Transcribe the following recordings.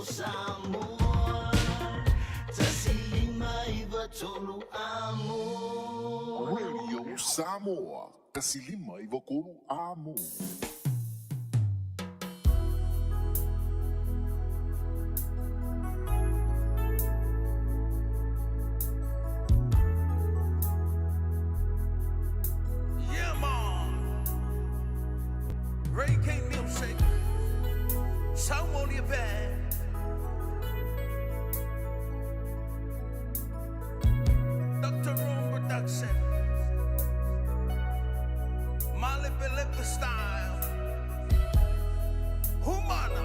Radio Samoa 1 5 9 3 Amo. Radio Samoa, 1 5 9 3 Amo. Yeah, man. Reggae music. Samoa band. Dr. Room Production. Mali Belipa style. Humana.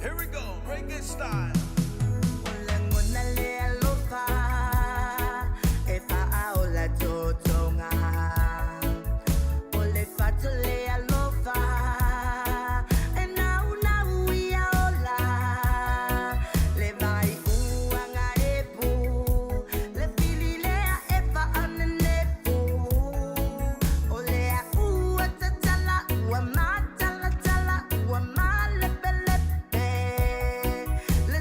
Here we go. Reggae style. O lagona le alofa e faaola totoga. O le fatu le alofa e naunau ia ola. Le vai uaga epu le fililea e faanenefu. O lea ua tatala ua matalatala ua malepelepe. Le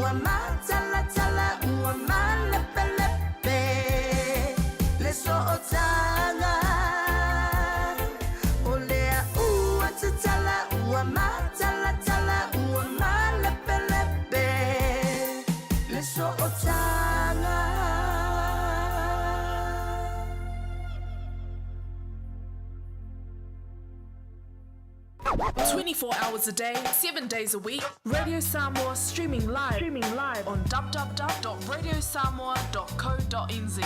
Ua matalatala ua malepelepe le sootaga. O lea ua tatala ua matalatala ua malepelepe le sootaga. 24 hours a day, 7 days a week. Radio Samoa streaming live on www.radiosamoa.co.nz.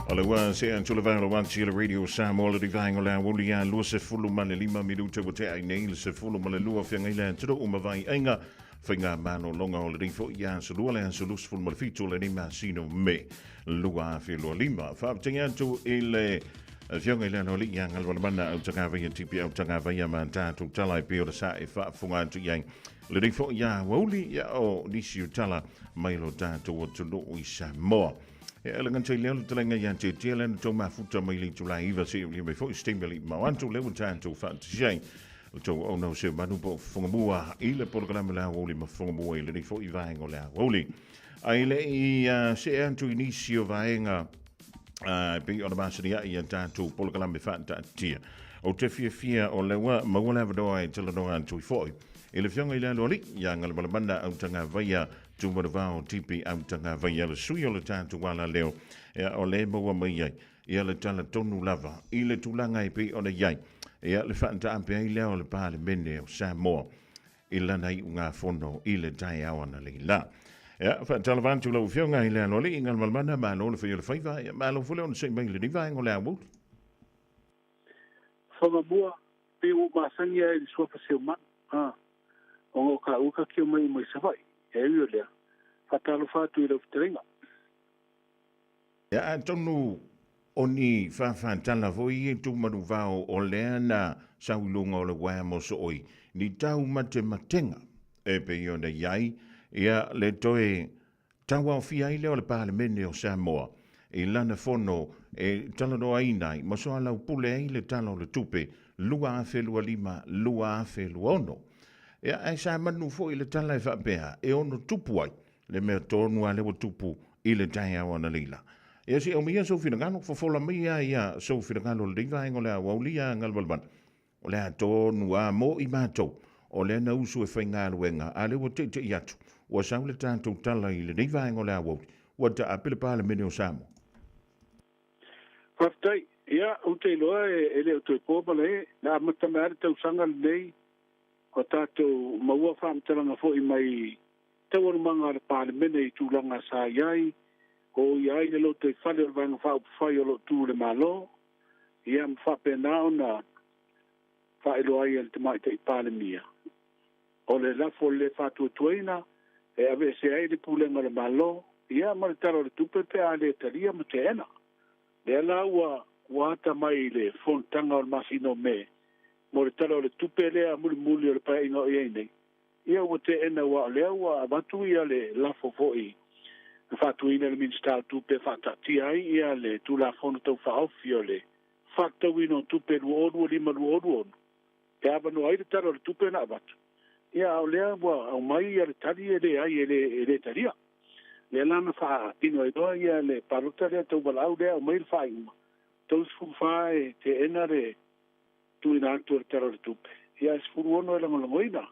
O le ua se atu le vaega o le Radio Samoa le vaega o le auli ia 25 minuta ua tea ai nei le 12 feagai le atunuu ma vaiaiga faiga malologa o lenei foi aso lua le aso 27 o lenei masina o Me 2025. Faafetai atu i le Afioga i le Aloalii ia Galumalemana Autagavaia Tipi Autagavaia ma tatou tala e pei ona sa e faafofoga atu i ai lenei foi aoauli ia o nisi o tala mai lo tatou atunuu i Samoa. E ala gata i lea o le talaga ia te tia lea na tou mafuta mai le itula 9 seia aulia mai foi se taimi alii mamao atu lea ua tatou faatasi ai. O tou auauna o Seumanu po o Fofogamua i le polokalame o le aoauli ma Fofogamua i lenei foi vaega o le aoauli. Ae le i see atu i nisi o vaega e pei ona masani ai a tatou polokalame faataatia. Ou te fiafia o lea ua maua le avanoa e talanoa atu ai foi i le Afioga i le Aloalii ia Galumalemana Autagavaia Tumanuvao Tipi Autagavaia, le sui o le tatou alaleo, ia o lea e maua mai ai ia le tala tonu lava i le tulaga e pei ona i ai ia le faataape ai lea o le Palemene o Samoa i lana iugafono i le taeao analeila. Ia, faatalofa atu lau Afioga i le Aloalii Galumalemana, malo le fai o le faiva, ia malo foi le onosai mai i lenei vaega o le aoauli. Whangamua, pe ua masani ai i le suafa Seumanu, a, ona o ka ua ka kio mai mai Savaii, e ui o lea, faatalofa atu i lau fetalaiga. Ia, atonu o ni faafatala foi ia i Tumanuvao o lea na sau i luga o le uaea mosooi, ni taumatematega e pei ona i ai, ia, le toe tauaofia ai lea o le Palemene o Samoa i lana fono e talanoaina ai ma soalaupule ai le Tala o le Tupe 2025/2026. Ia, ae sa manu foi le tala e faapea e ono tupu ai le mea tonu lava lea ua tupu i le taeao analeila. Ia se i aumaia sou finagalo, fofola mai lava ia sou finagalo i lenei vaega o le aoauli ia Galumalemana. O le a tonu lava mo i matou, o lea na usu e faigaluega, a lea ua teitei atu, ua sau le tatou tala i lenei vaega o le aoauli, ua taape le Palemene o Samoa. Faafetai. Ia, ou te iloa e le o toe po malae, na amata mai lava le tausaga lenei, ua tatou maua faamatalaga foi mai taualumaga a le Palemene i tulaga sa i ai, o i ai le lotoifale o le Vaega Faaupufai o lo o tu i le Malo, ia ma faapena ona faailoa ai e le Tamaitai Palemia, o le lafo le faatuatuaina e aveesea ai le pulega o le Malo, ia ma le Tala o le Tupe pe a le talia ma teena. Lea la ua ua ata mai i le fonotaga o le masina o Me mo le Tala o le Tupe lea mulimuli o le paeaiga o i ai nei, ia ua teena aua o lea ua avatu ia le lafo foi na faatuina e le Minisita o Tupe e faataatia ai ia le Tulafono Tau Faaofi o le Faatatauina o Tupe 2025/2026 e avanoa ai le Tala o le Tupe na avatu. Ia a o lea ua aumai ia le tali e leai e le talia. Lea la na faatino ai loa ia le palota lea tauvalaau lea aumai le faaiuga 34 e teena le tuuina atu o le Tala o le Tupe, ia ae 16 e lagolagoina.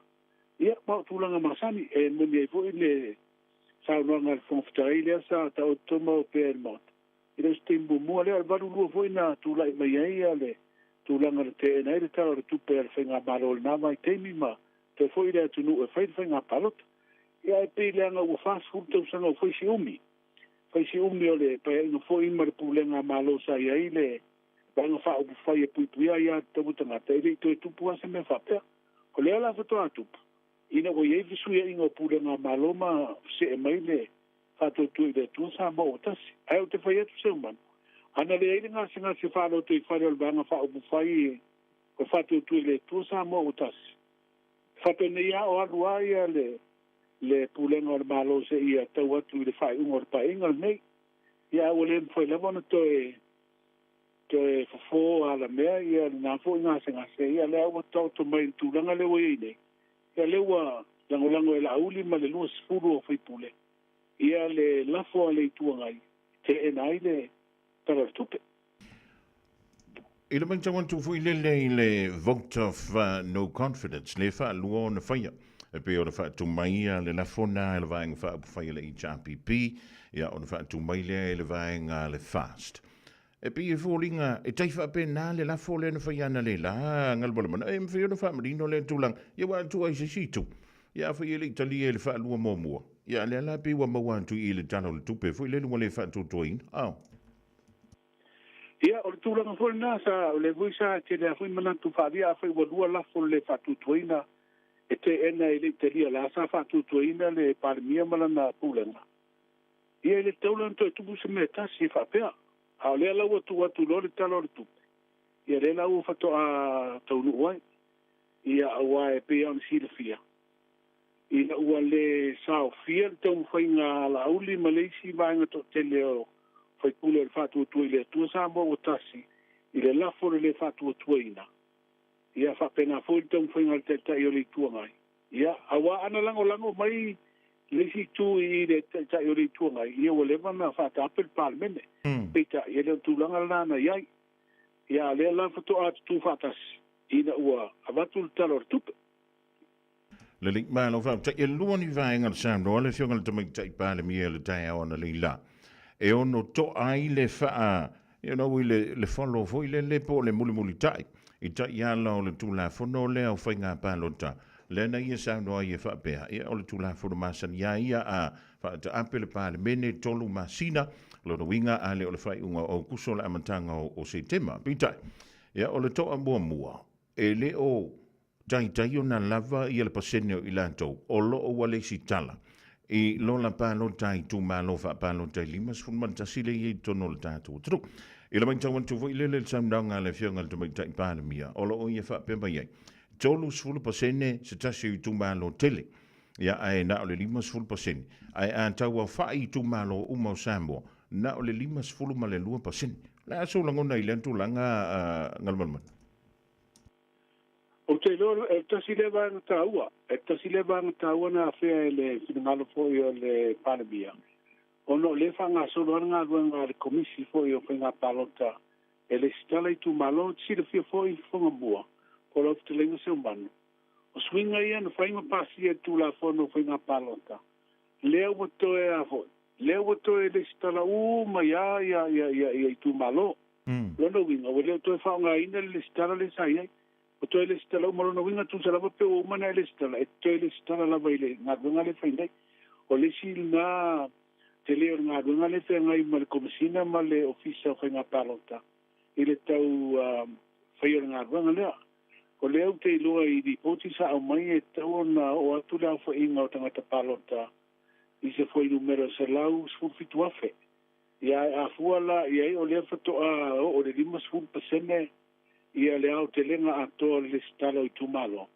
Ia, ma o tulaga masani, e moni ai foi le saunoaga a le Fofoga Fetalai lea sa taoto mau pea i le Maota, e le o se taimi muamua lea, o le 82 foi na tulai mai ai ia le tulaga na teena ai le Tala o le Tupe a le Faigamalo i lena vaitaimi ma toe foi le atunuu e fai le faiga palota. Ia ae pei leaga ua 40 tausaga ua fai si umi, fai si umi o le paeaiga foi ma le pulega a Malo sa i ai le Vaega Faaupufai e puipuia ai aiatatau a tagata, e le i toe tupu lava se mea faapea. O lea la faatoa tupu, ina ua i ai fesuiaiga o pulega a Malo ma see mai le Faatuatua i le Atua Samoa ua tasi. Ae ou te fai atu Seumanu, ana leai le gasegase faalotoifale o le Vaega Faaupufai o le Faatuatua i le Atua Samoa ua tasi, e faapenei lava o alu lava ia le le Pulega o le Malo seia tau atu i le faaiuga o le Paeaiga lenei. Ia ae ua le mafai lava ona toe toe fofo alamea ia lena foi gasegase, ia lea ua taoto mai i le tulaga lea ua i ai nei, ia lea ua lagolago e Laauli ma le 20 o faipule ia le lafo a le Itu Agai e teena ai le Tala o le Tupe. I le matau atu foi lele i le vote of no confidence le faalua ona faia e pei ona faatumai le lafo na e le Vaega Faaupufai a le HRPP, ia ona faatumai lea e le Vaega a le FAST. E pei e foliga e tai faapena le lafo lea na faia analeila Galumalemana, e mafai ona faamanino lea tulaga, ia ua atu ai se isi itu. Ia afai e le i talia i le faalua muamua, ia lea la pei ua maua atu i le Tala o le Tupe foi lele ua le faatuatuaina. Ao. Ia, o le tulaga foi lena, sa, o lea foi sa tele lava foi manatu faaalia, afai ua lua lafo le faatuatuaina e teena e le i talia, o la sa faatuatuaina le Palemia ma lana pulega. Ia, e le tatau la ona toe tupu se mea e tasi e faapea. A o lea la ua tuu atu loa le Tala o le Tupe, ia lea la ua faatoa taunuu ai. Ia, aua e pei lava ona silafia, ina ua le saofia le taumafaiga a Laauli ma le isi vaega toatele o faipule o le Faatuatua i le Atua Samoa ua tasi i le lafo o le le faatuatuaina, ia faapena foi le taumafaiga a le Taitai o le Itu Agai. Ia, aua ana lagolago mai le isi itu i le Taitai o le Itu Agai, ia ua leva ona faataape le Palemene. Peitai, e le o le tulaga lena na i ai. Ia, a o lea la faatoa tutū faatasi ina ua avatu le Tala o le Tupe. Lelei, malo faafetai. E lua ni vaega na saunoa le Afioga i le Tamaitai Palemia i le taeao analeila e ono to'a ai le faa, you know, i le, le follow foi lele po o le mulimulitai i taiala o le Tulafono lea o Faiga Palota lea na ia saunoa ai e faapea, ia o le Tulafono masani lava ia a faataape le Palemene 3 masina, lona uiga a le o le faaiuga o Aokuso le amataga o Setema. Peitai, ia o le to'a muamua, e le o taitai ona lava ia le pasene o i latou o lo o ua lesitala i lola palota a itumalo faapalota e 51 lea e i ai i totonu o le tatou atunuu. I le matau atu foi lele i le saunoaga a le Afioga i le Tamaitai Palemia, o lo o ia faapea mai ai, 30% se tasi o itumalo tele, ia ae na o le 50%, ae a tauaofai itumalo uma o Samoa, na o le 52%. O le a sou lagona i lea tulaga, Galumalemana? Ou te iloa e tasi lea vaega taua, e tasi lea vaega taua na afea e le finagalo foi o le Palemia, ona o lea e faagasolo lava le galuega a le Komisi foi o Faiga Palota e lesitala itumalo. E te silafia foi Fofoga Mua po o lau fetalaiga Seumanu, o suiga ia na fai ma pasia e le Tulafono o Faiga Palota, lea ua toe a foi, lea ua toe lesitala uma ai lava ia itumalo. Lona uiga, ua le o toe faaaogaina le lesitala lea sa i ai. Ua toe lesitala uma. Lona uiga, tusa lava pe ua uma ona e lesitala, e toe lesitala lava i le galuega lea e fai nei. O le isi lena tele o le galuega lea e feagai ma le Komesina ma le Ofisa o Faiga Palota i le tau faia o le galuega lea. O lea ou te iloa i lipoti sa aumai e tatau ona oo atu le aofaiga o tagata palota i se fuainumera 117,000. Ia ae a fua la i ai o lea faatoa oo i le 50% ia le aotelega atoa o le lesitala o itumalo,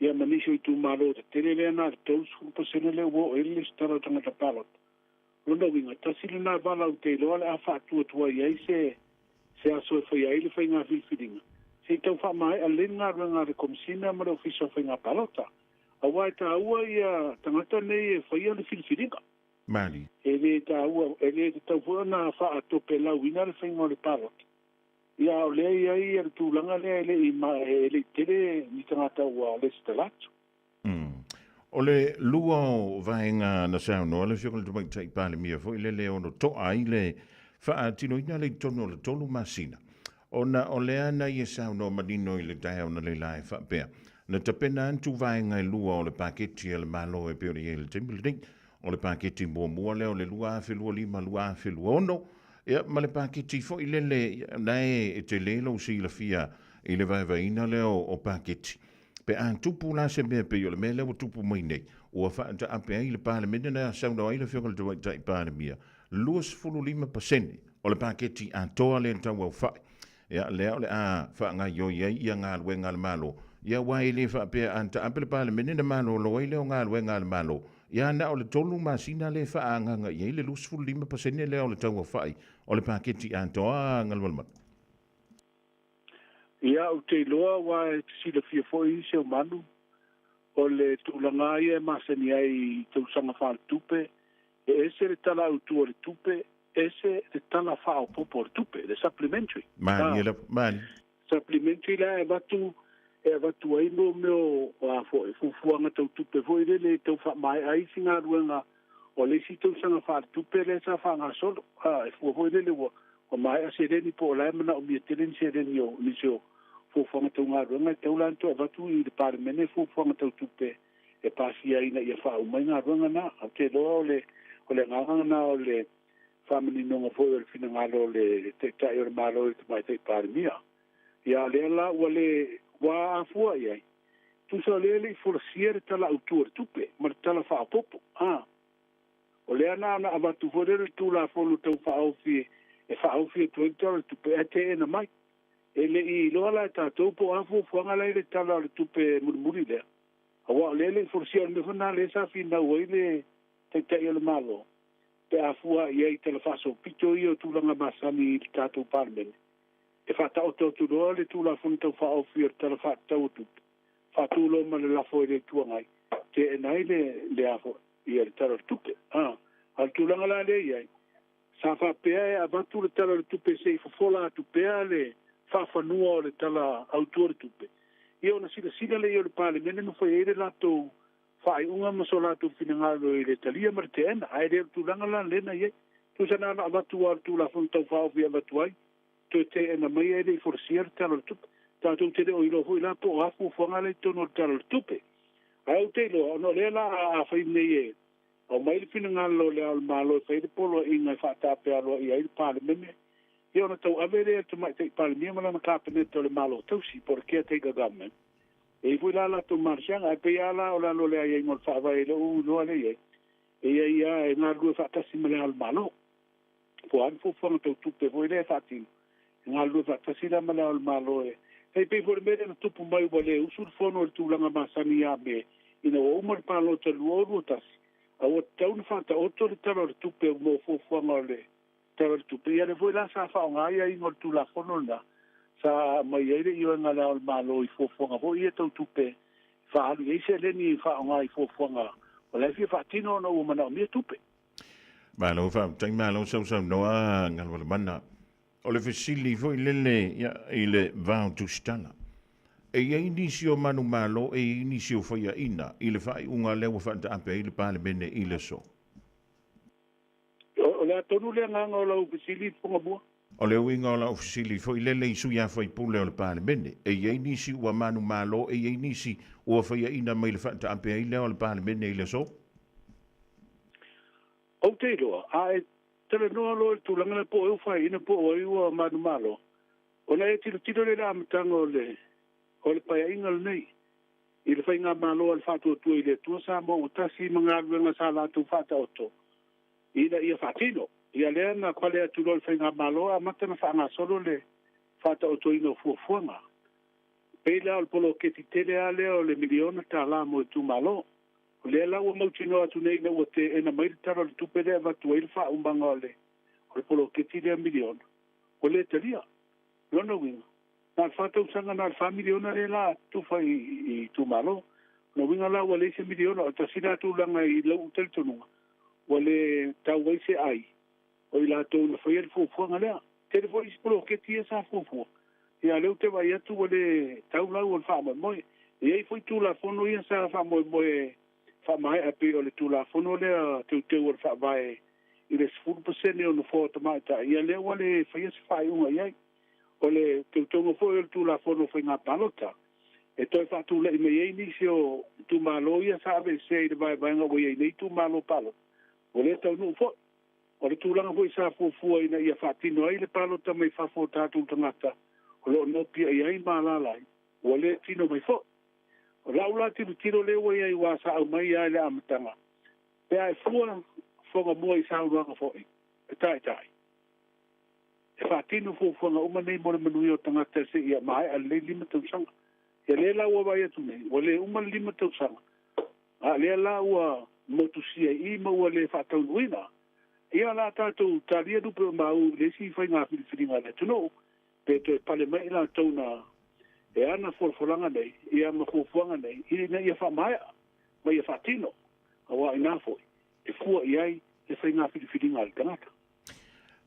ia ma nisi o itumalo tetele lea na o le 30% lea ua oo i ai le lesitala o tagata palota. O lona uiga, tasi lena vala ou te iloa o le a faatuatua i ai se se aso e faia ai le faiga filifiliga, se i tau faamaea lelei le galuega a le Komesina ma le Ofisa o Faiga Palota. Aua e taua ia tagata nei e faia le filifiliga. Mali. E le taua, e le tatau foi ona faatopelauina le faiga o le palota. Ia, a o lea e i ai le tulaga lea e le i, e le i tele ni tagata ua lesitala atu. O le lua o vaega na saunoa le Afioga i le Tamaitai Palemia foi lele e ono to'a ai le faatinoina le i totonu o le 3 masina, ona o lea na ia saunoa manino i le taeao analeila e faapea, na tapena atu vaega e lua o le paketi a le Malo e pei ona i ai i le taimi lenei. O le paketi muamua lea o le 2025-2026, ia, ma le paketi foi lele, na e tele lou silafia i le vaevaeina lea o paketi. Pe a tupu la se mea pei o le mea lea ua tupu mai nei, ua faataape ai le Palemene na saunoa ai le Afioga i le Tamaitai Palemia, 25% o le paketi atoa lea i le tauaofai. Ia, lea o le a faagaoioi ai ia galuega a le Malo. Ia, aua e le faapea a taape le Palemene ona malolo ai lea o galuega a le Malo. Ia, na o le 3 masina lea e faaagaaga i ai le 25% lea o le tauaofai o le paketi atoa Galumalemana. Ia, ou te iloa aua e te silafia foi Seumanu, o le tulaga ia e masani ai i tausaga faaletupe, e ese le tala autu o le tupe, ese le tala faaopoopo o le tupe, le supplementary. Malie lava, malie. Supplementary la e avatu e avatu ai mo mea o a foi fuafuaga tau tupe foi lele e tau faamaea ai isi galuega o le isi tausaga faaletupe lea sa faagasolo. A e fua foi lele ua maea seleni po o la e manaomia tele ni seleni o nisi o fuafuaga tau galuega e tatau la ona toe avatu i le Palemene fuafuaga tau tupe e pasia ai ina ia faauma ai galuega na. Ou te iloa o le o le agaga lena o le faamaninoga foi o le finagalo o le Taitai o le Malo i le Tamaitai Palemia. Ia a o lea la ua le ua afua i ai, tusa o lea e le i folasia le Tala Autu o le Tupe ma le Tala Faaopoopo. A o lea na ona avatu foi lea le Tulafono Tau Faaofi e faaofi atu ai le Tala o le Tupe ae teena mai. E le i iloa la e tatou po o a fuafuaga la i le Tala o le Tupe mulimuli lea, aua o lea e le i folasia. O le mea foi lena lea sa finau ai le Taitai o le Malo pe a fua i ai i tala faasolopito ia o tulaga masani i le tatou Palemene, e faataoto atu loa le Tulafono Tau Faaofi o le Tala Faatatau o Tupe, faatu loa ma le lafo i le Itu Agai, teena ai le, le a foi, ia le Tala o le Tupe. A, a o le tulaga la lea e i ai, sa faapea e avatu le Tala o le Tupe se i fofola atu pea le faafanua o le Tala Autu o le Tupe, ia ona silasila lea i ai o le Palemene ma fai ai le latou faaiuga ma so latou finagalo i le talia ma le teena, ae le o le tulaga la lea na i ai. Tusa na ona avatu lava o le Tulafono Tau Faaofi e avatu ai, toe teena mai ae le i folasia le Tala o le Tupe. Tatou te le o iloa foi la po o a fuafuaga la i totonu o le Tala o le Tupe. Ae ou te iloa, ona o lea la a fai nei e aumai le finagalo o Le Ao o le Malo e fai le poloaiga e faataape aloaia ai le Palemene, ia ona tauave lea e le Tamaitai Palemia ma lana Kapeneta o le Malo Tausi po o le Caretaker Government, E i ai foi la latou malosiaga, ae pei lava la o lalo o le aiaiga o le Faavae i lou iloa lea i ai, e i ai lava e galulue faatasi ma Le Ao o le Malo. Po o a ni fuafuaga tau tupe foi lea e faatino, e galulue faatasi la ma Le Ao o le Malo e e pei foi o le mea lea na tupu mai ua le usu le fono i le tulaga masani ia Me ina ua uma le palota i le 2021, a ua tatau ona faataoto le Tala o le Tupe mo fuafuaga o le Tala o le Tupe. Ia lea foi la sa faaaoga ai aiaiga o le Tulafono lena sa aumai ai le ioega a Le Ao o le Malo i fuafuaga foi ia tau tupe e faaalu i ai seleni e faaaoga i fuafuaga o la e fia faatino ona ua manaomia tupe. Malo faafetai, malo sausaunoa Galumalemana. O le fesili foi lele ia, i le va o Tusitala. E i ai nisi o manumalo, e i ai nisi o faiaina i le faaiuga lea ua faataape ai le Palemene i le aso. O le a tonu le agaga o lau fesili Fogamua? O le uiga o lau fesili foi lele i sui usufono o le Palemene, e i ai nisi ua manumalo, e i ai nisi ua faiaina mai le faataape ai lea o le Palemene i le aso? Ou te iloa, a e talanoa loa i le tulaga lea po o ai ua faiaina po o ai ua manumalo, ona e tilotilo lea i le amataga o le o le Paeaiga lenei, i le Faigamalo a le Faatuatua i le Atua Samoa ua tasi ma galuega sa latou faataoto ina ia faatino. Ia lea na pale atu loa le Faigamalo amata ona faagasolo le faataotoina o fuafuaga. Pei la o le poloketi tele lava lea o le miliona tala mo itumalo. O lea la ua mautinoa atu nei ina ua teena mai le Tala o le Tupe lea e avatu ai le faaumaga o le poloketi lea miliona, ua le talia. Lona uiga, na o le fa tausaga na o le fa miliona lea la tufa i itumalo. Lona uiga la ua leai se miliona, o le tasi lea tulaga i lou talitonuga ua le tau ai se ai o i latou na faia le fuafuaga lea. Tele foi isi poloketi ia sa fuafua, ia a o lea ou te vaai atu ua le tau lau o le faamoemoe. E i ai foi Tulafono ia sa faamoemoe faamaea pei o le Tulafono lea teuteu o le Faavae i le 10% o nofoa o tamaitai, ia lea ua le faia se faaiuga i ai. O le teuteuga foi o le Tulafono o Faiga Palota, e toe faatulai mai ai nisi o itumalo ia sa aveesea i le vaevaega ua i ai nei itumalo palota, ua le taunuu foi. O le tulaga foi sa fuafua ina ia faatino ai le palota mai fafo o tatou tagata o lo o nopiai ai ma alaala ai, ua le tino mai foi. O lau la tilotilo lea ua i ai aua sa aumai lava i le amataga, pe a e fua fofoga mua i saunoaga foi e taitai, e faatino fuafuaga uma nei mo le manuia o tagata seia maea lelei le 5 tausaga. Ia lea la ua vaai atu nei, ua le uma le 5 tausaga, a lea la ua motusia i i ma ua le faataunuuina. Ia o le a tatou talia lupe o mau i le isi faiga filifiliga a le atunuu, pe toe pale mai i latou na e ana folafolaga nei, ia ma fuafuaga nei, ina ia faamaea ma ia faatino, aua o ina foi e fua i ai le faiga filifiliga a le tagata.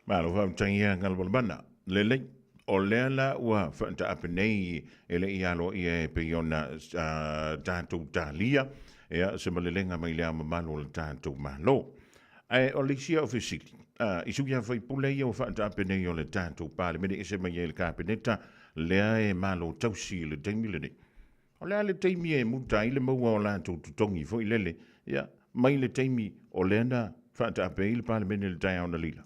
Malo faafetai ia Galvalmana. Lelei, o lea la ua faataape nei e le i aloaia e pei ona tatou talia ia se malelega mai le ao mamalu o le tatou Malo. Ae o le isi au fesili, i sui a faipule ia ua faataape nei o le tatou Palemene ese mai ai le Kapeneta lea e malo tausi i le taimi lenei. O le a le taimi e muta ai le maua o latou totogi foi lele, ia, mai le taimi o lea na faataape ai le Palemene i le taeao na lila?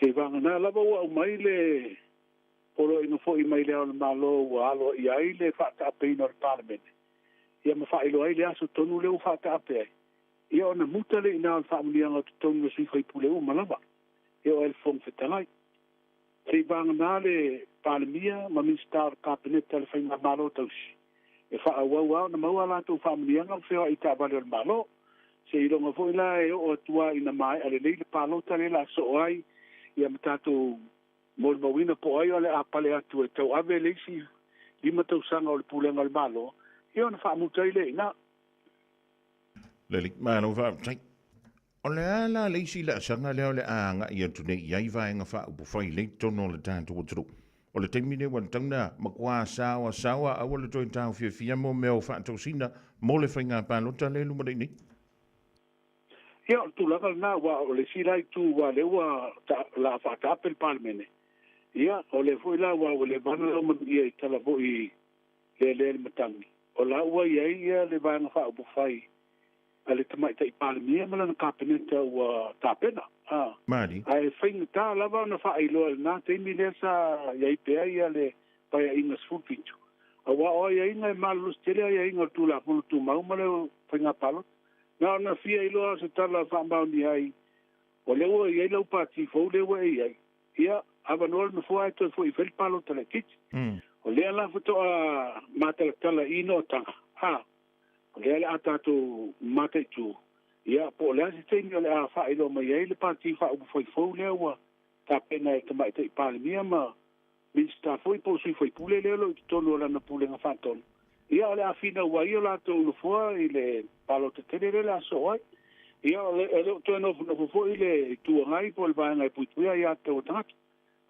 Seivagana lava ua aumai le poloaiga foi mai le Ao o le Malo ua aloaia ai le faataapeina o le Palemene, ia ma faailoa ai le aso tonu lea ua faataape ai, ia ona muta lea i ina o le faamanuiaga o totogi o sui faipule uma lava, e oo ai le Fofoga Fetalai. Seivagana le Palemia ma Minisita o le Kapeneta o le Faigamalo Tausi e faaauau lava ona maua a latou faamanuiaga ma feoai i taavale o le Malo. Seiloga foi la e oo atu lava ina maea lelei le palota lea o le a soo ai ia ma tatou molimauina po o ai o le a pale atu e tauave le isi 5 tausaga o le pulega o le Malo, ia ona faamuta ai lea i ina. Lelei, malo faafetai. O le a la le isi laasaga lea o le a agai atu nei i ai vaega faaupufai lei totonu o le tatou atunuu? O le taimi lenei ua tatau ona matua saoasaoa aua le toe taofiofia mo mea o faatosina mo le faiga palota lea e luma nei nei. Ia, o le tulaga lena, aua o le isi la itu aua o lea ua la faataape le Palemene, ia, o lea foi la aua ua leva ona laumanuia i tala foi lelea le matagi, o la ua i ai ia le Vaega Faaupufai a le Tamaitai Palemia ma lana Kapeneta ua tapena. A. Mali. Ae faigata lava ona faailoa i lena taimi lea sa i ai pea ia le Paeaiga 17, aua o aiaiga e malolosi tele aiaiga o le Tulafono Tumau ma le Faiga Palota. Na ona fia iloa o se tala faamaonia ai, o lea ua i ai lau pati fou lea ua e i ai, ia, avanoa le nofoa ae toe foi e fai le palota laitiiti. O lea la faatoa matalatala i noataga, a, o lea o le a tatou mataitu, ia, po o le a se taimi o le a faailoa mai ai le Pati Faaupufai fou lea ua tapena e le Tamaitai Palemia ma Minisita foi po o sui faipule lea o lo o i totonu o lana Pulega Faatonu, ia, o le a finau ai o latou nofoa i le palota tele lea o le a sosoo ai. Ia, o le o toe nofonofo foi le Itu Agai po o le Vaega e Puipuia Aia Tatau a Tagata.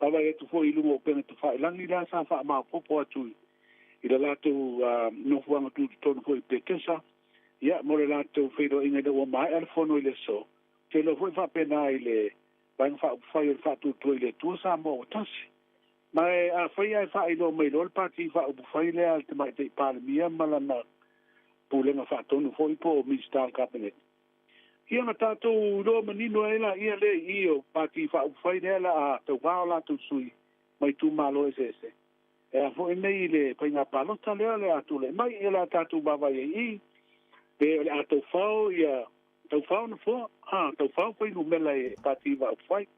Vaavaai atu foi i luga o upega tafailagi lea sa faamaopoopo atu i le latou nofoaga tutotonu foi i Petesa, ia, mo le latou feiloaiga ina ua maea le fono i le aso. Ou te iloa foi faapena i le Vaega Faaupufai o le Faatuatua i le Atua Samoa ua Tasi. Ma e afai ae faailoa mai loa le Pati Faaupufai lea a le Tamaitai Palemia ma lana Pulega Faatonu foi po o Minisita o le Kapeneta, Ia ona tatou iloa manino ai laia lea i i o Pati Faaupufai lea la a tauva o latou sui mai itumalo eseese e a foi nei i le faiga palota lea o le a tulai mai. Ia o le a tatou vaavaai ai i i pe o le a taufao ia taufao nofoa, a taufao fuainumera e Pati Faaupufai.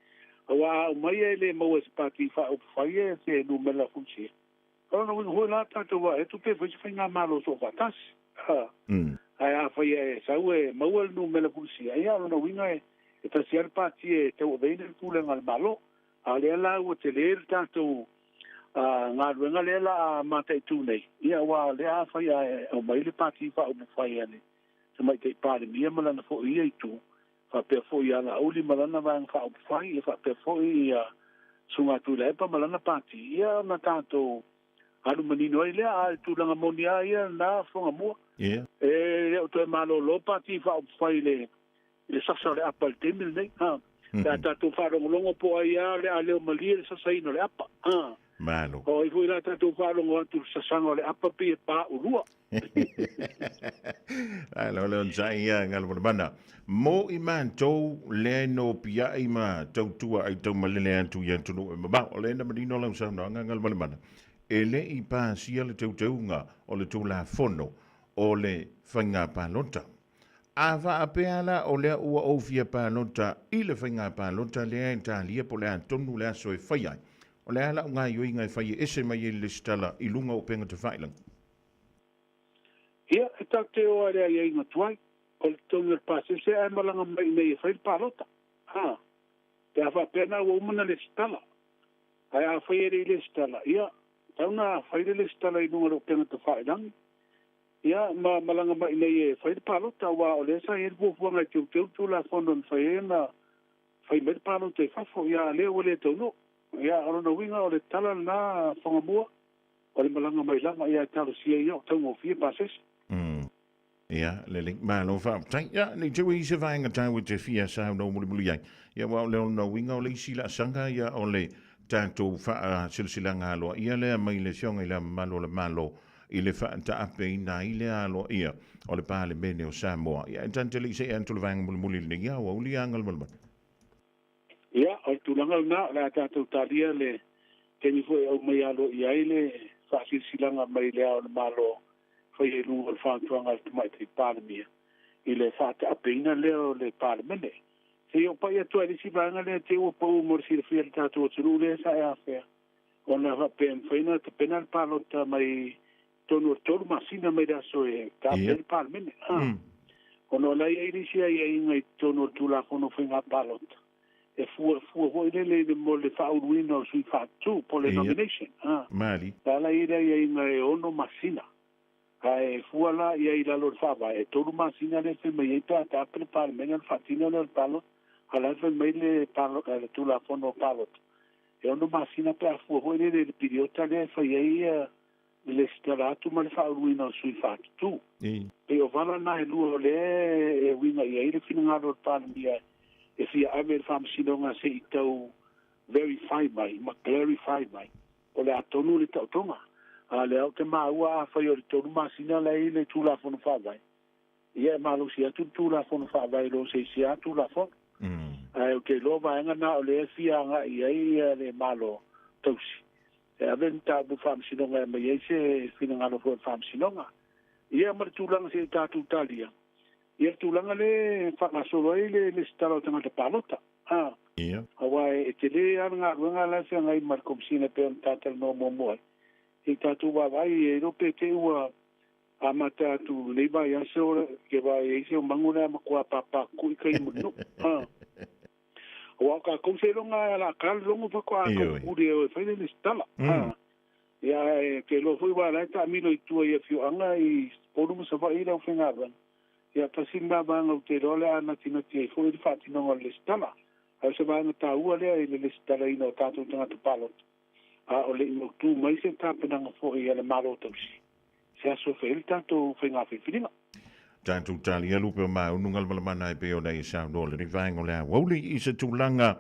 Aua a aumai e le maua e se Pati Faaupufai e se numera fulisia, O lona uiga foi la tatou vaai atu pe fai se faigamalo soofaatasi. Ae afai e sau e maua le numera fulisia, ia o lona uiga e tasi lava le pati e tauaveina le pulega a le Malo. A o lea la ua tele le tatou galuega lea la a mataitu nei, ia aua o lea afai ae aumai le pati faaupufai a le Tamaitai Palemia ma lana foi ia itu, faapea foi ia Laauli ma lana Vaega Faaupufai, ia faapea foi ia Susuga Tuilaepa ma lana pati, ia ona tatou alu manino ai lea, a o le tulaga moni lava ia lena Fogamua. E le o toe malolo Pati Faaupufai i le i le sasa o le apa i le taimi lenei. Ha. Pe a tatou faalogologo po o ai lava o le a leo malie le sasaina o le apa. Ha. Malo. O ai foi la tatou faalogo atu i le sasaga o le apa pei e paulua. Ai lo le onsa ia ngalo mana. Mo i matou le no piai ma tautua ai tau malele atu i atunuu e mamao. O le na manino lau saunoaga ngalo mana. E le'i pasia le teuteuga o le Tulafono o le Faiga Palota. A faapea la o lea ua ou fia palota i le faiga palota lea e talia po o le a tonu le aso e fai ai, o le a la'u gaioiga e fai e ese mai ai le lesitala i luga o upega tafailagi? Ia, e tatou te o lava i le aiaiga tuai, o le totogi o le pasese ae malaga mai i inei e fai le palota. A, pe a faapea na ua uma ona lesitala. Ae afai e le i lesitala, ia, tau na fai le lesitala i luga o le upega tafailagi, ia, ma malaga mai i inei e fai le palota, aua o lea sa i ai le fuafuaga e teuteu le Tulafono e mafai ai ona fai mai le palota i fafo, ia, a o lea ua le taunuu. Ia, o lona uiga o le tala lena Fagamua, o le malaga mai lava, ia, e talosia ia o taugofie pasese. Ia, lelei, malo faafetai. Ia, nei te i se vaega tau e te fia saunoa mulimuli ai. Ia, aua o le ona uiga o le isi laasaga, ia, o le tatou faasilasilaga aloaia lea mai le Afioga i Le Ao Mamalu o le Malo i le faataapeina ai lea aloaia o le Palemene o Samoa. Ia, e tante le i see atu le vaega mulimuli i lenei aoauli a Galumalemana. Ia, o le tulaga lena, o le a tatou talia le taimi foi e aumai aloaia ai le faasilasilaga mai Le Ao o le Malo faia i luga o le fautuaga a le Tamaitai Palemia i le faataapeina lea o le Palemene. Se i ou pai atu ai i le isi vaega lea te ua pau mo le silafia e le tatou atunuu lea sa e afea ona faapea e mafai ona tapena le palota mai totonu o le 3 masina mai le aso e taape ai le Palemene. Ona o la e i ai le isi aiaiga i totonu o le Tulafono o Faiga Palota e fua fua foi lele i le mo le faauluina o sui faatu po o le nomination. Mali. La la i ai le aiaiga e 6 masina. Ae fua la i ai i lalo o le faavae, e 3 masina lea e fai mai ai pe a taape le Palemene ona faatino lea o le palota. A o la e fai mai le le Tulafono o Palota, e 6 masina pe a fua foi lele i le piliota lea e fai ai le lesitala atu ma le faauluina o sui faatutu. Pei o vala na e lua o lea e uiga i ai le finagalo o le Palemia e fia ave i le Faamasinoga se i tau verify mai ma clarify mai o le a tonu le taotoga. A o lea ou te maua afai o le 3 masina la e i le Tulafono Faavae, ia e malosi atu le Tulafono Faavae i lo se isi lava Tulafono. Ae ou te iloa o vaega na o lea e fia agai i ai le Malo tausi e ave le mataupu i le Faamasinoga e aumai ai se finagalo foi o le Faamasinoga. Ia ma le tulaga se i tatou talia, ia le tulaga lea e faagasolo ai le lesitala o tagata palota. A, aua e tele lava le galuega la e feagai ma le Komesina e pei ona ta talanoa muamua ai. Se i tatou vaavaai e iloa pe te i ua amata atu lenei vaiaso ke vaai ai se o mangu le a matua pāpāku'i kai Mulinuu. A, aua o tatou seiloga a la ka le logo faatoa taupule e o e fai le lesitala. A, ia ae te iloa foi aua o la e taamilo i tua i afioaga i Upolu ma Savaii le aufaigaluega. Ia tasi lena vaega ou te iloa o le a natinati ai foi le faatinoga o le lesitala. Ae o se vaega taua lea i le lesitalaina o tatou tagata palota, a o le i mautū mai se tapenaga foi a le Malo tausi, se aso e fai ai le tatou faiga filifiliga. Tatou talia lupe o maunu galamalamana e pei ona e saunoa lenei vaega o le aoauli i se tulaga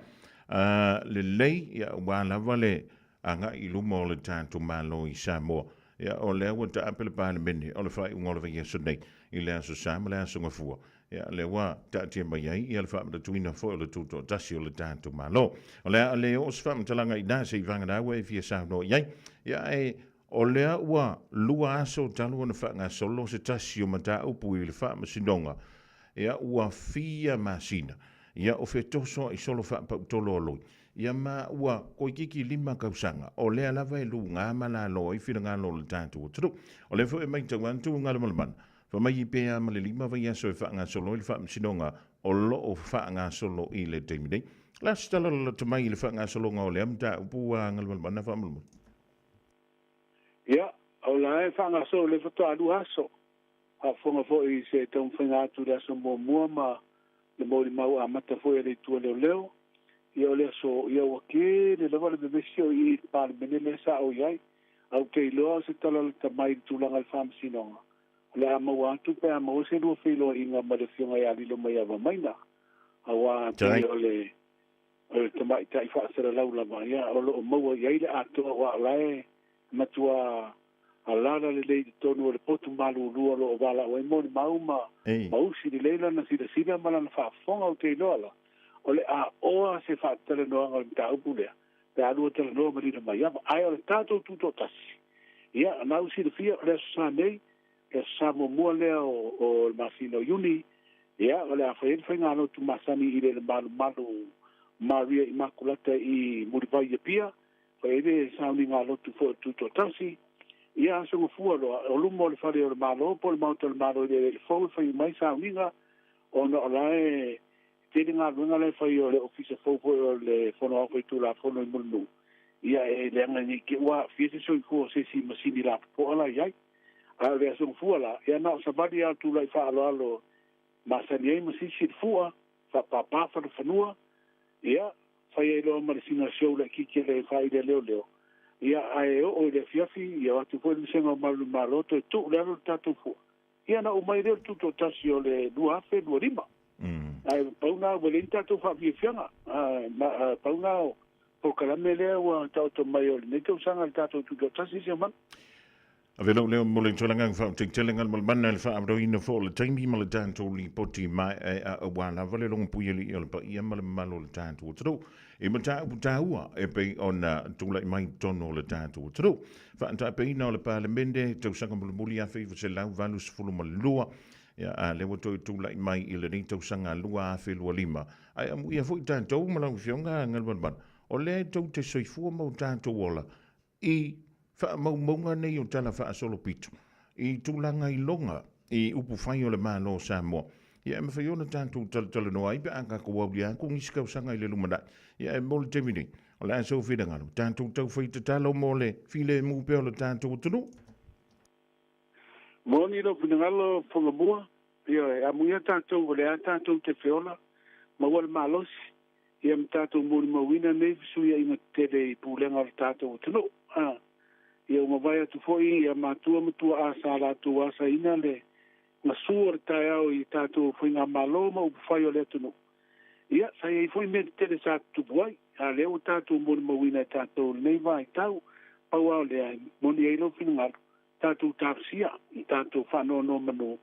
lelei, ia, aua lava le agai i luma o le tatou Malo i Samoa. Ia, o lea ua taape le Palemene o le faaiuga o le vaiaso nei i le Aso Sa ma le Aso Gafua. Ia, lea ua taatia mai ai ia le faamanatuina foi o le tutoatasi o le tatou Malo. O le a le oo se faamatalaga i ina se i vagana ua e fia saunoa i ai. Ia, ae o lea ua 2 aso talu ona faagasolo se tasi o mataupu i le Faamasinoga, ia, ua fia masina, ia, o fetosoa'i solo faapautolo o loi. Ia ma ua koikiki 5 tausaga, o lea lava e luga ma lalo ai finagalo o le tatou atunuu. O lea foi e maitau atu Galumalemana, fai mai pe a ma le 5 vaiaso e faagasolo ai le Faamasinoga o lo o faagasolo i le taimi nei. O le a se tala loloto mai i le faagasologa o lea mataupu a Galumalemana faamolemole? Ia, o la e faagasolo lea faatoa 2 aso. Faafofoga foi i se taumafaiga atu i le aso muamua ma le molimau amata foi a le Itu a Leoleo. Ia o le aso, ia ua tele lava le vevesi o i i le Palemene lea sa ou i ai. Ae ou te iloa o se tala lata mai i le tulaga i le Faamasinoga, o le a maua atu pe a maua se lua feiloaiga ma le Afioga ia Lilomaiava Maina, aua pei o le o le tamaitai faasalalau lava, ia, o lo o maua i ai le atoa, aua o la e matua alaala lelei i totonu o le potu malulu o lo o valaau ai molimau ma mausi lelei lana silasila ma lana faafofoga. Ou te iloa la, o le a oa se faatalanoaga o le mataupu lea, pe a lua talanoa ma Lilomaiava. Ae o le tatou tutoatasi, Ia, o lena ua silafia, o le Aso Sa nei, le Aso Sa muamua lea o, o le masina o Iuni, ia, o le a fai ai le faigalotu masani i le malumalu Maria Imakulata i Mulivai i Apia, fai ai le sauniga lotu foi o le Tutoatasi. Ia, aso gafua loa, o luma o le fale o le Malo po o le Maota o le Malo i le eleele fou e fai uma ai sauniga, ona o la e tele galuega la e fai o le Ofisa fou foi o le Fono Aoao Faitulafono i Mulinuu, ia e leaga ne i te i ua aafia se soifua o se isi masini lapopoa la e i ai. A o le aso gafua la, ia na o savali lava o le tulai faaaloalo masani ai ma sisi le fua, faapapa fanafanua, ia, fai ai loa ma le sina show laitiiti e faaili a leoleo, ia, ae oo i le afiafi, ia o atu foi le Vasega o Malu i le Malo toe tuu i lalo le tatou fua, ia ona uma ai lea o le tutoatasi o le 2025. Ae pau lena ua leai ni tatou faafiafiaga, pau lena o polokalame lea ua taoto mai o lenei tausaga i le tatou tutoatasi si o mana. Ave lou leo mo le tulaga faatetelega le malemana le faaavanoaina foi o le taimi ma le tatou lipoti maeaea aua lava le logopui alii o le paia ma le mamalu o le tatou atunuu i mataupu taua e pei ona tulai mai i totonu o le tatou atunuu. Faataapeina o le Palemene tausaga mulimuli 1982, ia, a lea ua toe tulai mai i lenei tausaga 2025. Ae amuia foi tatou ma lau Afioga Galumalemana, o lea e tou te soifua ma o tatou ola I faamaumauga nei o tala faasolopito i tulaga iloga i upufai o le Malo o Samoa, ia e mafai ona tatou talatalanoa ai pe a tatou aulia atu nisi tausaga i le lumanai. Ia e mo le taimi nei, o le a sou finagalo, tatou taufai tatalo mo le filemu pea o le tatou atunuu. Moni lou finagalo Fogamua, ioe, amuia tatou o lea tatou te feola, maua le malosi, ia ma tatou molimauina nei fesuiaiga tetele i pulega o le tatou atunuu. A, ia ua mavae atu foi ia matua ma tuaa sa latou asaina le gasu o le taeao i tatou faigamalo ma upufai o le atunuu. Ia, sa i ai foi mea tetele sa tutupu ai, a lea ua tatou molimauina e tatou i lenei vaitau, pau lava o lea, e moni ai lou finagalo, tatou talosia ma tatou faanonomanu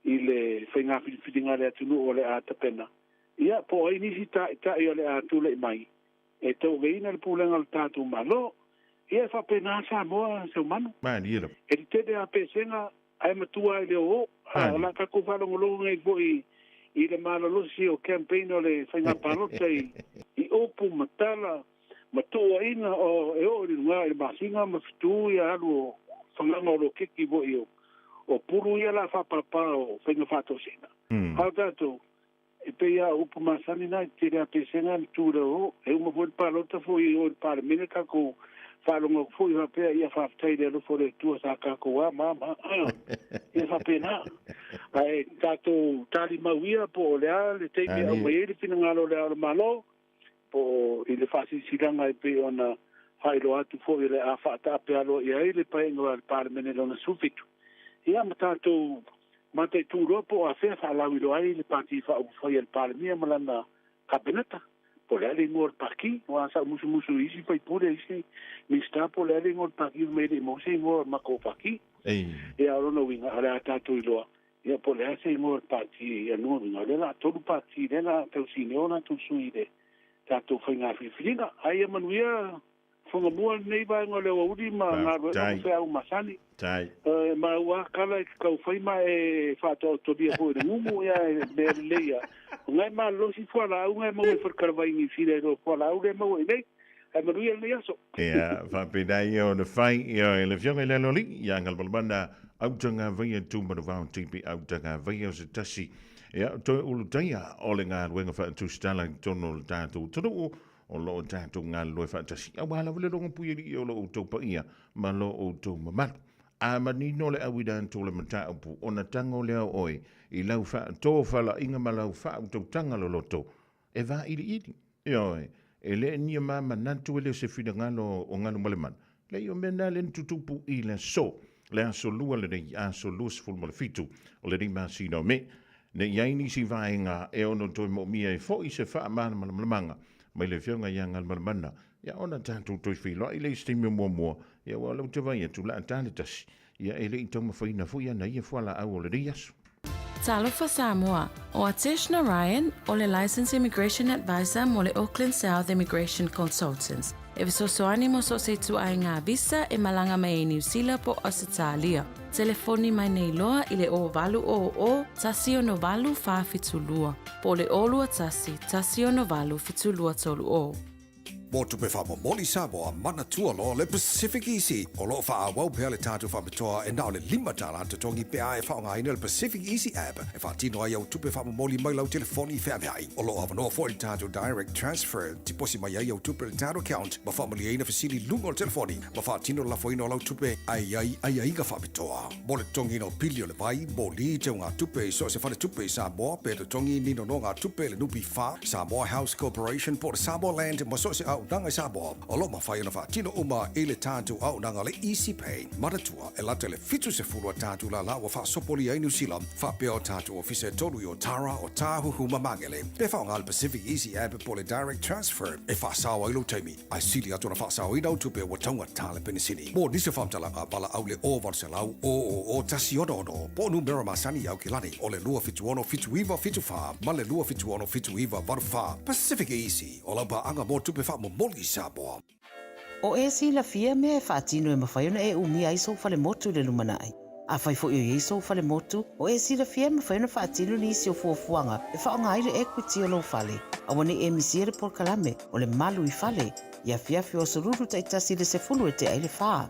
i le faiga filifiliga a le atunuu o le a tapena, ia, po o ai nisi taitai o le a tulai mai e tauaveina le pulega o le tatou Malo. Ia, e faapena Samoa, Seumanu. Malie lava. E tetele lava pesega ae matua lava i le oo. O la tatou faalogologo nei foi i le malolosi o campaign o le faiga palota i upu ma tala ma tuuaiga o e oo i luga i le masina ma fetu ia alu o fagaga o loketi foi o o pulu ia la faapapa o faiga faatosina. A o tatou, e pei lava o upu masani na, e tele lava pesega le tu le oo, e uma foi le palota foi i o i le Palemene tatou faalogo atu foi faapea, ia faafetai i le alofa o le Atua sa tatou a ma ma a. Ia faapena. Ae tatou talimau ia po o le a le taimi e aumai ai le finagalo o Le Ao o le Malo, po o i le faasilasilaga e pei ona faailoa atu foi o le a faataape aloaia ai le Paeaiga a le Palemene Lona 17, ia ma tatou mataitu loa po o afea faalauiloa ai le Pati Faaupufai a le Palemia ma lana Kapeneta, po o le a le igoa o le Pati, aua sa ou musumusu i isi faipule, isi Minisita po o le a le igoa o le Pati, fai mai e le i maua se igoa o le matou Pati. Ia o lona uiga, o le a tatou iloa Ia po o le a se igoa o le pati ia lua uiga, o lea o le a tolu pati lea o le a tau sineo latou sui i le tatou faiga filifiliga. Ae ia manuia Fogamua lenei vaega o le aoauli ma galuega ma feau masani. E maua kala i te tau fai ma e faataotolia foi i le gugu, ia e mea lelei ia. O ngai malolosi fualaau ngai maua i Falekalavai i Niu Sila i lo fualaau lea maua i nei. Ae manuia lenei aso. Ia, faapena ia ona fai ia e le Afioga i le Aloalii, ia Galumalemana Autaga Vaia Tumanuvao TP Autaga Vaia o se tasi. Ia, toe ulutaia o le galuega faatusitala i totonu o le tatou atunuu, o lo o tatou galulue faatasi. Aua lava le logopuialii o lo outou paia ma lo outou mamalu. A manino le auina atu o le mataupu, ona tago lea o oe i lau faatofalaiga ma lau faautautaga loloto e vailiili. Ioe, e le ni ma manatu e le o se finagalo o Galumalemana. Leai, o mea na lea na tutupu i le aso, le aso lua lenei, aso 27 o lenei masina o Me. Ne i ai nisi vaega e ono toe moomia ai foi se faamalamalamaga mai le Afioga ia Galumalemana, ia ona tatou toe feiloai lea i se taimi o muamua, ia aua o lea ou te vaai atu, la ta le tasi, ia e le i taumafaina foi ana ia fualaau o lenei aso. Talofa Samoa, o Atesh Narayan o le Licensed Immigration Advisor mo le Auckland South Immigration Consultants. E fesoasoani mo so o se ituaiga visa e malaga mai ai Niu Sila po o Ausetalia. Telefoni mai nei loa i le 0800 168 472 po o le 021 168 7230. Mo tupe faamomoli Samoa, manatua loa le Pacific Easy. O lo o faaauau pea le tatou faapitoa e na o le $5 totogi pe a e faaaogaina le Pacific Easy app e faatino ai au tupe faamomoli mai lau telefoni feaveai. O lo o avanoa foi le tatou Direct Transfer, tiposi mai ai au tupe i le tatou account ma faamalieina fesili i luga o le telefoni ma faatino le lafoina o lau tupe a i ai aiaiga faapitoa. Mo le totogiina o pili o le vai, moli, teugatupe i so o se faletupe i Samoa pe totogi ni nonogatupe i le NPF, Samoa House Corporation po o le Samoa Land ma so o se auaunaga i Samoa, o lo o mafai ona faatino uma i le tatou auaunaga o le Easy Pay. Manatua, e lata i le 70 a tatou lala ua faasopolia ai Niu Sila, faapea o tatou ofisa e tolu i Otara, Otāhuhu ma Magele. Pe faaaoga le Pacific Easy App po o le Direct Transfer e faasao ai lou taimi, ae sili atu ona faasaoina au tupe ua taugata le penisini. Mo nisi o faamatalaga, valaau le 0800 000 166 po o numera masani i Aukilani o le 276 7974 ma le 276 7984. Pacific Easy, o lau paaga mo tupe faamomoli i Samoa. O e silafia mea e faatino e mafai ona e umia ai sou falemotu i le lumanai. Afai foi o i ai sou falemotu, o e silafia e mafai ona faatino nisi o fuafuaga e faaaoga ai le equity o lou fale. Aua ne i e misia le polokalame o le Malu i Fale i afiafi o aso Lulu taitasi i le 10 e tea ai le fa.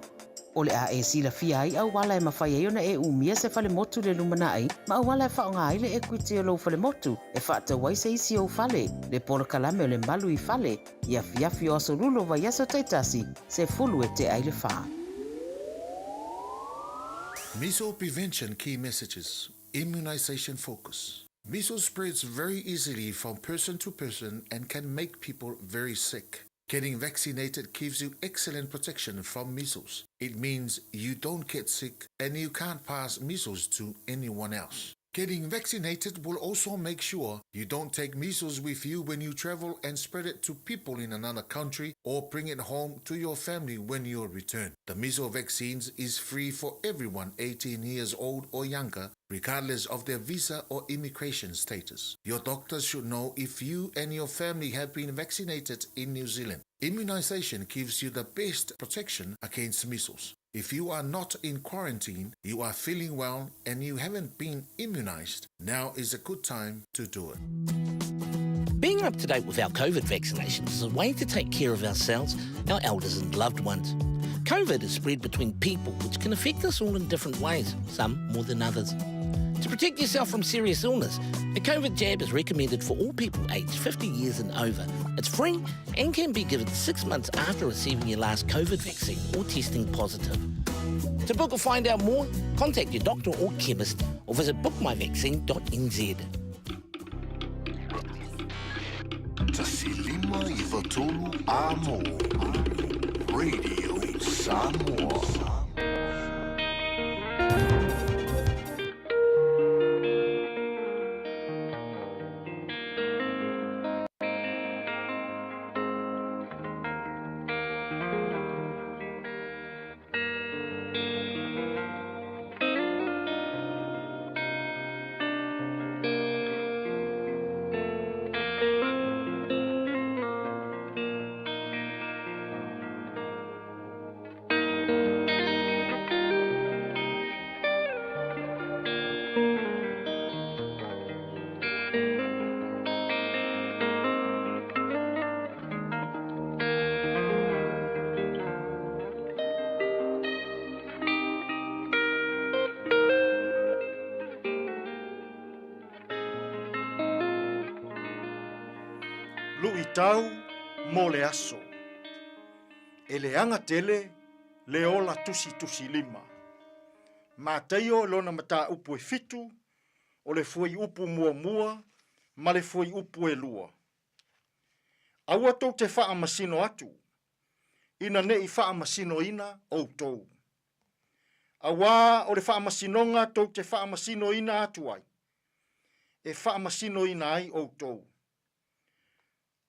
O le a e silafia ai auala e mafai ai ona e umia se falemotu i le lumanai ma auala e faaaoga ai le equity o lou falemotu e faatau ai se isi ou fale, le polokalame o le Malu i Fale i afiafi o aso Lulu o vaiaso taitasi, 10 e tea ai le fa. Measles prevention key messages, immunization focus. Measles spreads very easily from person to person and can make people very sick. Getting vaccinated gives you excellent protection from measles. It means you don't get sick and you can't pass measles to anyone else. Getting vaccinated will also make sure you don't take measles with you when you travel and spread it to people in another country or bring it home to your family when you return. The measles vaccines is free for everyone 18 years old or younger, regardless of their visa or immigration status. Your doctor should know if you and your family have been vaccinated in New Zealand. Immunization gives you the best protection against measles. If you are not in quarantine, you are feeling well, and you haven't been immunized, now is a good time to do it. Being up to date with our COVID vaccinations is a way to take care of ourselves, our elders, and loved ones. COVID is spread between people, which can affect us all in different ways, some more than others. To protect yourself from serious illness, the COVID jab is recommended for all people aged 50 years and over. It's free and can be given six months after receiving your last COVID vaccine or testing positive. To book or find out more, contact your doctor or chemist or visit bookmyvaccine.nz. 1593 Amo. Radio Samoa. Luʻitau mo le aso. E leaga tele le ola tusitusilima. Mataio lona mataupu e fitu, o le fuaiupu muamua ma le fuaiupu e lua. Aua tou te faamasino atu, ina ne i faamasinoina outou. Auā o le faamasinoga tou te faamasinoina atu ai, e faamasinoina ai outou.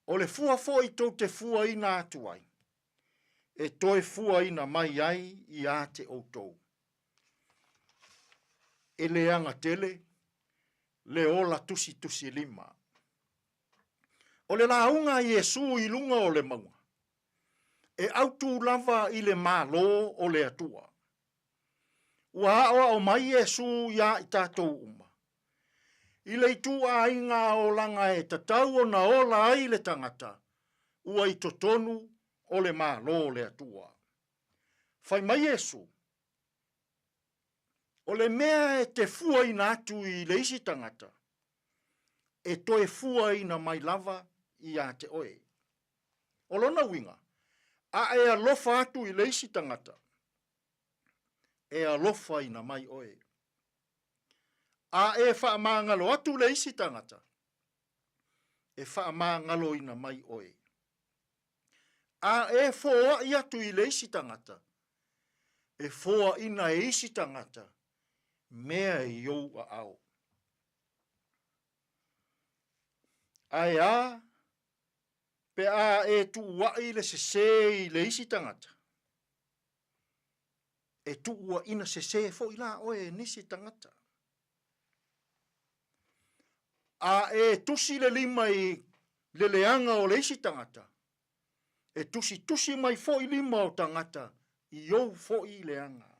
O le fua foi tou te fuaina atu ai, e toe fuaina mai ai iā te outou. E leaga tele le ola tusitusilima. O le lauga a Iesu i luga o le mauga, e autū lava i le Malo o le Atua. Ua aʻoaʻo mai Iesū iā i tatou uma, i le ituaiga olaga e tatau ona ola ai le tagata, ua i totonu o le Malo o le Atua. Fai mai Iesū, O le mea e te fuaina atu i le isi tagata, e toe fuaina mai lava iā te oe. O lona uiga, a e alofa atu i le isi tagata, e alofaina mai oe. A e faamagalo atu le isi tagata, e faamagaloina mai oe. A e foai atu i le isi tagata, e foaina e isi tagata mea i ou aao. Ae a pe a e tuuai le sesē i le isi tagata, e tuuaina sesē foi la oe e nisi tagata. A e tusi le lima i le leaga o le isi tagata, e tusitusi mai foi lima o tagata i ou foi leaga.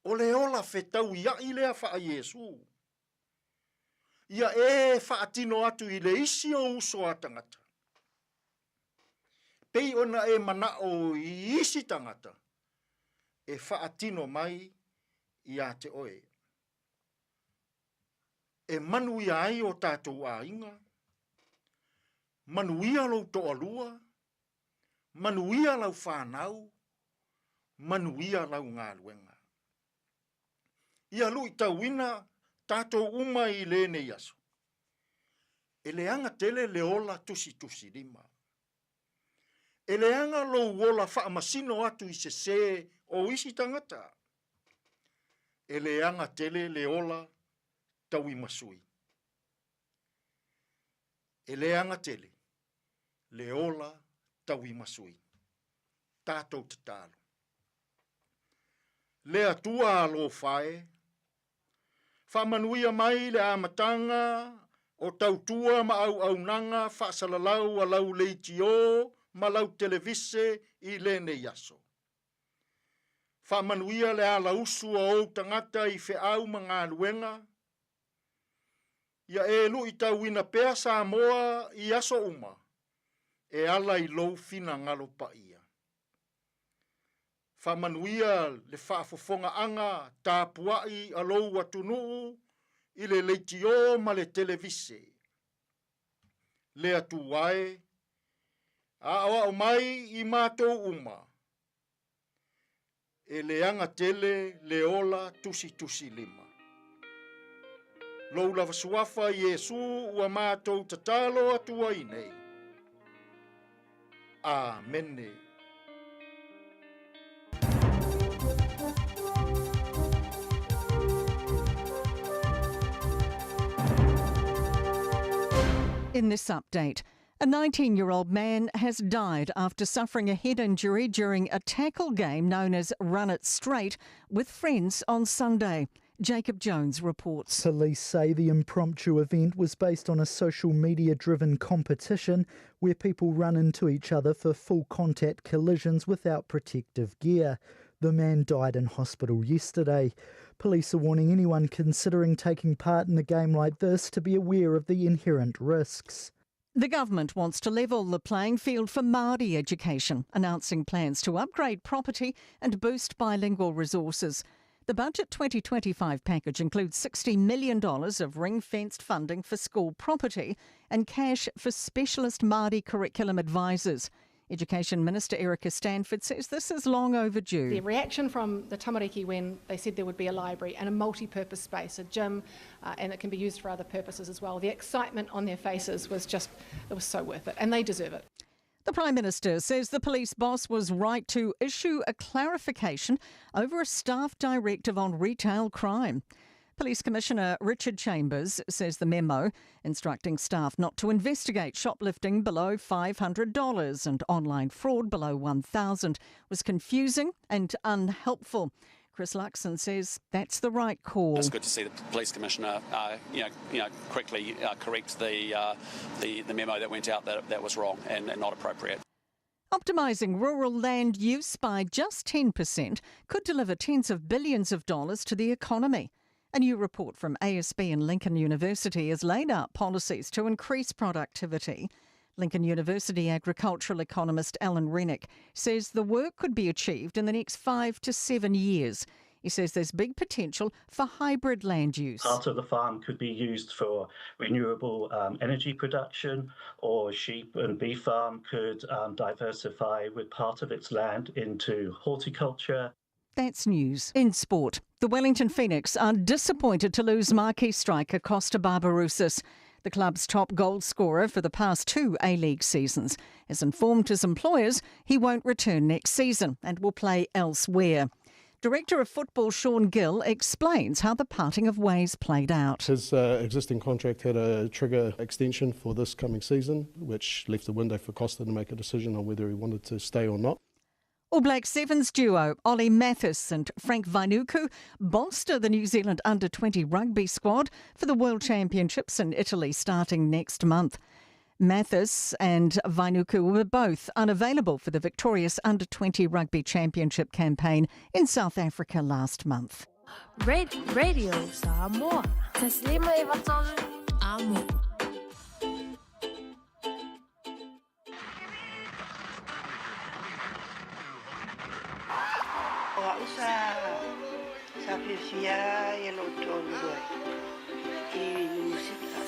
O le ola fetauiaʻi lea faa-Iesū. Ia e faatino atu i le isi o uso a tagata. Pei ona e manaʻo i isi tagata e faatino mai iā te oe. E manuia ai o tatou aiga, manuia lou toalua, manuia lau fanau, manuia lau galuega. Ia luitauina tatou uma i lenei aso. E leaga tele le ola tusitusilima. E leaga lou ola faamasino atu i sesē o isi tagata. E leaga tele le ola tauimasui. E leaga tele le ola tauimasui. Tatou tatalo. Le Atua alofa e, faamanuia mai le amataga o tautua ma auaunaga faasalalau a lau leitio ma lau televise i lenei aso. Faamanuia le alausu a ou tagata i feau ma galuega, ia e luitauina pea Samoa i aso uma e ala i lou finagalo paia. Faamanuia le faafofogaaga tapuai a lou atunuu i le leitiō ma le televise. Le Atua e, aoao mai i matou uma, e leaga tele le ola tusitusilima. Lou lava suafa Iesū ua matou tatalo atu ai nei. Amene. In this update, a 19 year old man has died after suffering a head injury during a tackle game known as Run It Straight with friends on Sunday. Jacob Jones reports. Police say the impromptu event was based on a social media driven competition where people run into each other for full contact collisions without protective gear. The man died in hospital yesterday. Police are warning anyone considering taking part in a game like this to be aware of the inherent risks. The government wants to level the playing field for Māori education, announcing plans to upgrade property and boost bilingual resources. The Budget 2025 package includes $60 million of ring fenced funding for school property and cash for specialist Māori curriculum advisors. Education Minister Erica Stanford says this is long overdue. The reaction from the tamariki when they said there would be a library and a multi-purpose space, a gym, uh, and it can be used for other purposes as well, the excitement on their faces was just, it was so worth it, and they deserve it. The Prime Minister says the police boss was right to issue a clarification over a staff directive on retail crime. Police Commissioner Richard Chambers says the memo instructing staff not to investigate shoplifting below $500 and online fraud below 1000 was confusing and unhelpful. Chris Luxon says that's the right call. It's good to see the police commissioner, uh, you know, you know, quickly uh, correct the, uh, the the memo that went out that, that was wrong and, and not appropriate. Optimising rural land use by just 10% could deliver tens of billions of dollars to the economy. A new report from ASB and Lincoln University has laid out policies to increase productivity. Lincoln University agricultural economist Alan Renwick says the work could be achieved in the next 5 to 7 years. He says there's big potential for hybrid land use. Part of the farm could be used for renewable energy production, or sheep and beef farm could diversify with part of its land into horticulture. That's news. In sport, the Wellington Phoenix are disappointed to lose marquee striker Kosta Barbarouses. The club's top goal scorer for the past 2 A-League seasons has informed his employers he won't return next season and will play elsewhere. Director of Football Sean Gill explains how the parting of ways played out. His existing contract had a trigger extension for this coming season, which left a window for Kosta to make a decision on whether he wanted to stay or not. All Black Sevens duo Ollie Mathis and Frank Vainuku bolster the New Zealand under-20 rugby squad for the World Championships in Italy starting next month. Mathis and Vainuku were both unavailable for the victorious under-20 rugby championship campaign in South Africa last month. Radio Samoa. Taslima Amo. O au sa sa fiafia ia lou toalua ai i Niu Sila.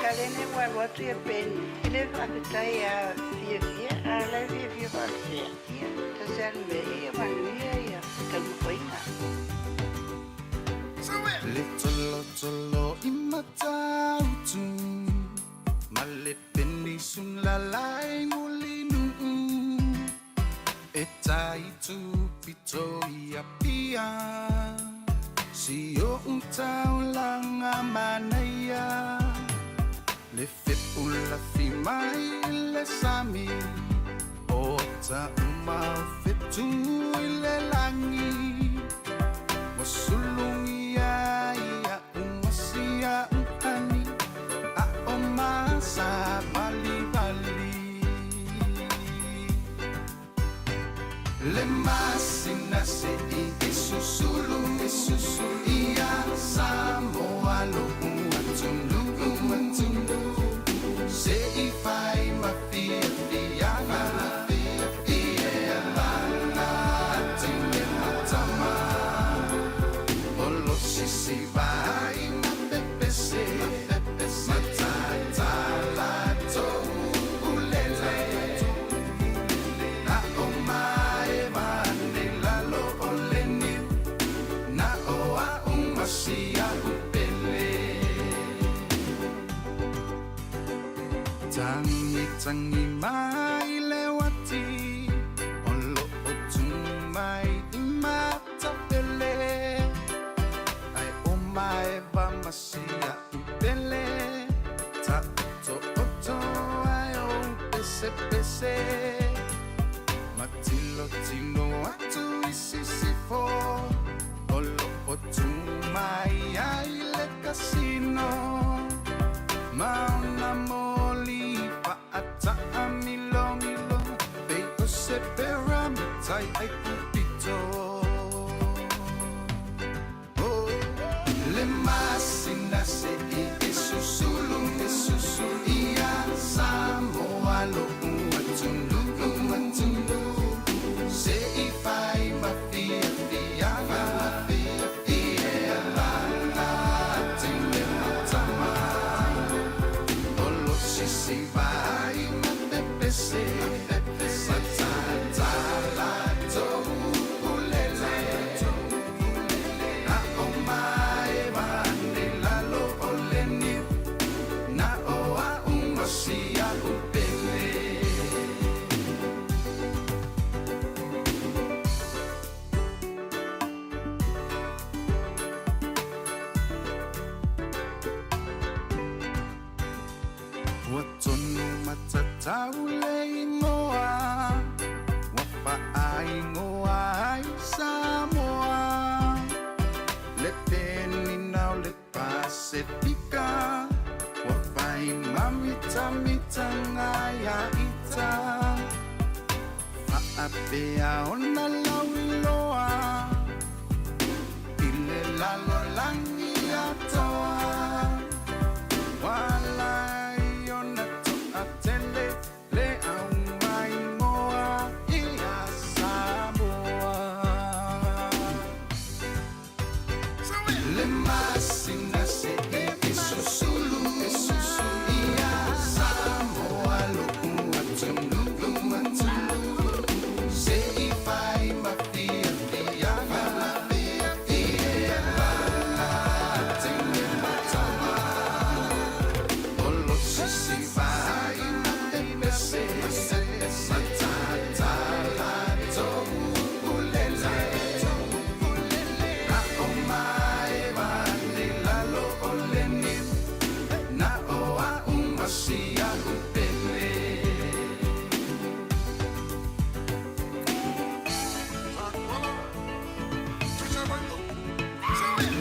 Kalene ua alu atu ia Peni i le faafetai ia fiafia a o la e fiafia faapea. Ia, tasi lava le mea ia manuia ia taumafaiga. Le tolotolo i Matautu ma le penisula i Mulinuu e tai tupito i Apia si o'u taulaga manaia le fepulafi mai le sami o taʻuma o fetu i le lagi ua sulugia iaʻu ma siaʻu ani aʻo ma savalivali le masina seʻi e susulu e susulu ia Samoa loʻu atunuu atunuu seʻi fai ma fiafiaga ia lana tine matama o lo sisi vai ma pepese matatala toulele na o maeva ane lalo o le niu na o a'u ma sia'u pele tangi tangi mai le uati o lo'o tu mai i matapele ai o maeva ma sia'u pele ta'oto'oto ai o pesepese matilotilo atu i sisifo o lo'o tu mai ai le kasino ma ona moli fa'ataʻamilomilo pei o se pyramitai ai kupito. Oh, le masina seʻi e susulu e susulu ia Samoa loʻu atunuu atunuu seʻi fai ma fiafiaga ia lana tine matama o lo sisi vai ma pepese matatala toulele na o maeva ane lalo o le niu na o a'u ma sia'u pele. Ua tonu matatau le igoa ua faaigoa ai Samoa le penina o le Pasefika ua fai mamitamitaga ia ita. faapea ona lauiloa i le lalolagi atoa. Ua ala ai ona toatele le aumaimoa ia Samoa. Le masina seʻe e susulu, e susulu ia Samoa lo'u atunuu, atunuu. Se i fai ma fiafiaga, fiafiaga teine ma tama. O lo sisi vai ma pepese, matata latou ulele. A o maeva nei lalo o le niu, na o a'u ma si a'u pele.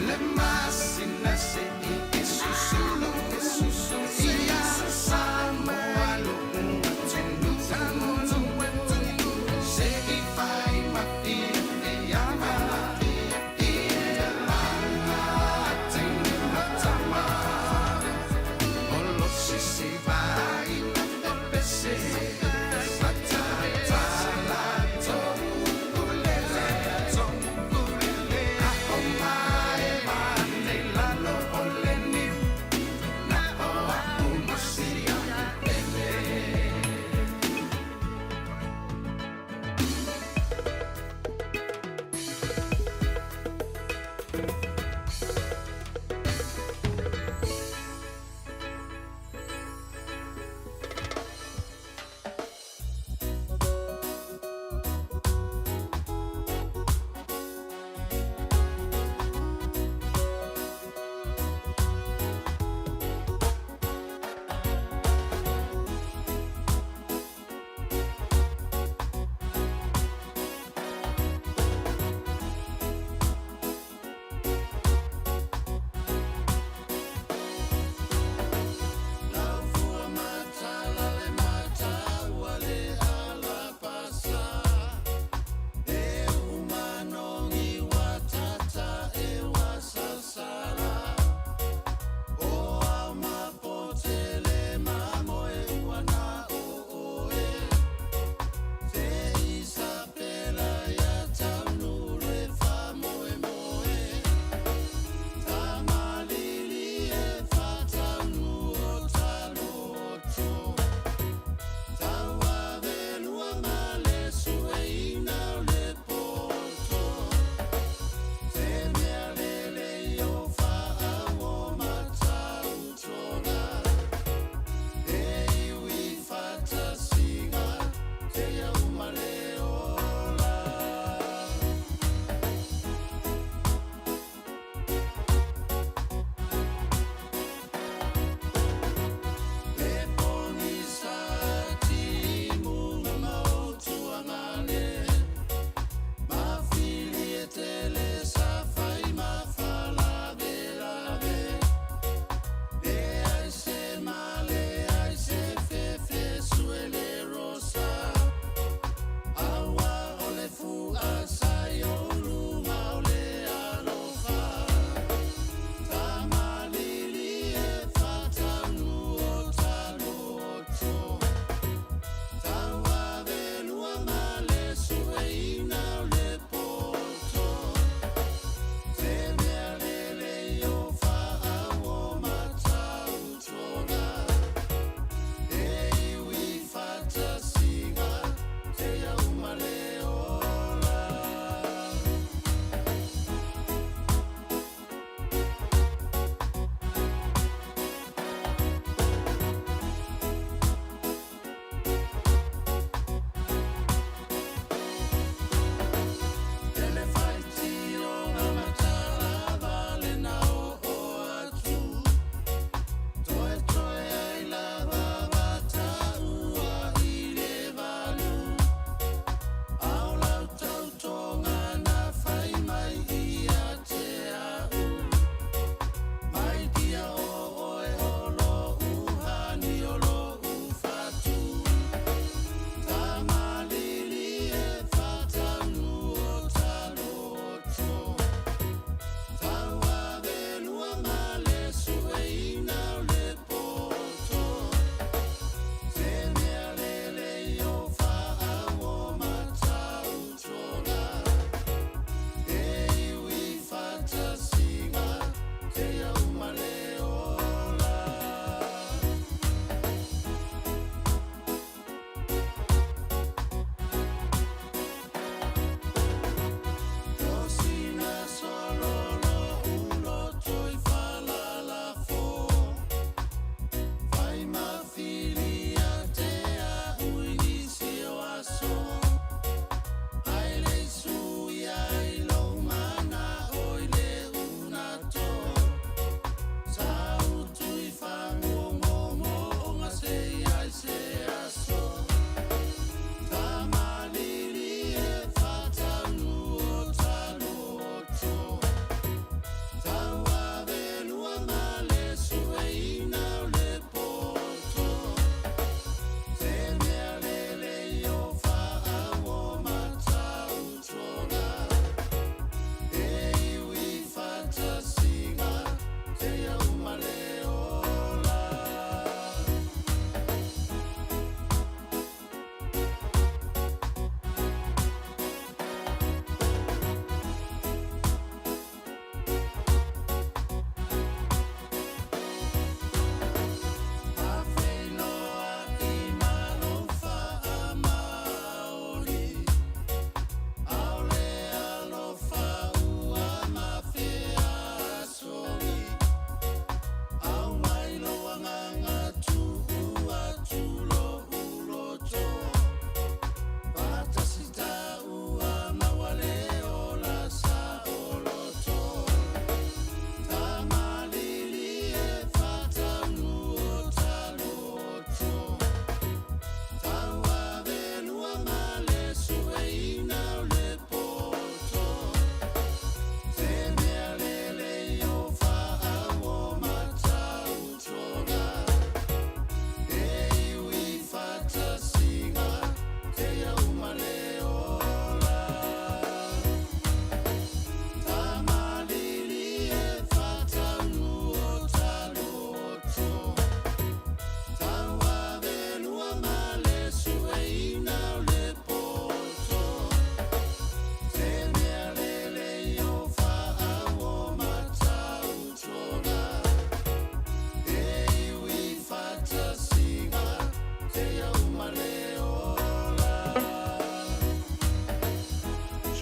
Le masina seʻe e susulu, e susulu ia Samoa lo'u atunuu, se i fai ma fiafiaga, fiafiaga teine ma tama. O lo sisi vai ma pepese, matata latou ulele, A o maeva nei lalo o le niu, na o a'u ma si a'u pele.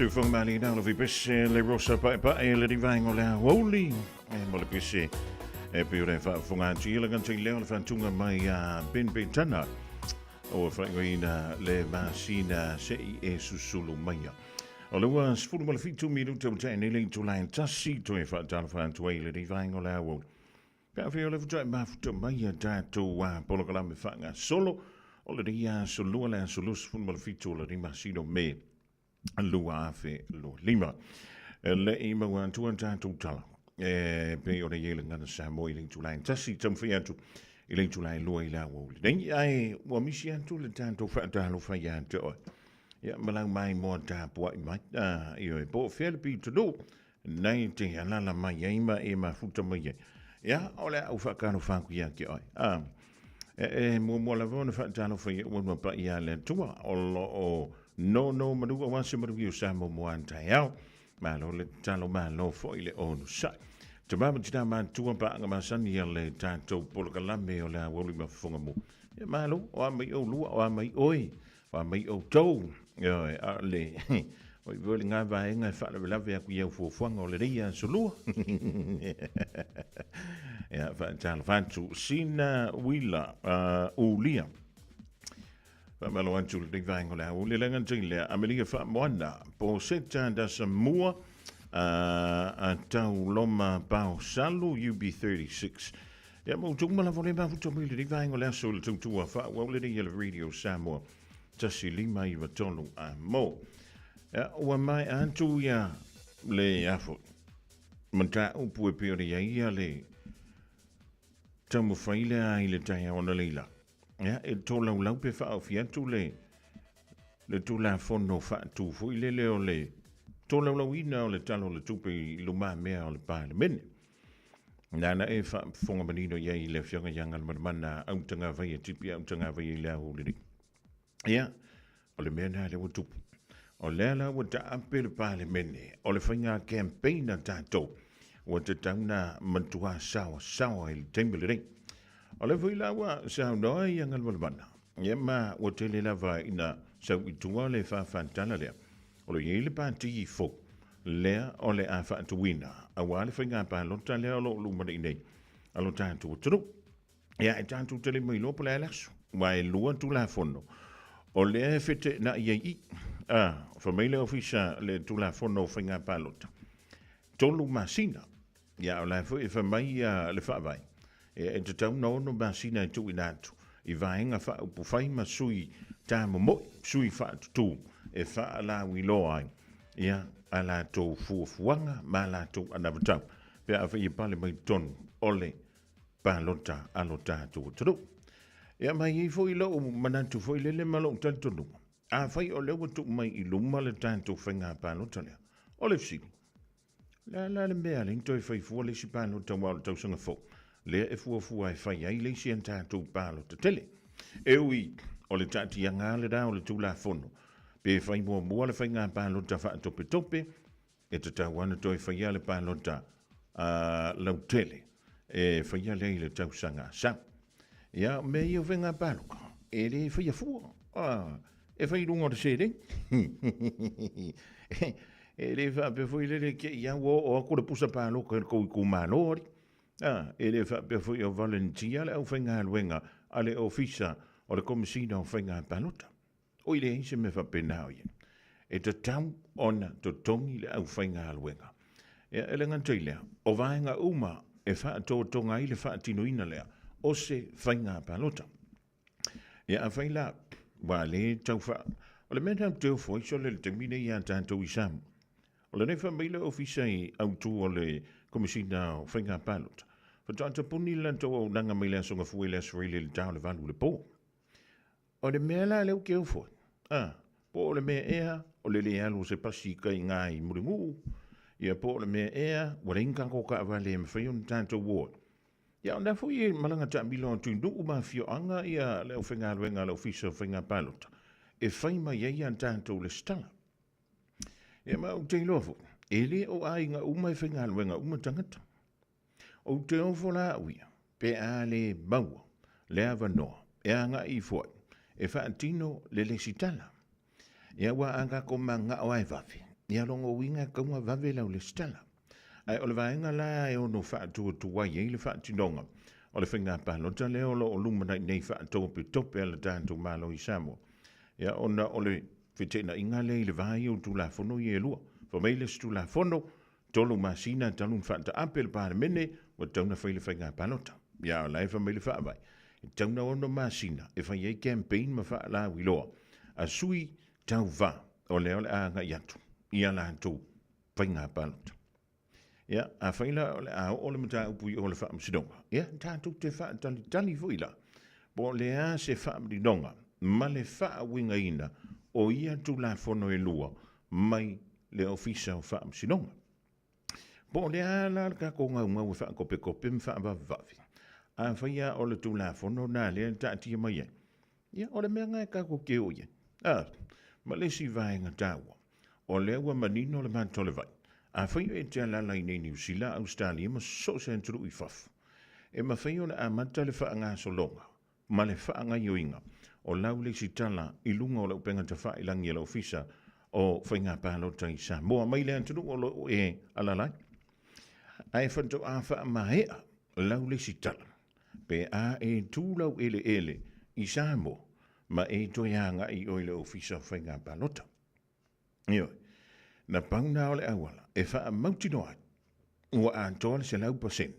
Sufunga mali na lo pese le rosa pae pae le rivaingo le auli e mo le pese e pe ore whaafunga atu i la te leo le whantunga mai a Ben Bentana o whaingoina le masina se i e susulu maia. O le ua 17 minuta o te nei le tulae tasi toe whaatala whaantu ai le rivaingo le auli. Pe afai o le futai mafuta mai a tātou a polokalame whaanga solo o le ria aso lua le aso 27 o le rima sino me 2025. Le i maua atua tātou tala. E pe o le iele ngana sa mo i le itulai tasi taumawhai atu i le itulai lua i la ua uli. Nei ai ua misi atu le tātou whaatalo whai a te oe. Ia malau mai moa tāpua i mai. I oe po whea le pitu nei te alala mai ai ma e mafuta mai ai. Ia, o le au whaakalo whāku ia ki oi. E mua mua lava ona whaatalo whai e uanua pa ia le tua. O lo o no no manu o wase manu i o sa mo mo an tai ao. Malo le talo malo fo i le onu sai. Te mama tina mātua pa anga masani ia le tātou polokalame o le awoli mafunga mo. Ia malo, o a mai o lua, o a mai oi, o a mai o tau. Ia, a le... O i vole ngā vaenga e whaalavelave aku iau fuafuaga o le reia solua. Ia, whaatalo whatu. Sina wila, ulia. Whaamalo atu le vaenga o le au. Le lenga tei Amelia Whaamoana. Po seta dasa mua. A tau loma pao salu UB36. Ia, mo tunga la vole mafuta mai le vaenga o le aso le tautua. Wha, le reia le Radio Samoa. 1593 a mo. Ia, ua mai atu ia le afo. Mata upu e peo ia ia le taumawhai le a i le tai ona leila. Ia, e tō lau lau pe wha au atu le tū la fono wha tū fui le leo le tō lau lau ina o le talo le tupe i luma mea o le pāle mene. Nāna e wha whonga manino ia i le whionga ia ngal mana au tanga vai e tipi au tanga vai i le au lere. Ia, o le mea nā le watupu. O lea la ua taape le pāle mene, o le whainga campaign a tātou, ua te tauna matua sawa sawa i le taimi le rei. O le fui la ua sau noa i angal malmana. Ia ma ua tele lava ina sau i tua le whawhantala lea. O le iei le pāti i fo, lea o le a whaatuina. A wā le whainga pālota lea o lo lumana i nei. Alo tātou turu. Ia e tātou tele mai lopo le alasu. Wa e lua tu la fono. O lea e fete na ia i. Fa mai le ofisa le tu la fono whainga pālota. Tolu masina. Ia o la foi e fa mai ia le whaavai. E te tau na ono masina e tu ina atu. I vaenga wha upu whai ma sui tā momoi, sui wha tutu. E wha la wiloa ai. Ia a la tō fuafuanga ma la tō anavatau. Pe a whai e pale mai tonu ole pālota alo tātou turu. Ia mai i foi lo manatu foi lele ma lou talitonu. A whai o lewa tu mai i luma le tātou whainga pālota lea. O le fsili. La la le mea le toi whai fua le si pālota wa o le tausanga fo. Lea e fua fua e whai ai le si an tātou pālota tele. E ui, o le tāti anga le rā o le tūla fono. Pe whai mua mua le whainga pālota wha tope tope. E te tau ana toi whai a le pālota lautele. E whai a le i le tausanga sa. Ia, me ia whainga pāloka. E le whai a fua. E whai runga o te sere. E le wha pe fui lele ke ia o o ako le pusa pāloka e kou i kou mālori. E le wha pe fui o Valentia le au whainga aluenga a le ofisa o le komisina o whainga pālota. O i le eise me wha penao ia. E te tau ona totongi le au whainga aluenga. Ia, e le ngantei lea, o vaenga uma e wha tō i le wha tinoina lea, o se whainga pālota. Ia, a whai la, wā le tau wha, o le mea tau teo fo iso le le temine i a tātou i Samu. O le nefa mai le ofisa i autu o le komisina o whainga pālota. Fa tāta puni la tau au nanga mai le asonga fue le asfrei le tau le valu le pō. O le mea la leo keo fo. Po o le mea ea, o le le alu se pasi kai ngā i muringu. Ia po o le mea ea, wa le inga ko ka wale me whai on tātou wā. Ia, o nā fui e malanga tā milo atu nuu ma fio anga ia le o whenga aluenga le ofisa o whenga pālota. E whai mai ai an tātou le stala. Ia ma o te iloa fo, e le o ai ngā uma e whenga aluenga uma tangata. O te ofo la uia, pe a le maua, le avanoa, e a ngā i fua, e whaatino le lesitala. Ia wa anga ko manga o ai wawe. Ia lona uiga e tatau ona vave lau lesitala. Ae o le vaega la e ono faatuatuai ai le faatinoga o le faiga palota lea o lo o lumanai nei faatopetope a le tatou Malo i Samoa, ia ona o le feteenaiga lea i le va ia o Tulafono ia e lua. Fai mai le isi Tulafono, 3 masina talu ona faataape le Palemene ua tatau ona fai le faiga palota. Ia a o la e fai mai le Faavae, e tatau ona 6 masina e fai ai campaign ma faalauiloa a sui tauva o lea o le a agai atu i a latou faiga palota. Ia, afai la o le a oo le mataupu i o le Faamasinoga, ia, tatou te faatalitali foi la, po o le a se faamaninoga ma le faauigaina o ia Tulafono e lua mai le Ofisa o Faamasinoga. Po o le a la le tatou gaugau e faakopekope ma faavavevave, afai lava o le Tulafono lena lea e taatia mai ai, ia, o le mea lena e tatou te o i ai. A, ma le isi vaega taua, o lea ua manino le mata o le vai. Afai e te alaala i nei Niu Sila, Ausetalia ma so o se atunuu i fafo, e mafai ona amata le faagasologa ma le faagaioiga o lau lesitala i luga o le upega tafailagi a le Ofisa o Faiga Palota i Samoa mai le atunuu o lo o e alaala ai. Ae faatoa faamaea lau lesitala pe a e tu lau eleele i Samoa ma e toe agai i o i le Ofisa o Faiga Palota. Ioe, na pau na o le auala e faamautinoa ai ua atoa le 100%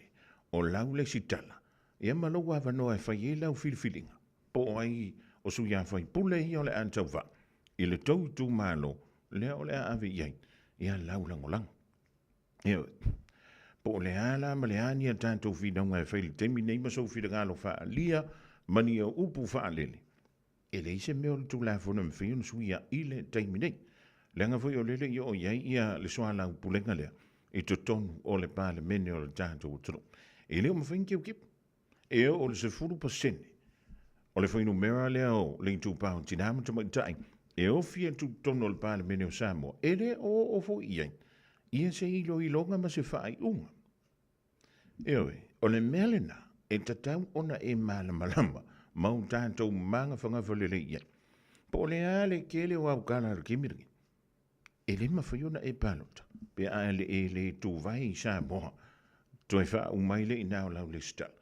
o lau lesitala ia ma lou avanoa e fai ai lau filifiliga po o ai o sui usufono ia o le a tauva i le tou itumalo lea o le a ave i ai ia lau lagolago. Ioe. Po o le a la ma le a ni a tatou finauga e fai i le taimi nei ma sou finagalo faaalia ma ni au upu faalele, E leai se mea o le Tulafono e mafai ona suia i le taimi nei. Leaga foi o lea e le i oo i ai ia le soalaupulega lea i totonu o le Palemene o le tatou atunuu. E le o mafai ona teuteu. E oo i le 10% o le fuainumera lea o le itupa o tina ma tamaitai e ofi atu i totonu o le Palemene o Samoa, e le o oo foi i ai ia se iloiloga ma se faaiuga. Ioe, o le mea lena e tatau ona e malamalama ma o tatou magafagafa lelei i ai. Po o le a le tele o au tala a le taimi lenei, e le mafai ona e palota pe a le e le tuvae i Samoa toe faauma ai le ina o lau lesitala.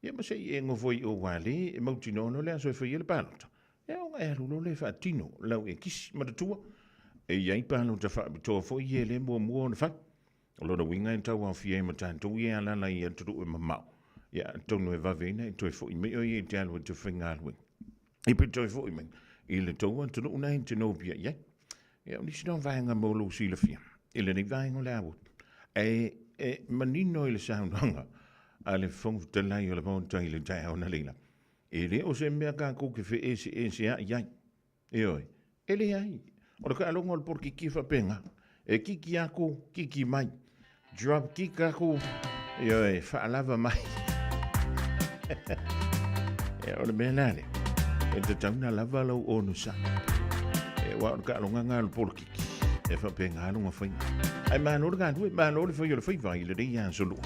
Ia ma se i e nofo i o aua le e mautinoa loa le aso e fai ai le palota. Ia ona e alu loa lea e faatino lau ekisi. Manatua, e i ai palota faapitoa foi ia e le muamua ona fai. O lona uiga e tauaofia ai ma tatou ia e alaala i atunuu e mamao, ia atonu e vave ai na e toe foi mai oe ia i te alu ai te faigaluega. I pe toe foi mai i le tou atunuu na e te nopia i ai. Ia o nisi na o vaega mo lou silafia i lenei vaega o le aoauli. Ae e manino i le saunoaga a le Fofoga Fetalai o le Maota i le taeao analeila, e le o se mea tatou te feeseeseai ai. Ioe, e leai. O le taaloga o le polokiki e faapena. E kiki aku, kiki mai. Drop kick aku, ioe, faalava mai. Ia, o le mea la lea, e tatau ona lava lau onosai. E, aua o le taaloga lena o le polokiki, e faapena lona faiga. Ae malo le galue, malo le fai o le faiva i lenei aso lua.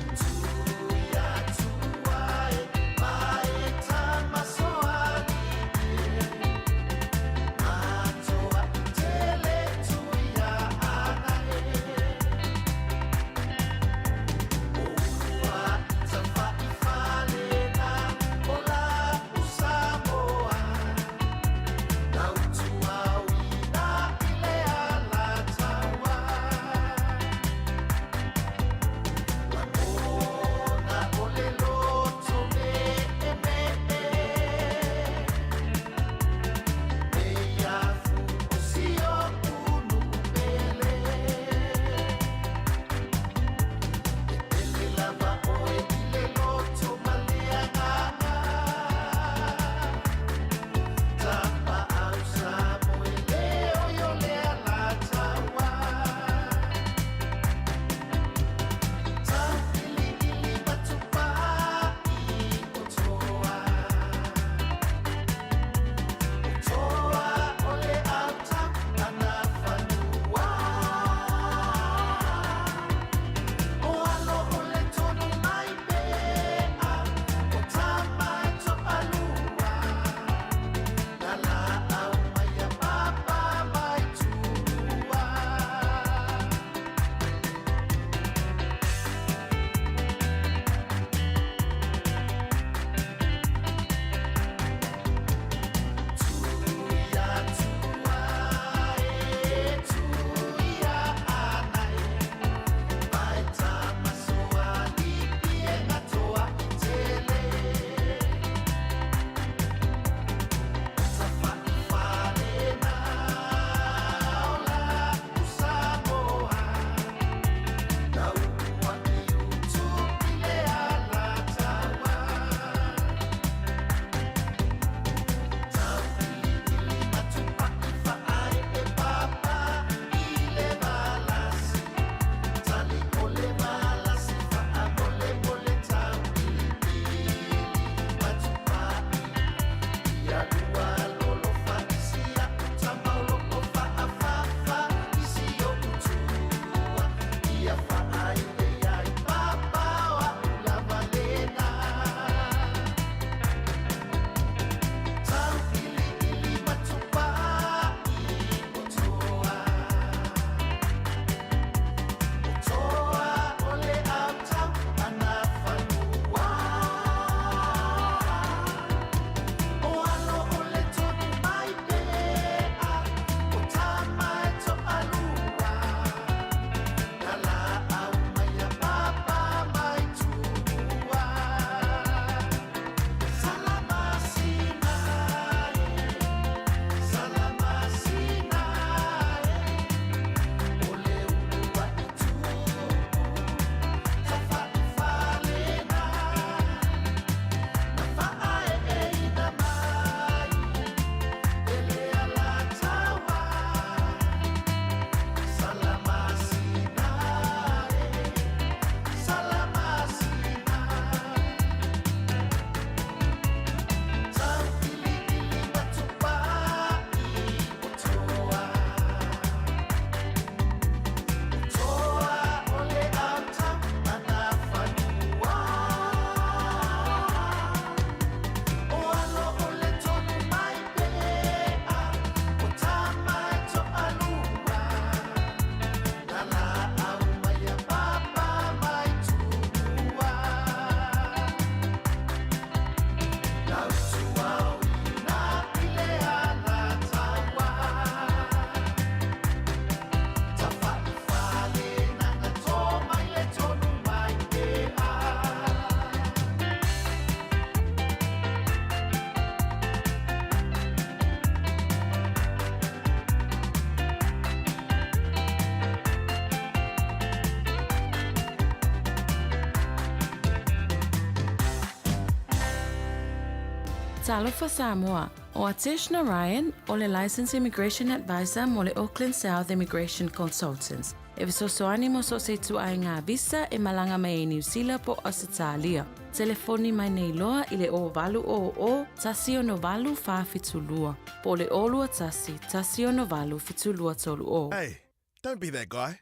Talofa Samoa, ʻO Atesh Narayan, ʻo le Licensed Immigration Advisor mo le Auckland South Immigration Consultants, e fesoasoani mo so o se ituaiga visa e malaga mai ai Niu Sila po o Ausetalia. Telefoni mai nei loa i le 0800 168 472 po o le 021 168 7230. Hey, don't be that guy.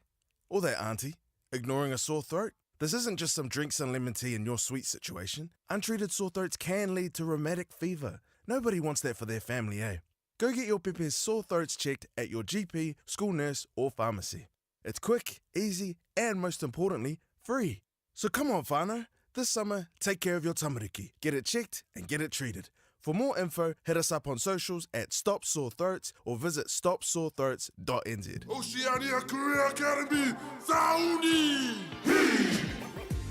Or that auntie. Ignoring a sore throat? This isn't just some drinks and lemon tea in your sweet situation. Untreated sore throats can lead to rheumatic fever. Nobody wants that for their family, eh? Go get your pepe's sore throats checked at your GP, school nurse, or pharmacy. It's quick, easy, and most importantly, free. So come on, whānau. This summer, take care of your tamariki. Get it checked and get it treated. For more info, hit us up on socials at Stop Sore Throats or visit stopsorethroats.nz. Oceania Career Academy, Sauni! Hi!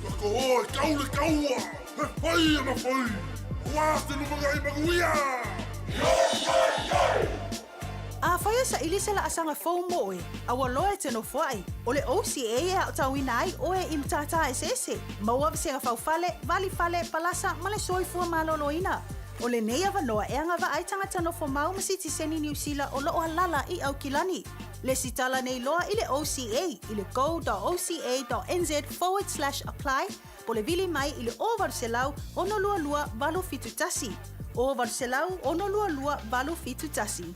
Ka koho e kau le kaua, he whai ana whai! Wā te lumangai manuia! Yo, yo, yo! Afai e saili se laasaga fou mo oe, a ua loa e te nofoaʻi, o le OCA e aotauina ai oe i matata eseese, maua vasega faufale, valifale, palasa ma le soifua maloloina. O lenei avanoa e agavaa ai tagata nofo mau ma sitiseni Niu Sila o loo alala i Aukilani. Lesitala nei loa i le OCA i le go.oca.nz forward slash apply po le vili mai i le 0800 622 871. 0800 622 871.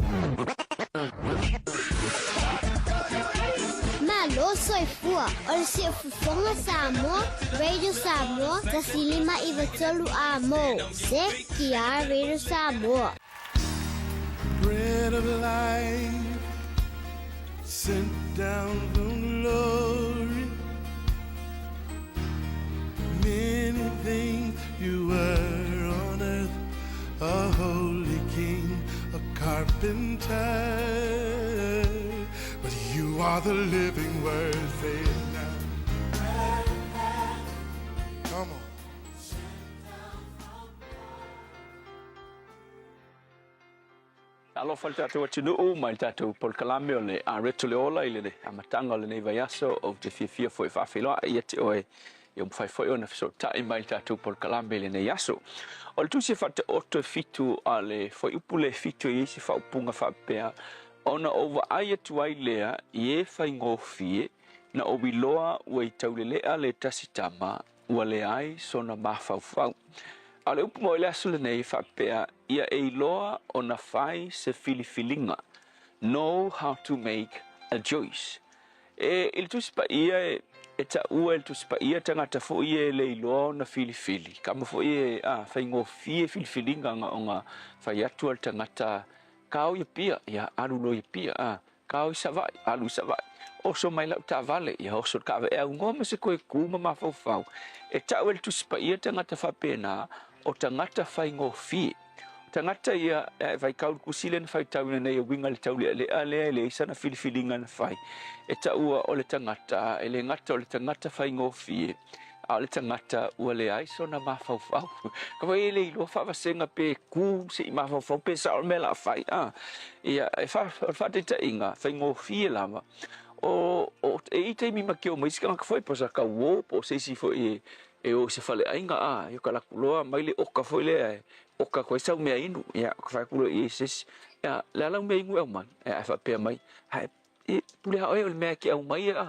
Malo soifua o le Siufofoga Samoa, Radio Samoa, 159 A mo. Se ki Radio Samoa. Bread of life sent down from glory. Many things you were on earth, a holy king, a carpenter. But you are the living word, say it now. Come on. Alofa le tatou atunuu mai le tatou polokalame o le Areto le Ola i le amataga o lenei vaiaso. Ou te fiafia foi e faafeiloai ia te oe ia mafai foi ona fesootai mai le tatou polokalame i lenei aso. O le tusi e faataoto e fitu a le fuaiupu le fitu e i ai se faaupuga faapea, Ona ou vaai atu ai lea i e faigofie, na ou iloa ua i taulelea le tasi tama, ua leai sona mafaufau. A o le upu moi le aso lenei e faapea, ia e iloa ona fai se filifiliga, know how to make a choice. E, i le Tusi Paia e, e taua e le Tusi Paia tagata foi ia e le iloa ona filifili, kama foi e, a, faigofie filifiliga ona, ona fai atu a le tagata, Kao i Apia, ia, alu loa i Apia, a, Kao i Savaii, alu i Savaii. Oso mai lau taavale, ia oso le kaave e aunoa ma se koe kū ma mafaufau. E tau e le Tusi Paia tagata faapena, o tagata faigofie. O tagata ia, e faitau le tusi lea na faitauina nei e uiga i le taulealea lea e leai sana filifiliga na fai. E taua o le tagata, e le gata o le tagata faigofie, a o le tagata ua leai sona mafaufau. Ka wai e le iloa faavasega pe kū se i mafaufau pe sao le mea la fai. A, ia, e wha, o le whaataitaiga, faigofie lava, o, o, e i taimi ma keo mai isi tagata foi, po o sa kauō, po o se isi foi e, e o i se faleaiga, a, ia ka laku loa mai le oka foi lea e oka atu ai sau mea inu, ia, ka fai atu loa i ai se isi, ia, le a lau mea inu e aumai? Ia, ae faapea mai, ae E pule a oe o le mea e ke aumai a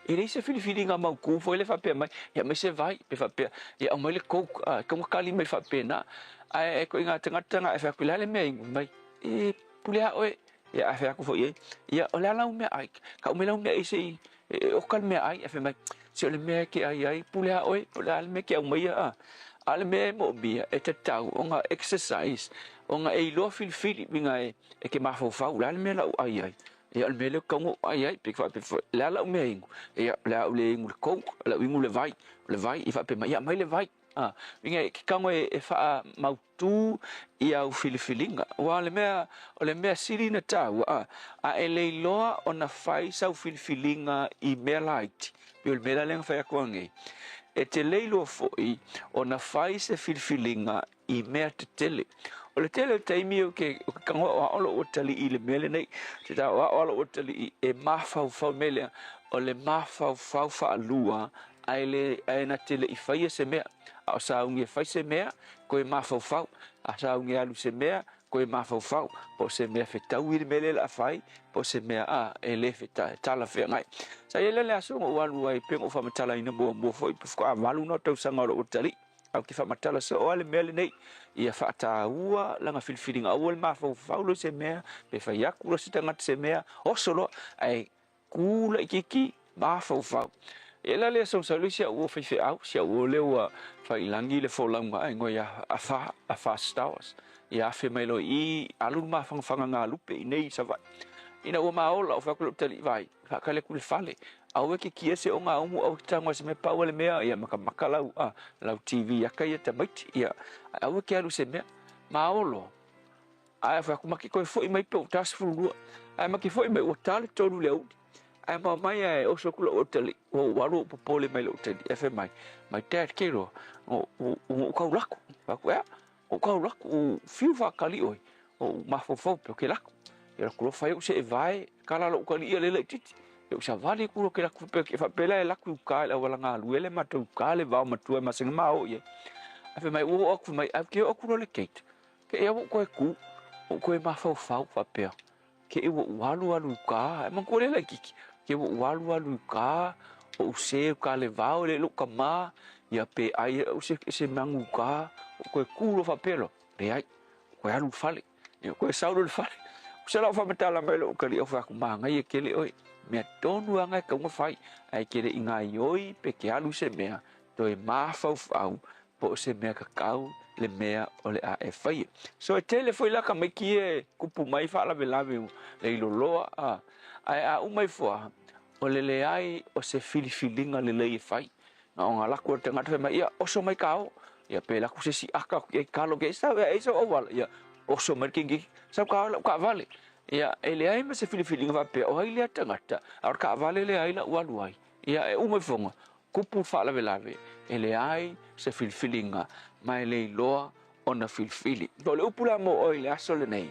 e leai se filifiliga mautū foi lea faapea mai, e aumai se vai pe faapea e aumai le coke a e taugakali mai faapena. Ae e koiga tagata na e fai atu, o le a le mea e inu mai? E pule a oe. Ia ae fai atu foi i ai, ia o le a lau meaai? Tau mai lau meaai se i e oka le meaai. Ae fai mai, se o le mea e ke ai ai, pule a oe, po o le a le mea e ke aumaia a. A o le mea e moomia, e tatau ona exercise, ona e iloa filifili uiga e ke mafaufau, o le a le mea la ou ai ai. Ia, o le mea lea ou te taunuu ai ai, pe faapea foi, o le a lau mea inu? Ia, o le a ou le inu i le Coke, o le a ou inu i le vai. O le vai, ia faapea mai, ia aumai le vai. A, uiga e te tago e faamautū i au filifiliga. Aua o le mea, o le mea sili ona taua, a, a e le iloa ona fai sau filifiliga i mea laiti, pei o le mea la lea na fai atu anei, e te le iloa foi ona fai se filifiliga i mea tetele. O le tele o taimi ou te tago o ao lou atalii i le mea lenei, te tago o ao lou atalii e mafaufau le mea lea, o le mafaufau faalua ae le ae na te le i faia se mea. A o sauni e fai se mea, koe mafaufau. A sauni e alu i se mea, koe mafaufau. Po o se mea fetaui le mea lea o le a fai, po o se mea a e le talafeagai. Sa i ai la le aso na ou alu ai, pei ona ou faamatalaina muamua foi, pe faatoa 8 na o tausaga o lou atalii. Ae ou te faamatala soo lava le mea lenei, ia faataua lana filifiliga, aua le mafaufau loa i se mea, pe fai atu loa se tagata se mea, oso loa, ae Ku laitiiti, mafaufau. Ia la lea sausau lea si au uo faifeau, si au uo lea ua faiilagi le folauga a igoa ia Afa, Afa Stowers. Ia afe mai loa i i, alu le mafanafana galupe i nei i Savaii. Ina ua maola, ou fai atu i lou talii, Vaai, faatali atu i le fale. Aua e te kia se ogaumu, aua e te tago i se mea, pau lava le mea, ia makamaka lau, lau TV aka ia tamaiti, ia, ae aua e te alu i se mea. Maolo. Ae fai atu, ma te toe foi mai pe ua ta 12. Ae ma te foi mai ua ta le 3 i le aoauli. Ae ma omai ae oso atu lou atalii, ua ou alu ou popole mai lou atalii. Ae fai mai, my dad, ke loa, ua ou tau laku. Fai atu, ea, ua ou tau laku, ua fiu faatali oe, ua ou mafaufau pea ou te laku. Ia alu atu loa fai ou seevae, kala lou atalii ia lea laitiiti. Ia ou savali atu loa ke laku faapea la e laku i uka i le auala galue lea matou i uka le vao matua e masani ma o i ai. Ae fai mai ua oo atu fai mai, ae ou te oo atu loa i le gate, Ke ea ua ou toe kū, ua ou toe mafaufau faapea, ke i ua ou alu alu i uka, e manatua lea laitiiti, ke ua ou alu alu i uka, ou se i uka le vao e le i lou tamā, ia pe ai au se, se manu i uka, ou toe kū loa faapea loa, leai, ou toe alu i le fale, ia ou toe sau loa i le fale. O se lau faamatala mai lou atalii au fai atu, manaia tele oe, mea tonu lava na e tatau ona fai, ae e te le i gaioi pe te alu i se mea, toe mafaufau po o se mea kakau le mea o le a e faia. So e tele foi la tamaiti ia e kupu mai faalavelave le iloloa a, ae a uma ifo a, o le leai o se filifiliga lelei e fai. Na ona alu atu o le tagata fai mai, ia oso mai ka o, ia pe alu atu se isi aka atu i ai kalo ke sau e sau auala, ia oso mai le kingi, sau ka o lau kaavale. Ia e leai ma se filifiliga faapea o ai lea tagata, a o le kaavale lea ai lau alu ai. Ia e uma ifoga, Kupu faalavelave, e leai se filifiliga, ma e le iloa ona filifili. O le upu la mo oe i le aso lenei,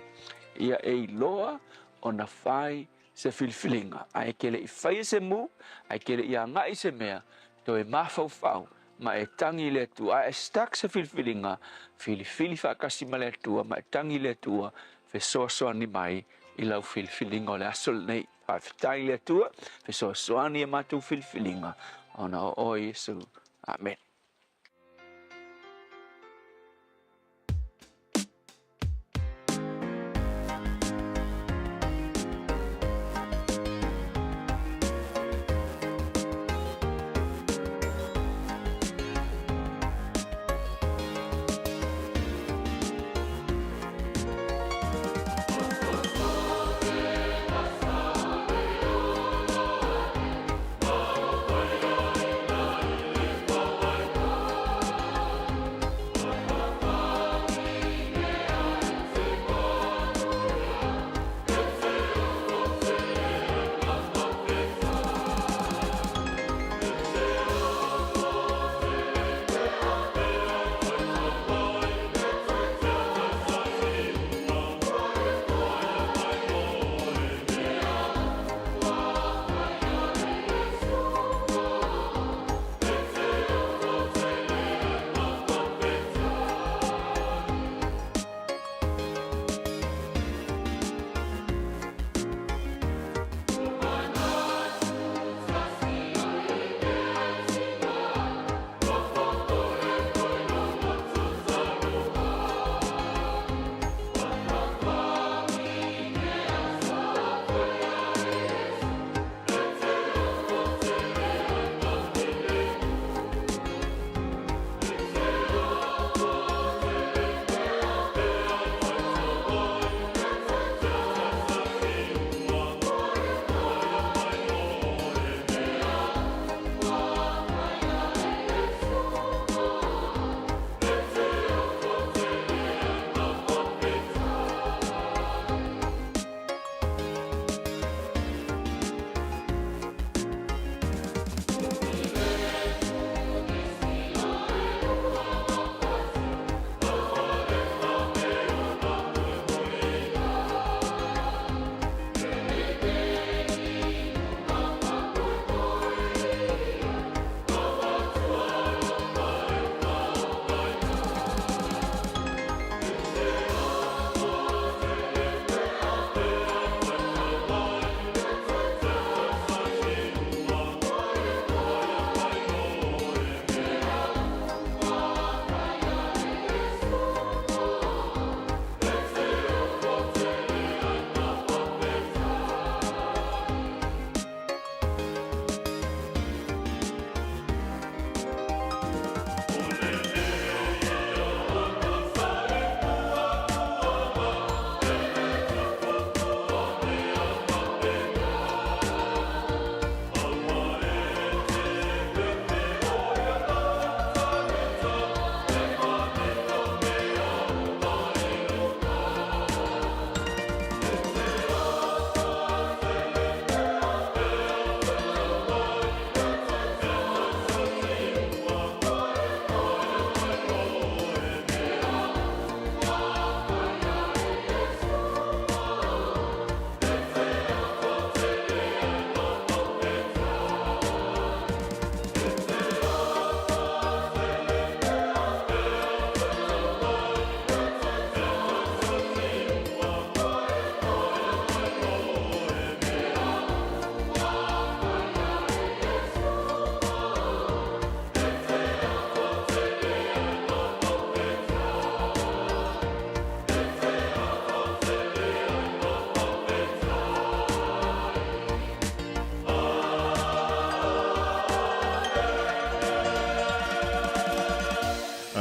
ia e iloa ona fai se filifiliga, ae e te le i faia se mū, ae e te le i agai i se mea, toe mafaufau ma e tagi i le Atua. A e stuck se filifiliga, filifili faatasi ma le Atua ma e tagi i le Atua, fesoasoani mai i lau filifiliga o le aso lenei. Faafetai i le Atua, fesoasoani i a matou filifiliga, ona o oe Iesu. Amene.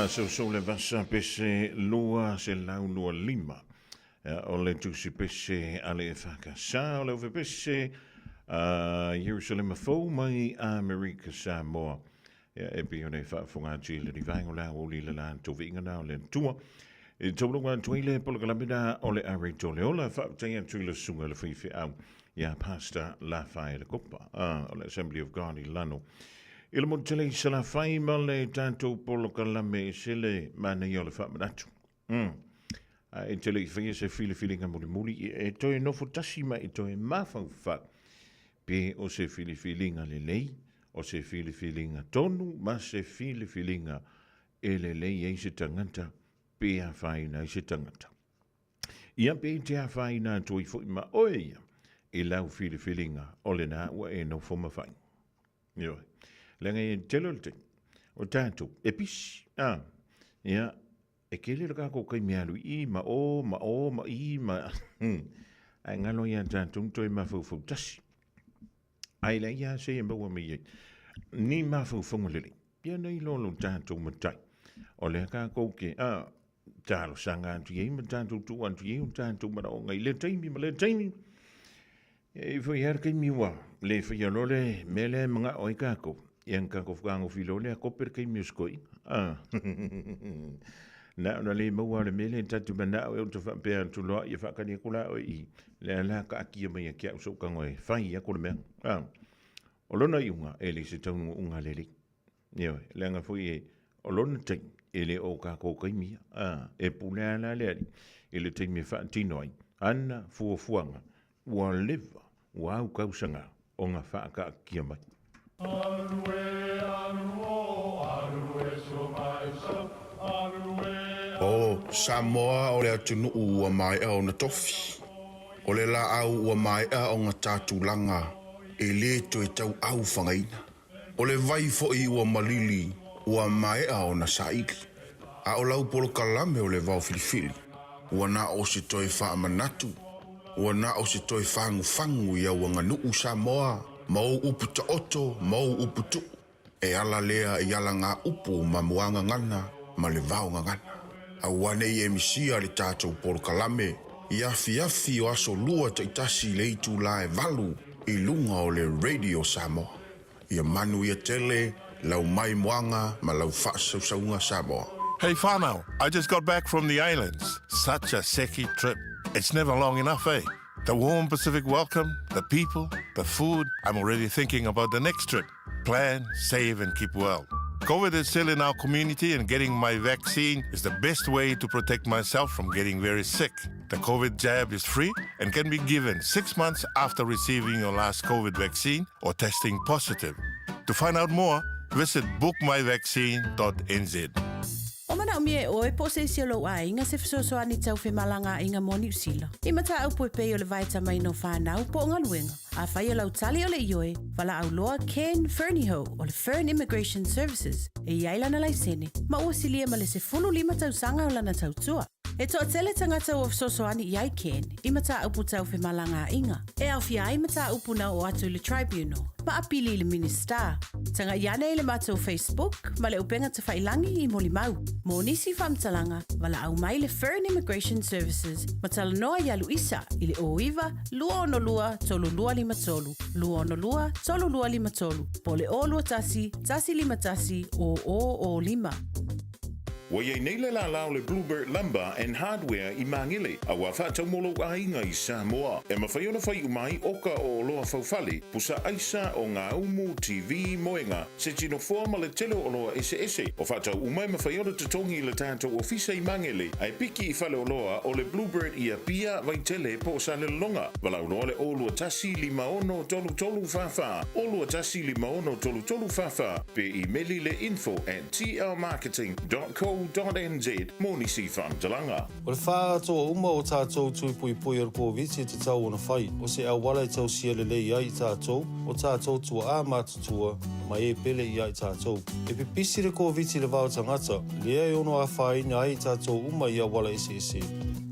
So le vasa pese 225. O le tusi pese a le EFKS, o le ofe pese a Ierusalema Fou mai Amerika Samoa. Ia, e pei ona e faafofoga atu i le vaega o le aoauli i le la toviiga na o le Atua. E taulunga atu ai le polokalame na o le Areto le Ola, faafetai atu i le susuga i le faifeau ia Pastor Lafaele Kopa o le Assembly of God i Lano. I le motu tele i Salafai ma le tatou polokalame e sele manaia o le faamanatu. A e te le i faia se filifiliga mulimuli, e toe nofo tasi ma e toe mafaufau pe o se filifiliga lelei, o se filifiliga tonu ma se filifiliga e lelei ai se tagata pe afaina ai se tagata. Ia pe te afaina atu ai foi ma oe ia i lau filifiliga o lena ua e nofo ma fai. Ioe. Leaga e tele o le taimi, o tatou, e pisi, a, ia, e kele le kākou kaimi alu i i ma o, ma o, ma i, ma, ae ngalo ia tatou toe mafaufau tasi. Ai la ia se e maua mai ai. Ni mafaufauga lelei. Ia nei loa lo tatou matai. O lea kākou ke, a, talosaga atu i ai ma tatou tuu atu i ai o tatou manaoga i lea taimi ma lea taimi. E i foi lava le taimi ua le faia loa le mea lea e manao ai kākou, ia na tatou fetagofi loa lea kope le taimi o si toeaina. A Na ona le maua o le mea lea ta te manao e ou te faapea atu loa, ia faatali atu la oe i lea la taatia mai ia te au sou tago e fai atu le mea. A O lona iuga, e le se taunuuga lelei. Ioe, leaga foi e, o lona taimi, e le o kākou taimi ia. A, e pule lava la le Alii i le taimi e faatino ai ana fuafuaga ua leva, ua au tausaga ona faataatia mai. O Samoa o le atunuu ua maea ona tofi. O le laau ua maea ona tatulaga e le toe tauau fagaina. O le vai foi ua malili ua maea ona saili. A o lau polokalame o le vao filifili, ua na o se toe faamanatu, ua na o se toe fagufagu i au aganuu Samoa ma ou upu taoto ma ou upu tuu, e ala lea i alagaupu ma muagagana ma le vaogagana. Aua ne i e misia le tatou polokalame i afiafi o aso lua taitasi i le itula e valu i luga o le Radio Samoa. Ia manuia tele lau maimoaga ma lau faasausauga Samoa. Hey whanau, I just got back from the islands. Such a seki trip. It's never long enough, eh? The warm Pacific welcome, the people, the food. I'm already thinking about the next trip. Plan, save, and keep well. COVID is still in our community, and getting my vaccine is the best way to protect myself from getting very sick. The COVID jab is free and can be given six months after receiving your last COVID vaccine or testing positive. To find out more, visit bookmyvaccine.nz. O manaomia e oe po o se isi o lou aiga se fesoasoani tau femalagaaiga mo Niu Sila. I mataupu e pei o le vaetamaina o fanau po o galuega. Afai o lau tali o le ioe, valaau loa Ken Fernihough o le Fern Immigration Services e i ai lana laisene ma ua silia ma le 15 tausaga o lana tautua. E toatele tagata ua fesoasoani i ai Ken i mataupu tau femalagaaiga, e aofia ai mataupu na oo atu i le Tribunal ma apili i le Minisita. Tagai ane i le matou Facebook ma le upega tafailangi i molimau. Mo nisi faamatalaga, valaau mai le Fern Immigration Services ma talanoa iā Luisa i le 09 262 3253, 262 3253, po o le 021 151 0005. Ua i ai nei le lālā o le Bluebird Lumber and Hardware i Māngele, a ua faatau mo lou aiga i Samoa. E mafai ona fai uma ai oka o oloa faufale, pusa aisa, o gaumu, TV, moega, se tinofoa ma le tele o oloa eseese. O faatau uma e mafai ona totogi i le tatou ofisa i Māngele, ae piki i faleoloa o le Bluebird i Apia, Vaitele po o Salelologa. Valaau loa le 021 56 33 44, 021 56 33 44, pe imeli le info at tlmarketing.co.nz mo nisi faamatalaga. O le faaatoa uma o tatou tui puipui o le Koviti e tatau ona fai, o se auala e tausia lelei ai i tatou, o tatou tuaa matutua, ma e pele i a i tatou. E pipisi le Koviti i le va o tagata, lea e ono afaina ai i tatou uma i auala eseese.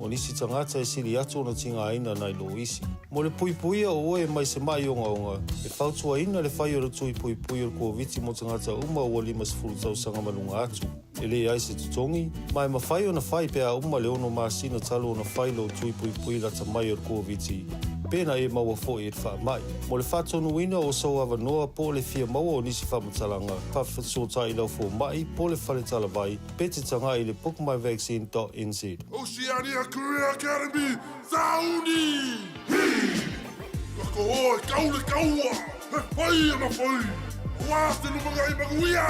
O nisi tagata e sili atu ona tigaina nai lo isi. Mo le puipuia o oe mai se ma'i ogaoga, e fautuaina le fai o le tui puipui o le Koviti mo tagata uma ua 50 tausaga ma luga atu. E leai se totogi, ma e mafai ona fai pe a uma le 6 masina talu ona fai lou tui puipui lata mai o le Koviti, pe na e maua foi i le faamai. Mo le faatonuina o sou avanoa po o le fia maua o nisi faamatalaga, faafesootai i lau fomai po o le fale talavai, pe te tagai i le bookmyvaccine.nz. Oceania Career Academy, Sauni! Hi! Ka koho e kau le kaua, he whai ana whai, wā te lumanga i manuia!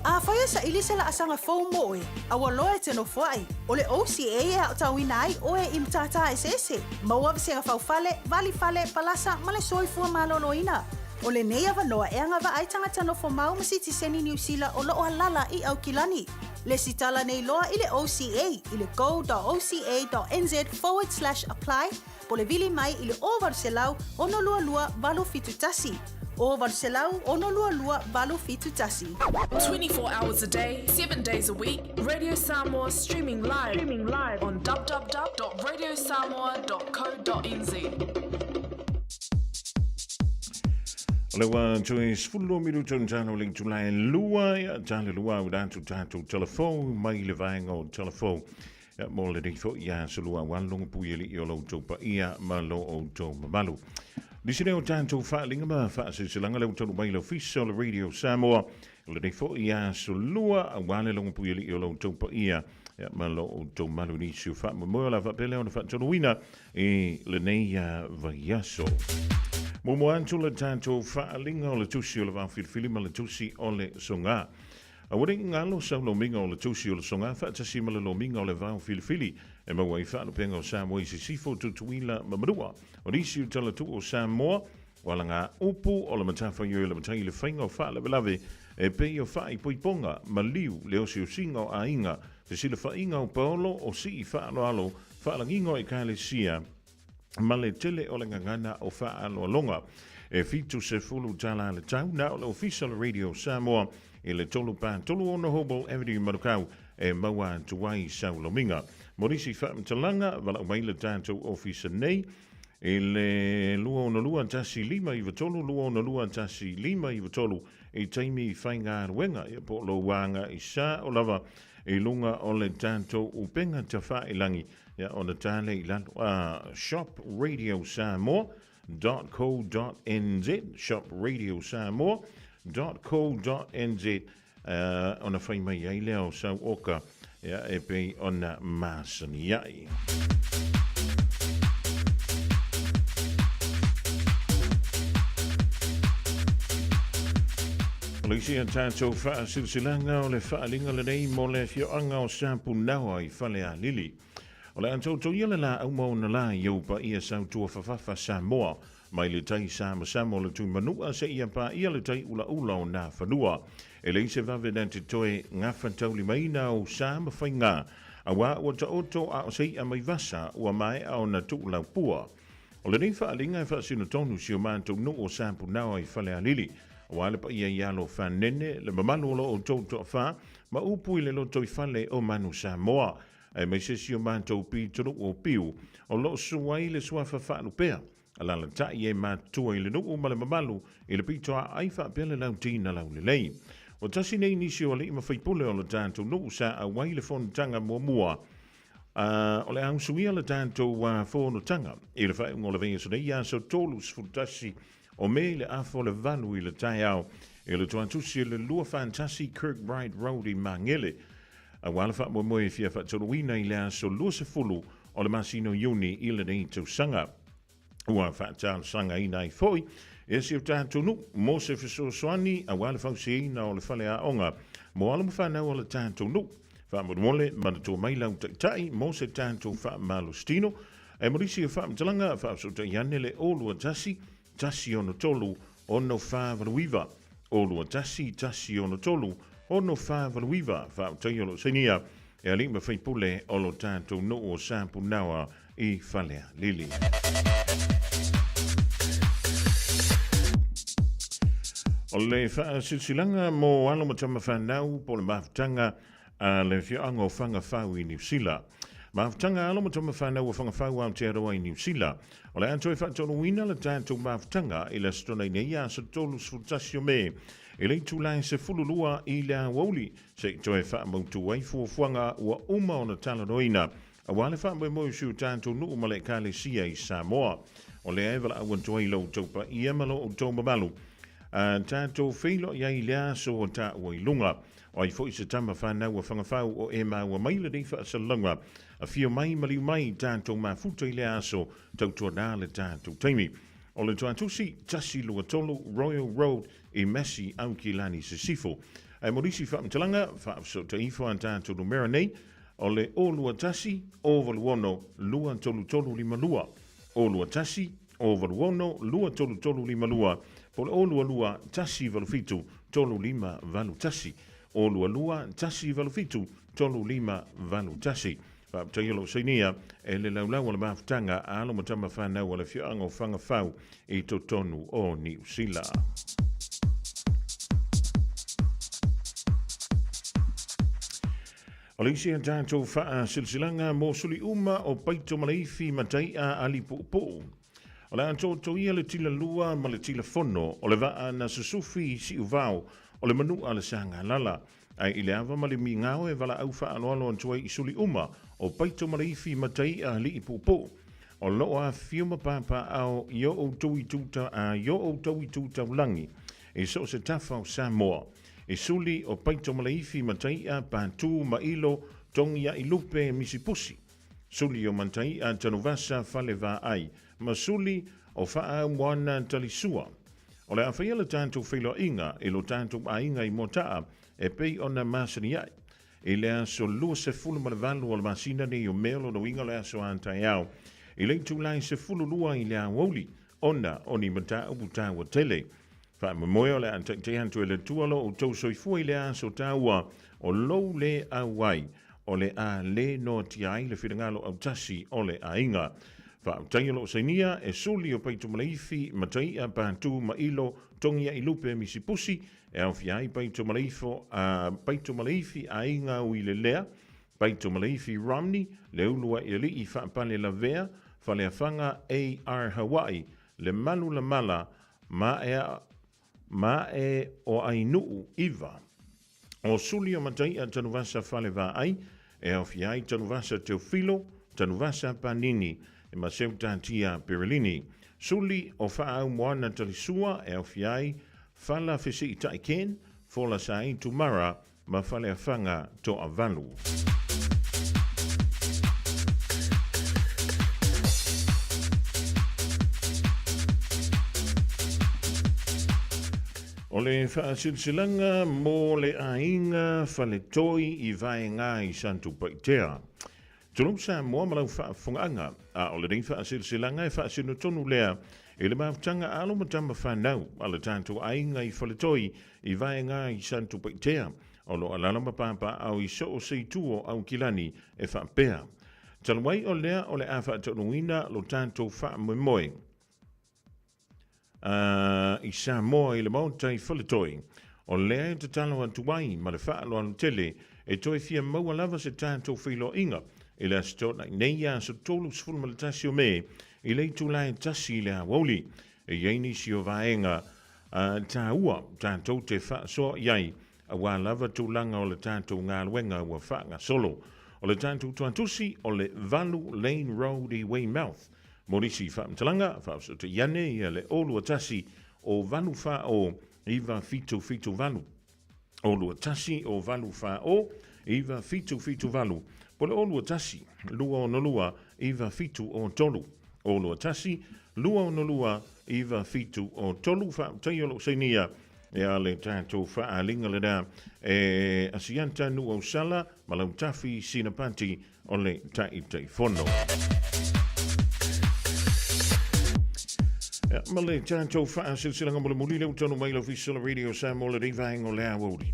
Afai e saili se laasaga fou mo oe, a ua loa e te nofoai, o le OCA e aotauina ai oe i matata eseese, maua vasega faufale, vali fale, palasa ma le soifua maloloina. O lenei avanoa e agavaa ai tagata nofomau ma sitiseni Niu Sila o loo alala i Aukilani. Lesitala nei loa i le OCA i le go.oca.nz forward slash apply po le vili mai i le 0800 622 871. 0800 622 871. 24 hours a day, 7 days a week, Radio Samoa streaming live, streaming live on www.radiosamoa.co.nz. O le ua toe 12 minuta o talo le itula e lua, ia tale lua o datu tatou telefou mai le vaega o telefou. Ia, mo lenei foi ia aso lua ua logo pui e lii o lo outou paia ma lo outou mamalu. Nisi lea o tatou faaaliga ma faasilasilaga lea ua taunuu mai i le Ofisa o le Radio Samoa lenei foi ia aso lua aua le logo pui e lii o lo outou paia ia, ma lo outou malu i nisi o faamoemoe o le a faapea lea ona faatonuina i lenei vaiaso. Muamua atu le tatou faaaliga o le tusi o le vaofilifili ma le tusi o le soga. Aua ne i galo sau lomiga o le tusi o le soga faatasi ma le lomiga o le vaofilifili e maua ai faalupega o Samoa i Sisifo, Tutuila ma Manua. O nisi o talatuu o Samoa, o alagaupu o le matafaioi o le matai i le faiga o faalavelave e pei o faaipoipoga, maliu, le osiosiga o aiga, fesilafaiga o paolo, o sii faaaloalo, faalagiga o ekalesia, ma le tele o le gagana o faaaloaloga. E 70 tala le tau na o le Ofisa o le Radio Samoa i le 3 4 3 6 Hobel Avenue Manukau e maua atu ai sau lomiga. Mo nisi faamatalaga, valaau mai le tatou ofisa nei i le 262 1593 262 1593 i taimi faigaluega ia po o lou aga i sa o lava i luga o le tatou upega tafailangi ia ona tale i lalo a shopradiosamoa.co.nz shopradiosamoa.co.nz ona fai mai ai lea o sau oka ia, e pei ona masani ai. O le isi a tātou faasilasilaga o le faaaliga lenei mo le afioaga o Sapunaoa i Falealili. O le a toutou ia le laau ma ona la i ou paia sautua fafafa Samoa, mai le tai samasama o le Tuimanua seia paia le tai ulaula o Nafanua. E leai se vave na te toe gafataulimaina ou sa ma faiga, auā ua taoto a o se i'a mai vasa ua maea ona tuulaupua. O lenei faaaliga e faasino tonu si o matou nuu o Sapunaoa i Falealili, aua le paia i alo fanene, le mamalu o lo outou toafa, ma upu i le lotoifale o Manu Samoa, aemaise si o matou pitonuu o Piu, o lo o sua ai le suafa faalupea, alalatai e matutua i le nuu ma le mamalu i le pito aai faapea le lautina laulelei. Ua tasi nei nisi o alii ma faipule o le tatou nuu sa auai le fonotaga muamua o le a usuia le tatou fonotaga i le faaiuga o le vaiaso nei aso 31 o Me i le afa o le 8 i le taeao i le tuatusi o le 241 Kirkbride Road i Magele. Aua le faamoemoe e fia faatoluina i le aso 20 o le masina o Iuni i lenei tausaga. Ua faatalosagaina ai foi e si o tatou nuu mo se fesoasoani aua le fausiaina o le faleaoga mo alo ma fanau o le tatou nuu. Faamolemole manatua mai lau taitai mo se tatou faamalositino. E mo nisi o faamatalaga, faafesootai ane le 021 163 6489, 021 163 6489, faafetai o lo o sainia e alii ma faipule o lo tatou nuu o Sapunaoa i Falealili. O le faasilasilaga mo alo ma tama fanau po o le mafutaga. a le afioaga o Fagafau i Niu Sila. Mafutaga alo ma tama fanau o Fagafau Aotearoa i Niu Sila. O le a toe faatonuina le tatou mafutaga i le Aso Toonai nei aso 31 o Me i le itula e 12 i le aoauli se i toe faamautu ai fuafuaga ua uma ona talanoaina aua le faamoemoe o si o tatou nuu ma le Ekalesia i Samoa. O lea e valaau atu ai lo outou paia ma lo outou mamalu a tatou feiloai ai i le aso ua taua i luga. O ai foi se tama fanau a Fagafau o e maua mai lenei faasalalauga, afio mai maliu mai tatou mafuta i lea aso, tautuana le tatou taimi. O le Tuatusi, 123 Royal Road i Massey, Aukilani Sisifo. Ae mo nisi faamatalaga, faafesootai ifo a tatou numera nei, o le 021 086 23352, 021 086 23352, po o le 022 187 3581, 022 187 3581. Faafetai o lo o sainia e le laulau o le mafutaga a alo ma tama fanau a le afioaga o Fagafau i totonu o Niu Sila. O le isi a tatou faasilasilaga mo suli uma o Paito Maleifi ma Tai'a Alipu'upu'u. O le a totoia le tila lua ma le tila fono o le vaa na susufi i Si'uvao o le manu'a le Sagalala. Ae i le ava ma le migao e valaau faaaloalo atu ai i suli uma o Paito Maleifi ma Tai'a Ali'ipu'upu'u. O lo o afifio ma papaaao i o outou itu i o outou itu taulagi i so o se tafa o Samoa. I suli o Paito Maleifi, Matai'a, Patu, Mailo, Togia'i Lupe, Misipusi. Suli o Matai'a, Tanuvasa, Falevaai, ma suli o Faaumoana, Talisua. O le a faia le tatou feiloaiga i lo tatou aiga i Moata'a e pei ona masani ai. I le aso 28 o le masina nei o Me o lona uiga o le aso a taeao i le itula e 12 i le aoauli ona o ni mataupu taua tele. Faamoemoe o le a taitai atu e le Atua lo outou soifua i le aso taua o lou le auai, o le a le noatia ai le finagalo autasi o le aiga. Faafetai o lo o sainia e Suli o Paitomaleifi, Mataia, Patu, Mailo, Togiailupe, Misipusi, e aofia ai Paitomaleifi, Paitomaleifi Aiga Uilelea, Paitomaleifi Romney, Leuluaialii Faapale Lavea, Faleafaga AR Hawaii, Le Malu Lamala, ma e ma e o Ainuu Iva. O Suli o Matai'a Tanuvasa Falevaai, e aofia ai Tanuvasa Teofilo, Tanuvasa Panini, e ma Seutatia Perelini. Suli o Faaaumoana Talisua, e aofia ai Fala Fesiitai Ken, Fola Saai Tumara, ma Faleafaga Toavalu. O le faasilasilaga mo le aiga faletoi i Vaega i Satupaitea. Tulou Samoa ma lau faafofogaaga, a o lenei faasilasilaga e faasino tonu lea i le mafutaga alo ma tama fanau a le tatou aiga i Faletoi i Vaega i Satupaitea o lo o alaala ma papaaao i so o se itu o Aukilani e faapea, Talu ai o lea o le a faataunuuina lo tatou faamoemoe a i Samoa i le Maota i Faletoi, o lea e tatalo atu ai ma le faaaloalo tele e toe fia maua lava se tatou feiloaiga i le Aso Toonai nei aso 31 o Me i le itula e 1 i le aoauli. E i ai nisi o vaega taua tatou te faasoa i ai aua lava tulaga o le tatou galuega ua faagasolo. O le tatou tuatusi o le 8 Lane Road i Weymouth. Mo nisi faamatalaga, faafesootai ane ia le 021 o 8 4 0 9 7 7 8. 021 o 8 4 0 9 7 7 8. Po le 021 262 9 7 0 3. 021 262 9 7 0 3. Faafetai o lou sainia e a le tatou faaaliga lena e Asiata Nuuausala ma Lautafi Sinapati o le Taitaifono. Ia, ma le tatou faasilasilaga mulimuli lea ua taunuu mai le Ofisa o le Radio Samoa lenei vaega o le aoauli.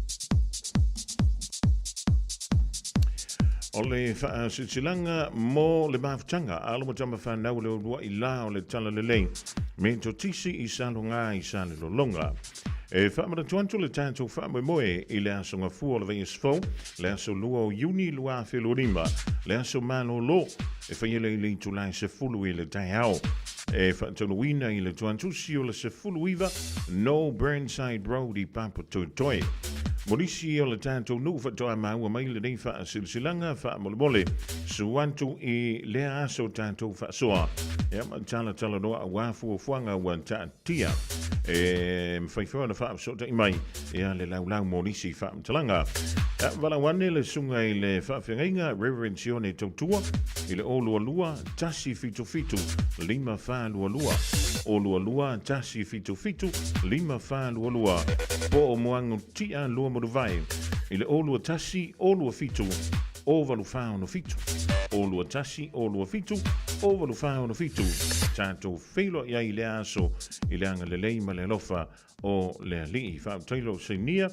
O le faasilasilaga mo le mafutaga a alo ma tama fanau o le uluai la o le Talalelei me Totisi i Saloga i Salelologa. E faamanatu atu le tatou faamoemoe i le Aso Gafua o le Vaiaso Fou, le aso 2 o Iuni 2025, le aso malolo e faia lea i le itula e 10 i le taeao. E faataunuuina i le tuantusi o le 19 No Burnside Road i Papatoetoe. Mo nisi o le tatou nuu faatoa maua mai lenei faasilasilaga faamolemole, susu atu i lea aso tatou faasoa ia ma talatalanoa aua fuafuaga ua taatia. E mafai foi ona faafesootai mai ia le laulau mo nisi faamatalaga. Ia, valaau ane le susuga i le faafeagaiga Reverend Sione Tautua i le 022 177 5422, 022 177 5422, po o Moago Tia Luamanuvae i le 021 027 0847, 021 027 0847. Tatou feiloai ai i lea aso i le agalelei ma le alofa o le Alii. Faafetai lou sainia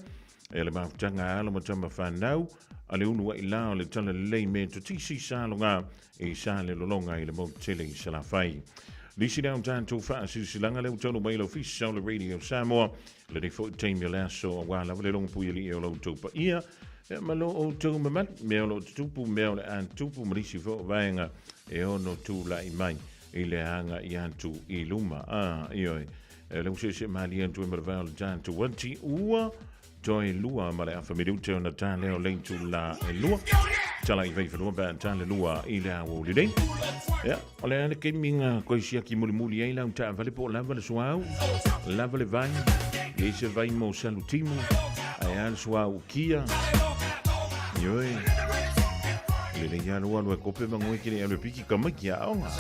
e le mafutaga a alo ma tama fanau a le ulu ai la o le Talalelei Metotisi sa loga i sa le lologa i le motu tele i Salafai. Nisi lea o tatou faasilasilaga lea ua taunuu mai i le Ofisa o le Radio Samoa lenei foi taimi o le aso aua lava le logopui alii o lo outou paia ia ma lo outou mamalu, mea o lo o tutupu, mea o le a tutupu ma nisi foi o vaega e ono tulai mai i le agai atu i luma. Ah, ioe. E le useese malie atu e ma le vae o le tatou ati ua toe lua ma le afa minute ona ta lea o le itula e lua. Tala i vaifanua pe a ta le lua i le aoauli nei. Ia, o le a le taimi nga koe siaki mulimuli ai lau taavale po o lava le suauu, lava le vai, e i se vai mo salutimu, ae a le suauu kia. Ioe. Lelei lava lou alu e kope ma ngoe ke le alu e piki ka mai ki aoga.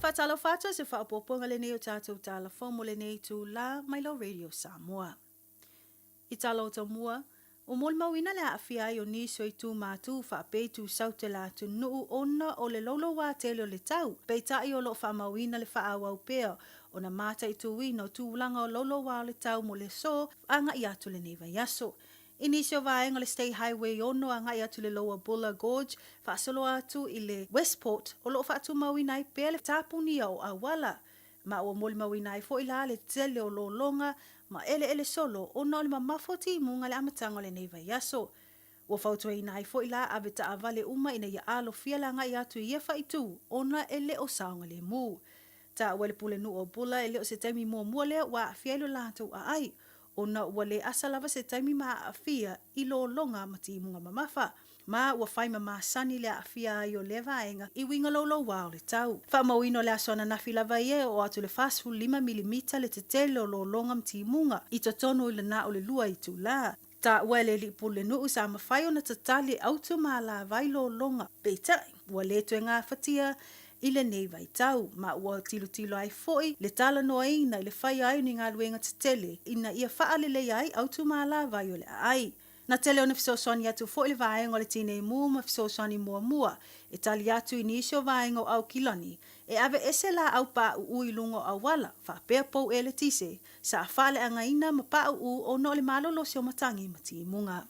Faatalofa atu i se faaopoopoga lenei o tatou tala fou mo lenei itula mai lau Radio Samoa. I tala o Tomua, ua molimauina le aafia ai o nisi o itu mātū faapea itu sau te la atunuu ona o le loulouā tele o le tau, peitai o lo o faamauina le faaauau pea ona mataituina o tulaga o loulouā o le tau mo le aso agai atu lenei vaiaso. I nisi o vaega o le State Highway 6 agai atu i le Lower Buller Gorge faasolo atu i le Westport o lo o faatumauina ai pea le tapunia o auala ma ua molimauina ai foi la le tele o lologa ma eleele solo ona o le mamafa o timuga i le amataga o lenei vaiaso. Ua fautuaina ai foi la ave taavale uma ina ia alofia le agai atu i ia faaitu ona e le o saogalemu. Taua e le Pulenuu o Bula e le o se taimi muamua lea ua aafia ai lo latou aai, ona ua le asa lava se taimi ma aafia i lologa ma timuga mamafa. Ma ua fai ma masani le aafia ai o lea vaega i uiga loulouā o le tau. Faamauina o le aso ananafi lava ia e oo atu i le 45 milimita le tetele o lologa ma timuga i totonu i le na o le 2 itulā. Taua e le alii pulenuu sa mafai ona tatali e autu ma alavai lologa, peitai, ua le toe gafatia i lenei vaitau, ma ua tilotilo ai foi le talanoaina i le faia ai o ni galuega tetele ina ia faaleleia ai autu ma alavai o le aai. Na tele ona fesoasoani atu foi le vaega o le Tinei Mu ma fesoasoani muamua e tali atu i nisi o vaega o Aukilani e aveese laau pauu i luga o auala faapea pou eletise sa faaleagaina ma pauu ona o le malolosi o matagi ma timuga.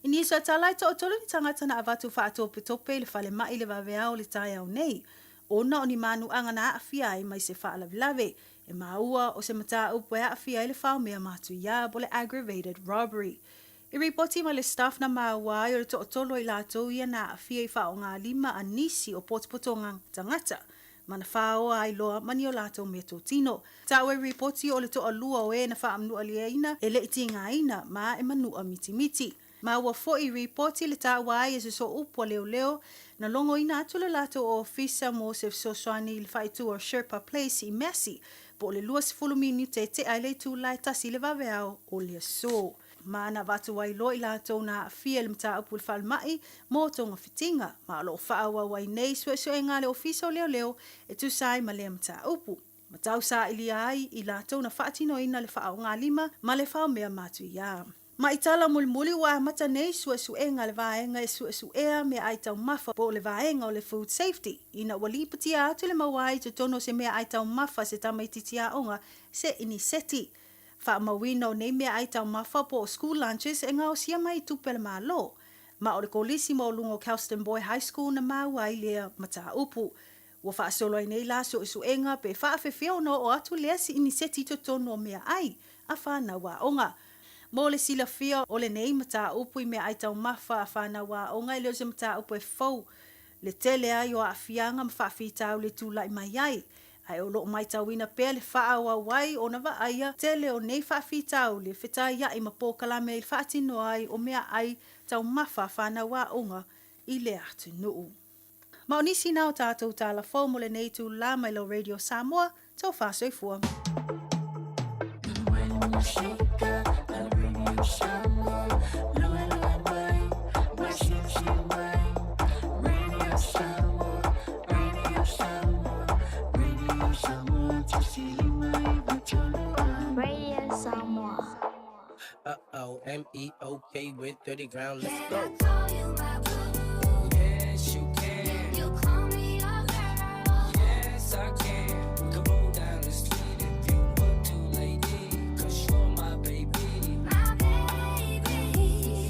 I nisi o tala e toatolu ni tagata na avatu faatopetope i le falemai i le vaveao o le taeao nei ona o ni manuaga na aafia ai mai se faalavelave e maua o se mataupu e aafia ai le faomea matuia po o le aggravated robbery. I ripoti mai le staff na maua ai o le toatolu o i latou ia na aafia i faaaogalima a nisi o potopotoga tagata ma na fāoa ai loa ma ni o latou meatotino. Taua i ripoti o le toalua o e na faamanualiaina e le i tigaina ma e manua mitimiti. Maua foi i ripoti le taua ai e se sooupu a leoleo na logoina atu le latou ofisa mo se fesoasoani i le faaitu o Sherpa Place i Massey po o le 20 minute e tea ai le itula e tasi i le vaveao o le aso. Ma na avatu ai loa i latou na aafia i le mataupu i le falemai mo togafitiga, ma o lo o faaauau ai nei suesuega a le Ofisa o Leoleo e tusa ai ma lea mataupu, ma tausaailia ai i latou na faatinoina le faaaogalima ma le faomea matuia. Ma i tala mulimuli ua amata nei suesuega a le vaega e suesuea meaai taumafa po o le vaega o le Food Safety ina ua lipotia atu le maua ai i totonu o se meaai taumafa se tamaitiiti aoga se iniseti. Faamauina o nei meaai taumafa po o school lunches e gaosia mai i tupe a le Malo, ma o le kolisi maualuga o Kelston Boy High School na maua ai lea mataupu. Ua faasolo ai nei la suesuega pe faafefea ona oo atu lea iniseti i totonu o meaai a fanau aoga. Mo le silafia o lenei mataupu i meaai taumafa a fanau aoga e le o se mataupu e fou le tele ai o aafiaga ma faafitauli e tulai mai ai, ae o lo o matauina pea le faaauau ai ona vaaia tele o nei faafitauli e fetaiai ma polokalame i le faatino ai o meaai taumafa a fanau aoga i le atunuu. Ma o nisi na o tatou tala fou mo lenei itulā mai lau Radio Samoa, Tofa Soifua. Radio Samoa. Uh-oh, M-E-O-K with 30 ground, let's go. Yes, you can. You call me your girl. Yes, I can. We can roll down the street if you want to, lady. Cause you're my baby. My baby.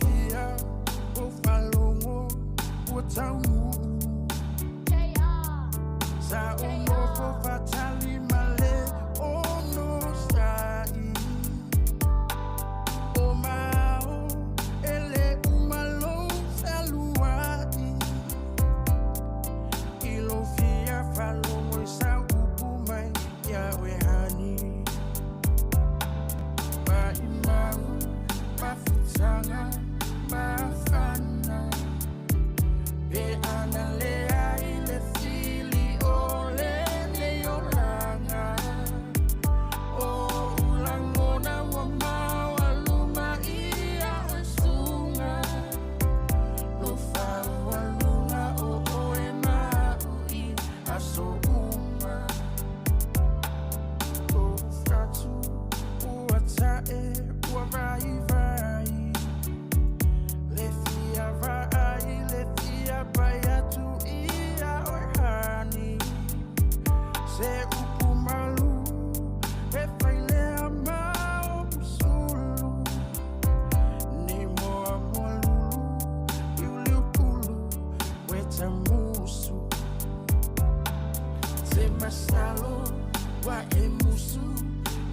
Wa e musu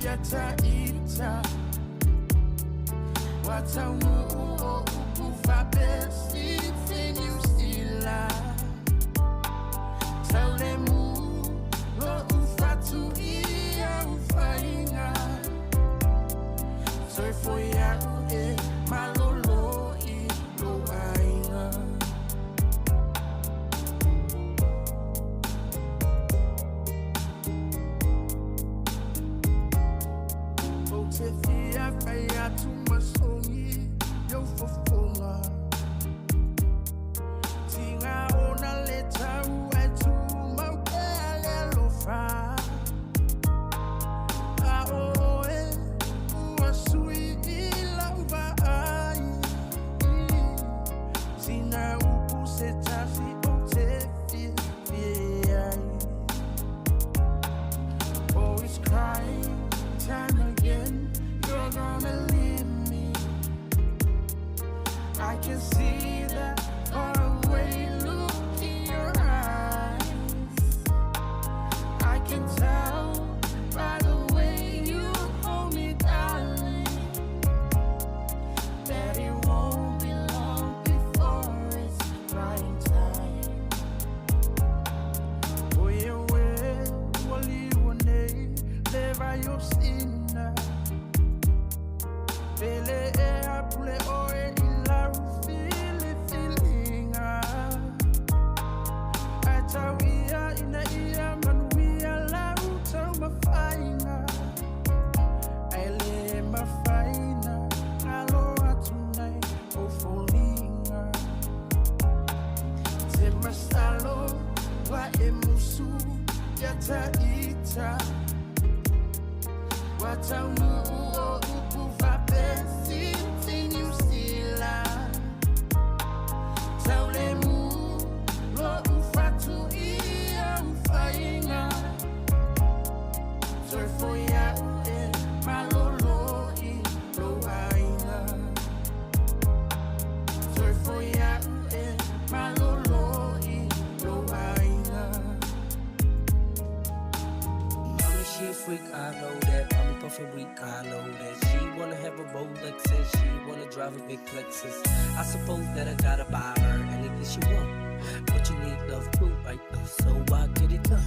ia ta ita Wa taunu o upu faapesi Te New Zealand Taulemu lo ufatu ia ufainga Soifo ia'u e malolo i lou aiga. Ou te fia fai atu ma sogi i ou fofoga. Tiga ona le tau ae tumau pea le alofa. A o oe ua sui i lau vaai. Sina upu se tasi ou te fiafia ai. Oh, it's crying time again. You're gonna leave me. I can see that faraway look in your eyes. I can tell by the way you hold me, darling, that it won't be long before it's prime time. Oh, yeah, well, ua liua nei, le vai o sina. Pele e a pule oe i lau filifiliga. Ae tau ia ina ia manuia lau taumafaiga. Ae lē mafai ona galo atu nai ou foliga. Te masalo ua e musu ia ta ita. Ua taunuu o upu faapesi ti Niu Sila. Taulemu lo'u fatu i au faiga. Soifo ia'u e malolo i lou aiga. Soifo ia'u e malolo i lou aiga. Mommy, she a freak, I know that. Mommy puffin' weak, I know that. She wanna have a Rolex and she wanna drive a big Lexus. I suppose that I gotta buy her anything she want. But you need love too, right? So I get it done.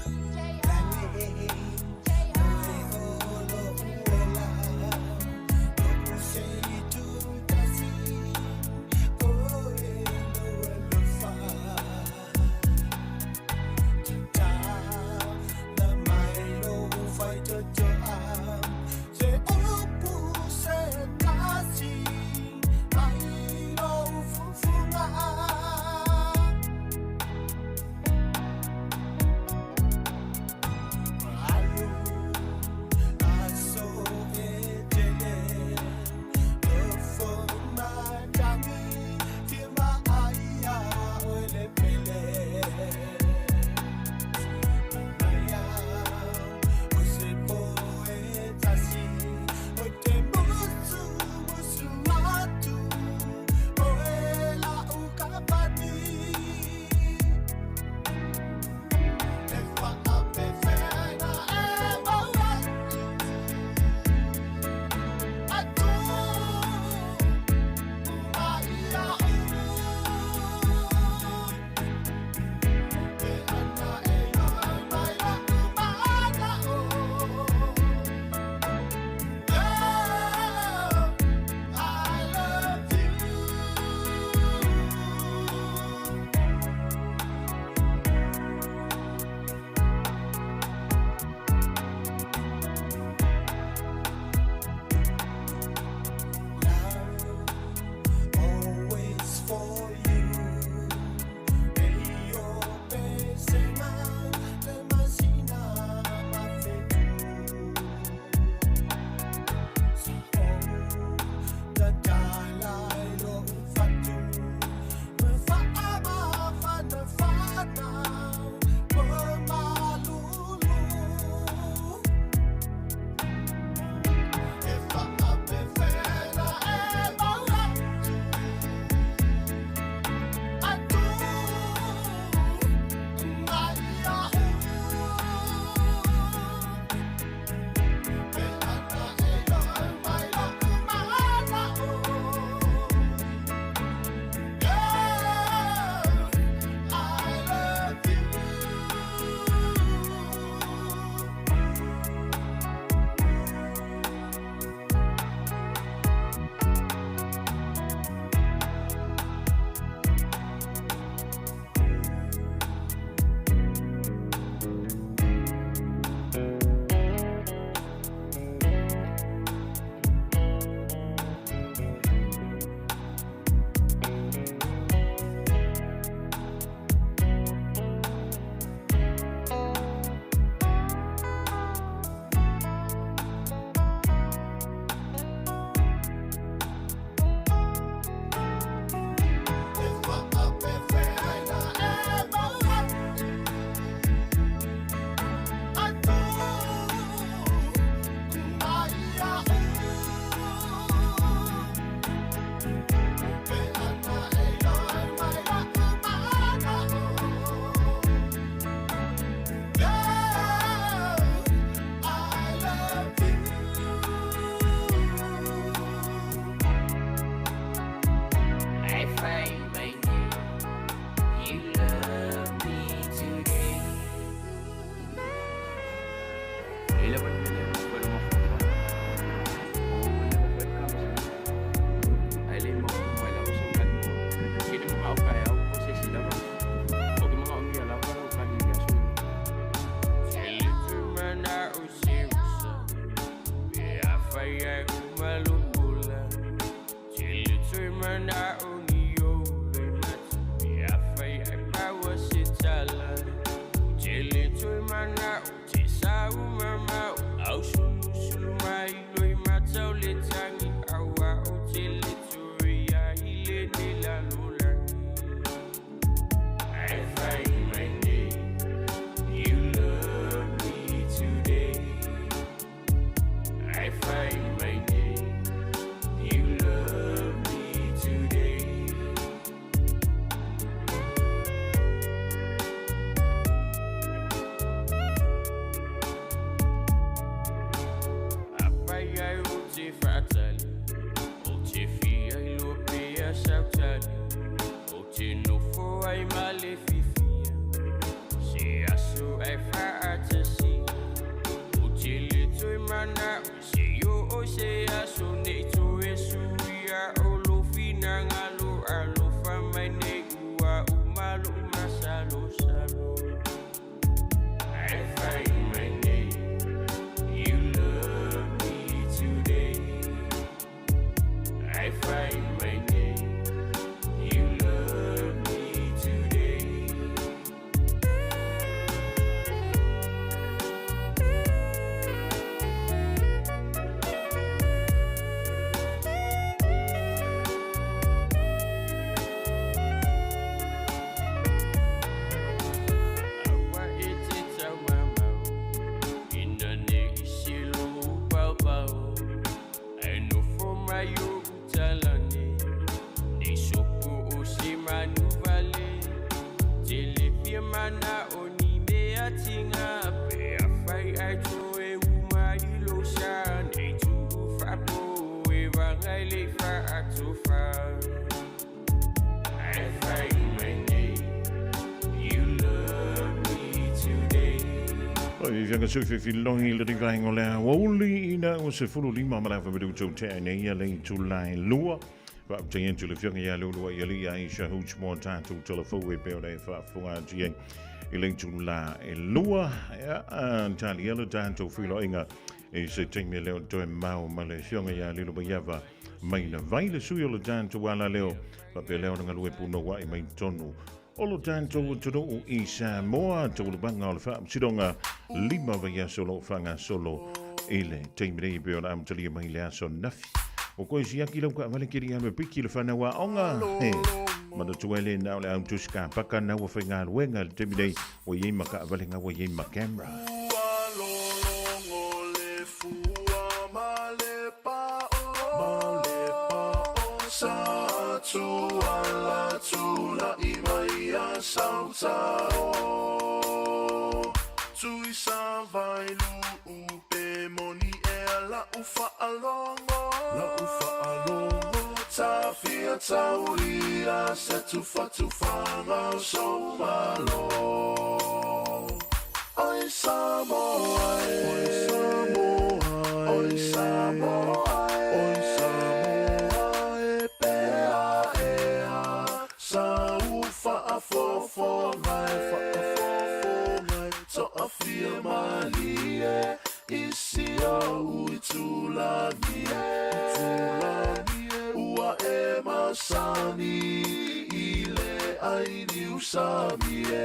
Oi, fianga sui fi longi le ringa o le auli ina o se fulu lima ma la fa medu tau te nei ia le tu lai lua. Fa te yen tu le fianga ia lua ia li Aisha Hooch mo tātou telefo e pe o le fa funga tia i le tu la e lua. Ia, tali ia le tātou filo inga e se teimi leo toe mau ma le fianga ia lilo ma iava mai na vai le sui o le tātou ala leo. Fa pe leo nga lue puno wa i mai tonu. O lo tātou tunu i Samoa, tau lubanga o le whaamsironga, lima vai aso lo whanga solo i le teimi rei pe o la amtalia mai le aso nafi. O koe si aki lau ka wale kiri ame piki le whanau a onga. He, mana tuele nā o le autuska paka nā ua whainga luenga le teimi rei o iei maka wale ngā ua iei ma camera. Tui sa vai lu upe moni e la ufa alongo la ufa alongo ta fia tauria se tufa tufanga so malo Oi Samoa oi Samoa oi Samoa oi Samoa e pea ea sa ufa afofo ngai fa afofo ngai to afia malie isi o uitulagi ua e masani i le ai ni usami e.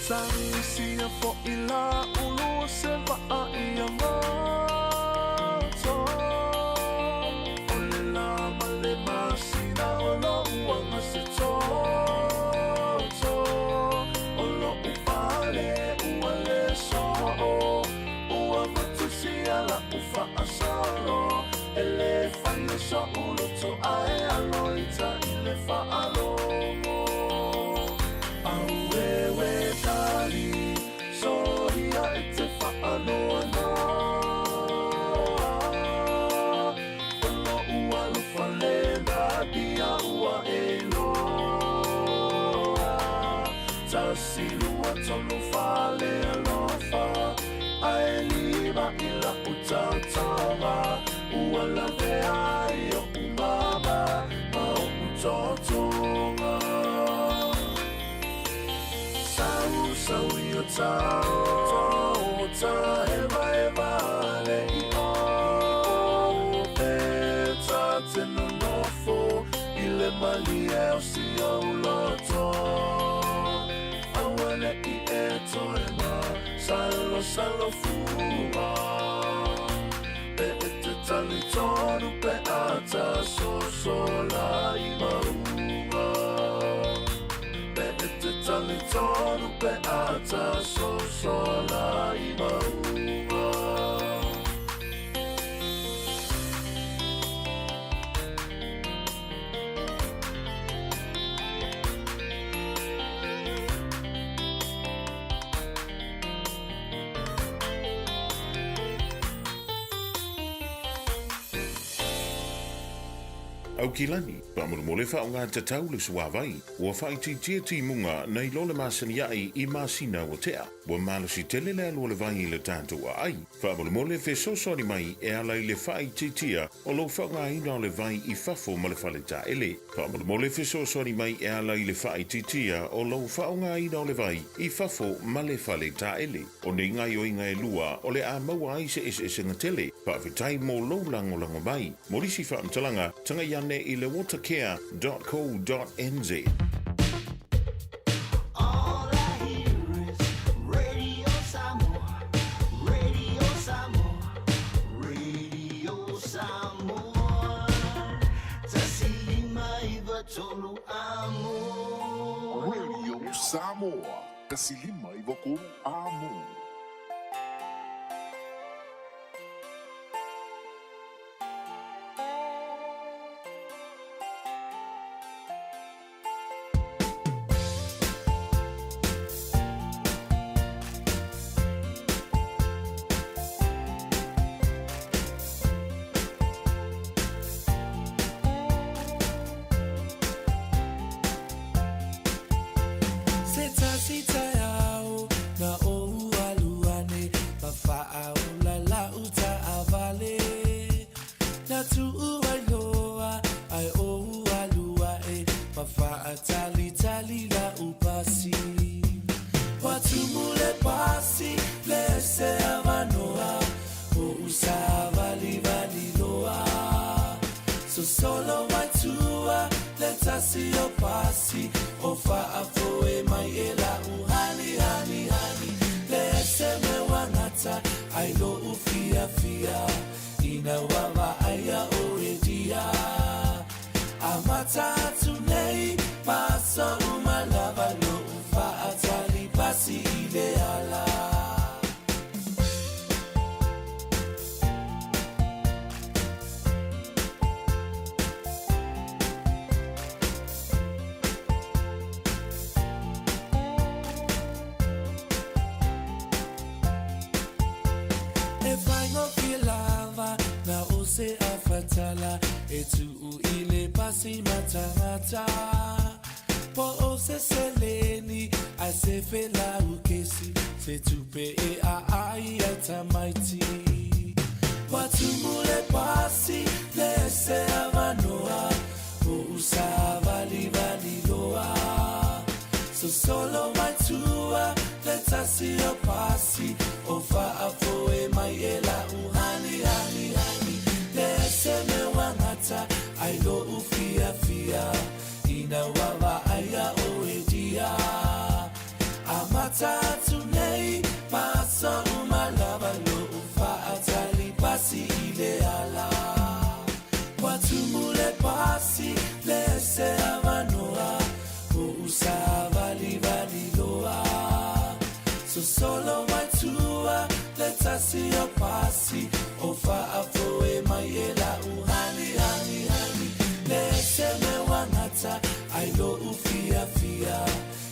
Tangisia fo ila ulu se va'a ia ngoto. O le la ma le masina o lo uanga se toto. O lo upale ua le so'o. Ua matusia la ufa asolo. E le fai so uloto ae alo ita i le fa'alogo. Auewe tali, soia e te whaanoa noa. O lo ua lofa le nadia ua e loa. Tasi lua tolu whale alofa, Ae lima i la'u taotoga Ua lavea ai o'u mama Ma o'u tootoga Sau sau i o tao Taevaeva le i'o Pe ta te nonofo I le malie o si ou loto Aua ne'i e toe ma Salo salo fuga Pe e te talitonu pe a ta sosola i mauga Pe e te talitonu pe a ta sosola i mauga. Aukilani, faamolemole faaaoga tatau le suavai, ua faaitiitia timuga nai lo le masani aʻe i masina ua tea. Ua malosi tele le alu o le vai i le tatou aai. Faamolemole fesoasoani mai e ala i le faaitiitia o lou faaaogaina o le vai i fafo ma le fale taele. Faamolemole fesoasoani mai e ala i le faaitiitia o lou faaaogaina o le vai i fafo ma le fale taele. O nei gaoioiga e lua o le a maua ai se eseesega tele. Faafetai mo lou lagolago mai. Mo nisi faamatalaga, tagai ane i le watercare.co.nz. All I hear is Radio Samoa, Radio Samoa, Radio Samoa. Tasi lima iva tolu amo. Radio Samoa, tasi lima iva tolu amo. Se tasi taeao na ou alu ane Ma faaola la'u taavale Na tuu ai loa ae ou alu ae Ma faatalitali la'u pasi Ua tumu le pasi le ese avanoa O'u savalivali loa Sosolo mai tua le tasi o pasi O faafoe mai e la'u hani hani hani Le ese mea ua gata ai lo'u fiafia Ina ua vaaia oe dia Amata atu nei ma aso uma lava Lo'u faatali pasi i le ala. E faigofie lava na o se afatala e tuu i le pasi matagata Po o se seleni ae se felaukesi se tupe e aai ai tamaiti Ua tumu le pasi le ese avanoa O'u savalivali loa Sosolo mai tua le tasi o pasi O faafoe mai e la'u hani hani hani Le ese mea ua gata ai lo'u fiafia Ina ua vaaia oe dia Amata atu nei ma aso uma lava Lo'u faatali pasi i le ala Ua tumu le pasi le ese avanoa O'u savalivali loa Sosolo mai tua le tasi o pasi O faafoe mai e la'u hani hani hani Le ese mea ua gata ai lo'u fiafia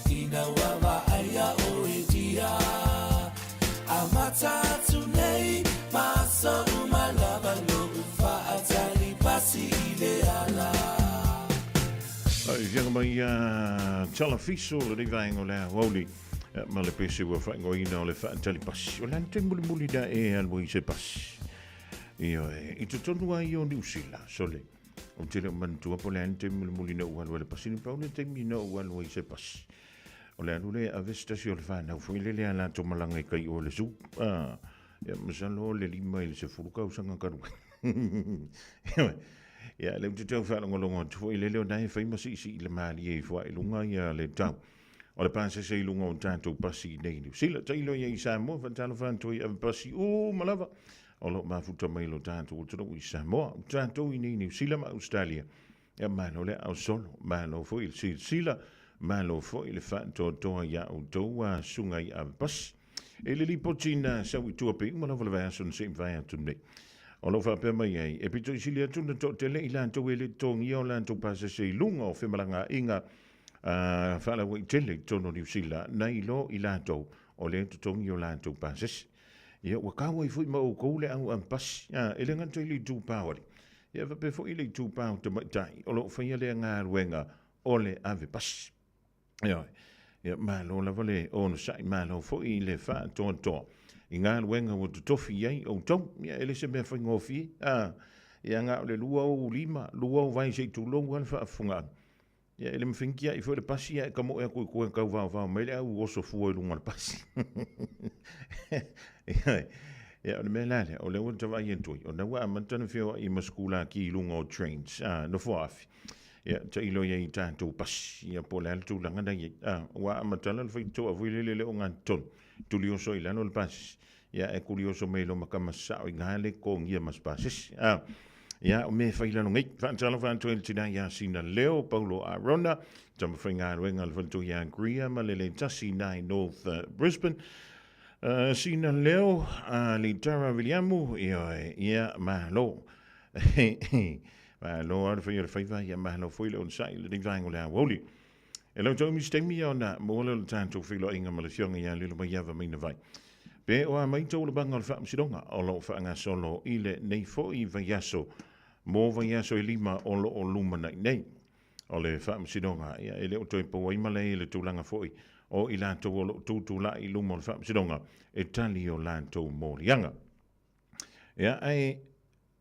Ina ua vaaia oe dia Amata atu nei ma aso uma lava Lo'u faatali pasi i le ala. Ai, fianga mai ia Talafiso, lenei vaega o le aoauli. Ma le pese ua faaigoaina o le faatali pasi. O le a le taimi mulimuli na e alu ai i se pasi? Ioe, i totonu lava ia o Niu Sila, sole. Ou te le o manatua po o le a le taimi mulimuli na ou alu ai i le pasi, na pau le taimi na ou alu ai i se pasi. O le alu lea e ave se tasi o le fanau foi lele a latou malaga i kai o le zoo. Ah, ia masalo o le 5 i le 10 tausaga talu ai. Ioe. Ia, lea ou te tau faalogologo atu foi lele o na e fai ma siisii le malie ifo ae i luga ia le tau. O le pasese i luga o tatou pasi i nei Niu Sila. Tailo ia i Samoa, faatalofa atu ai ave pasi uma lava o lo o mafuta mai lo tatou atunuu i Samoa. O tatou i nei Niu Sila ma Ausetalia, ia malo le aao solo, malo foi le silasila, malo foi le faatoatoa iā outou a susuga i ave pasi. E le lipoti na sau i tua pei uma lava le vaiaso na se i mavae atu nei. O lo o faapea mai ai, e pito i sili atu na toatele i latou e le totogia o latou pasese i luga o femalagaaiga a faalauaitele i totonu o Niu Sila nai lo i latou o lea e totogi o latou pasese. Ia, ua kau ai foi ma outou le au ampasi, a, e le gata i le itupa o alii, ia faapea foi i le itupa o tamaitai o lo o faia lea galuega o le ave pasi. Ioe. Ia, malo lava le onosai, malo foi le faatoatoa i galuega ua totofi i ai outou. Ia, e le se mea faigofie, a, ia na o le lua ou lima, lua ou vae se i tulou lava le faafofogaaga. Ia, e le mafai ona tiai foi le pasi ae tamoe atu i tua e tau vaovao mai le au oso fua i luga o le pasi. Ia, o le mea la lea, o lea ua ta vaai atu ai, o lena ua amata ona feoai ma sikulaki i luga o trains, a, nofoa afi. Ia, tailo i ai i tatou pasi, ia po o le a le tulaga na i ai. A, ua amata la le faitotoa foi lele le ogatotonu, tuli oso i lalo le pasese, ia ae tuli oso mai loa ma tama sasao i ina le totogia ma se pasese. A, ia, o mea e fai i lalo nei. Faatalofa atu ai i le tina ia Sina Leo, Paulo Arona, tama faigaluega a le faletoi ia Greer ma le Letasi i ina i North Brisbane. Sina Leo, Litara Viliamu, ioe, ia, malo. Malo lava le fai o le faiva, ia malo foi le onosai i lenei vaega o le aoauli. E lau tau misi taimi ona maua lea o le tatou feiloaiga ma le Afioga ia Lilomaiava Mainavai. Pe o a mai taulabaga o le Faamasinoga o lo o faagasolo i lenei foi vaiaso mo vaiaso e lima o lo o lumanai nei. O le Faamasinoga, ia, e le o toe pou ai ma le i le tulaga foi o i latou o lo o tutulai i luma o le Faamasinoga e tali o latou moliaga. Ia, ae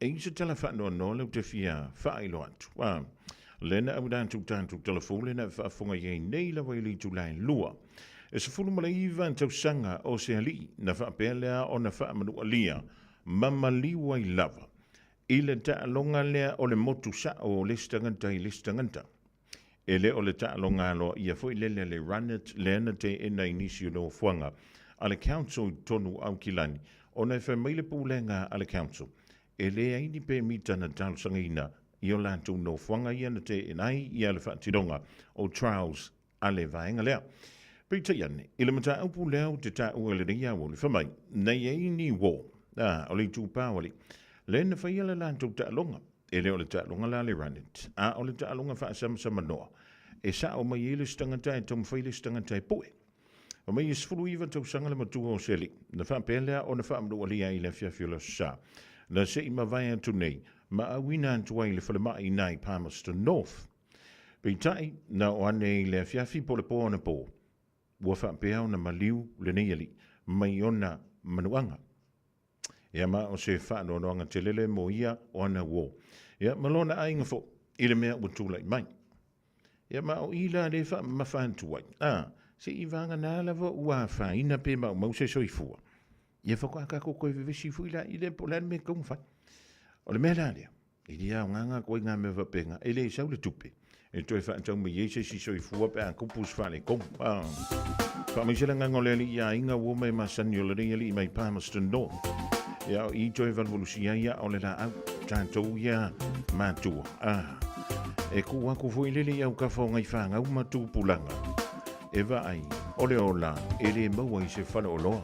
e i se tala faanoanoa lea ou te fia faailoa atu. A, lea na auina atu tatou tala fou lea na faafofoga i ai nei lava i le itula e 2. E 19 tausaga o se alii na faapea lea ona faamanualia ma maliu ai lava i le taaloga lea o le motu sao o le isi tagata i le isi tagata. E le o le taaloga aloaia foi lele a le Runit lea na teena i nisi o nofoaga a le Council i totonu o Aukilani ona e fai mai le pulega a le Council e leai ni pemita na talosagaina i o latou nofoaga ia na teena ai ia le faatinoga o trials a le vaega lea. Peitai ane, i le mataupu lea ou te taua i lenei aoauli, fai mai, na i ai ni uō, ā, o le itupa o alii, lea na faia le latou taaloga. E le o le taaloga la le Runit, a o le taaloga faasamsamanoa, e sao mai ai le isi tagata e taumafai le isi tagata e pue. Fai mai e 19 tausaga le matua o se alii, na faapea lea ona faamanualia i le afiafi o le Aso Sa, na se i mavae atu nei, ma auina atu ai i le falemai i nai Palmerston North. Peitai, na oo ane i le afiafi po o le po anapo, ua faapea ona maliu lenei alii mai ona manuaga. Ia ma o se faanoanoaga tele lea mo ia o ana uō. Ia ma lona aiga foi i le mea ua tulai mai. Ia ma o i la lea e faamamafa atu ai, a, se i vagana lava ua afaina pe maumau se soifua. Ia faatoa tatou toe vevesi foi la i lea po o le a le mea e tatau ona fai. O le mea la lea, E le aoga koe i ngā mea faapena, e le sau le tupe e toe faatau mai ai se isi soifua pe a tupu se faaletonu. Faamaise le agaga o le alii aiga ua mai masani o lenei alii mai Palmerston North. Ia o i toe valuvalusia ai aa o le laau, tatou ia matua. E tuu atu foi lele i autafa o nai fanau ma tupulaga e vaai o le ola e le maua i se faleoloa.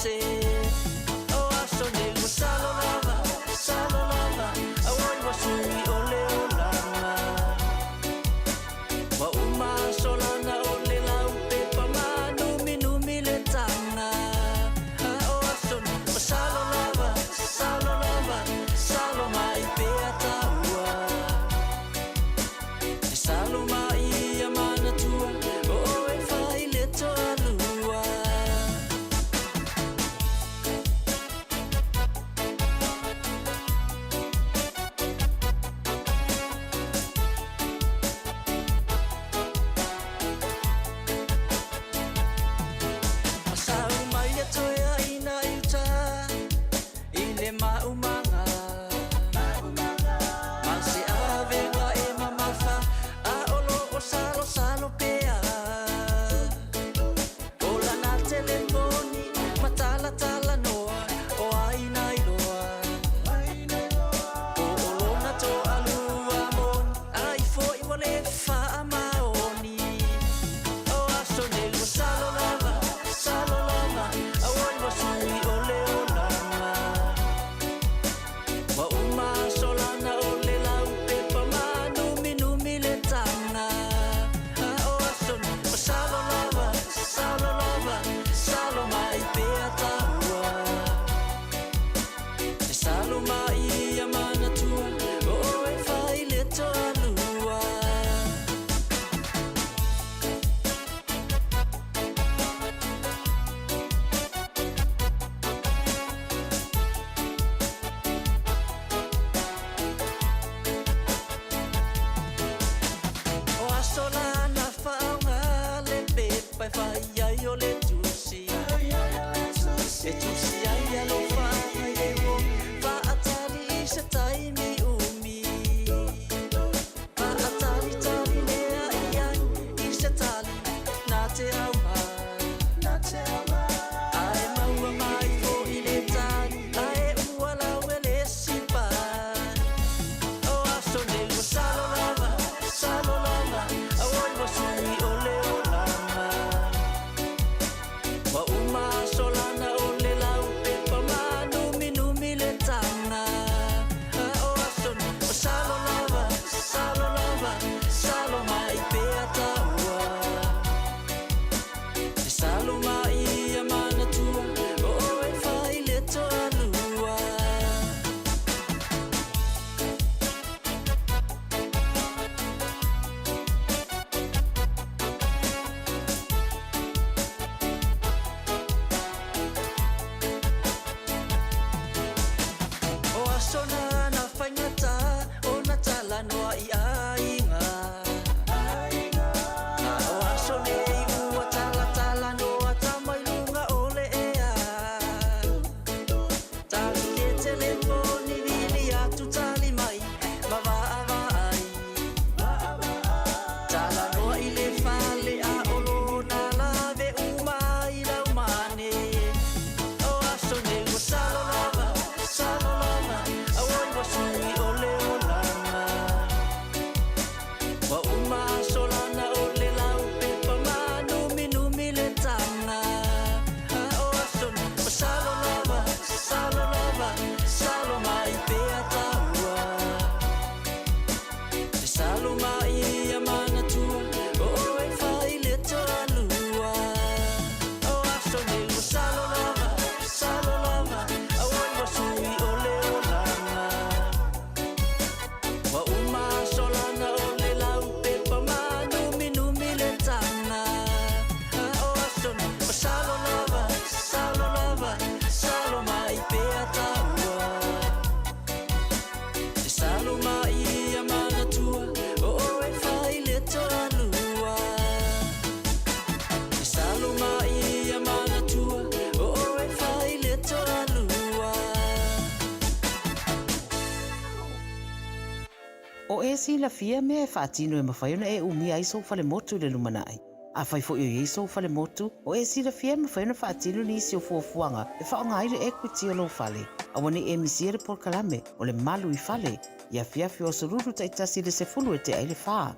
se O aso nei ua salo lava, salo lava Auai ua sui o le olaga Ua uma aso lana o le lau pepa Mānuminumi le taga O aso nei ua salo lava, salo lava Salo mai pea taua E salo mai ia manatua O oe fai le toalua. Masau mai le toe aina i uta i le maumaga Ma se avega e mamafa a o lo o salosalo pea O lana telefoni ma talatalanoa o ai na iloa Po o lona toalua moni ai foi ua le faamaoni O aso nei ua salo lava, salo lava Auai ua sui o le olaga Ua uma aso lana o le lau pepa Mānuminumi le taga O aso nei ua salo lava, salo lava Salo mai pea taua E salo mai ia manatua O oe fai le toalua. O aso la na faaaoga le pepa e fai ai o le tusi E tusi ai alofaga i le uo Faatali i se taimi umi Faatalitali lea i ai i se tali na te aumai Ae maua mai foi le tali ae ua lawe le sipa O aso nei ua salo lava, salo lava Auai ua sui o le olaga Ua uma aso lana o le lau pepa Mānuminumi le taga O aso nei ua salo lava, salo lava Salo mai pea taua E salo mai ia manatua O oe fai le toalua. O aso na na faigata ona talanoa i aiga A o aso nei ua talatalanoa tama i luga o le ea Tali le telefoni vili atu tali mai ma vaavaai Talanoa i le fale a o lona lave uma ai lau mane O aso nei ua salo lava, salo lava Auai ua sui o le olaga Ua uma aso lana o le lau pepa Mānuminumi le taga O aso nei ua salo lava, salo lava Salo mai pea taua E salo mai ia manatua O oe fai le toalua O aso nei ua salo lava, salo lava Auai ua sui o le olaga Ua uma aso lana o le lau pepa Mānuminumi le taga O aso nei ua salo lava, salo lava Salo mai pea taua E salo mai ia manatua O oe fai le toalua E salo mai ia manatua O oe fai le toalua. O e silafia mea e faatino e mafai ona e umia ai sou falemotu i le lumanai. Afai foi o i ai sou falemotu, o e silafia e mafai ona faatino nisi o fuafuaga e faaaoga ai le equity o lou fale. Aua ne i e misia le polokalame o le Malu i Fale i afiafi o aso Lulu taitasi i le 10 e tea ai le fa.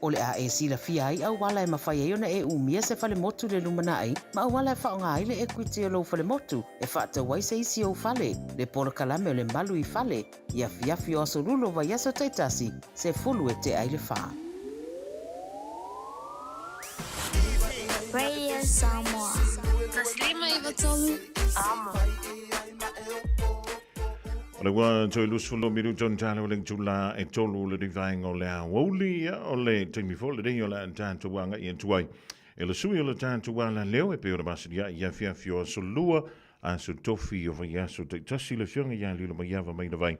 O le a e silafia ai auala e mafai ai ona e umia se falemotu i le lumanai ma auala e faaaoga ai le ekuiti o lou falemotu e faatau ai se isi ou fale, le polokalame o le Malu i Fale, i afiafi o aso Lua o vaiaso taitasi, 10 e tea i le 4. Radio Samoa. 153 Amo. O le ua toe 20 minuta ona tala o le itula e 3 le rivaenga o le aoauli, o le taimi foi lenei o le a tatou agai atu ai e le sui o le tatou alaleo e pei ona masani ai i afiafi o aso Lua, aso Tofi o vaiaso taitasi le Afioga ia Lilomaiava Mainavai.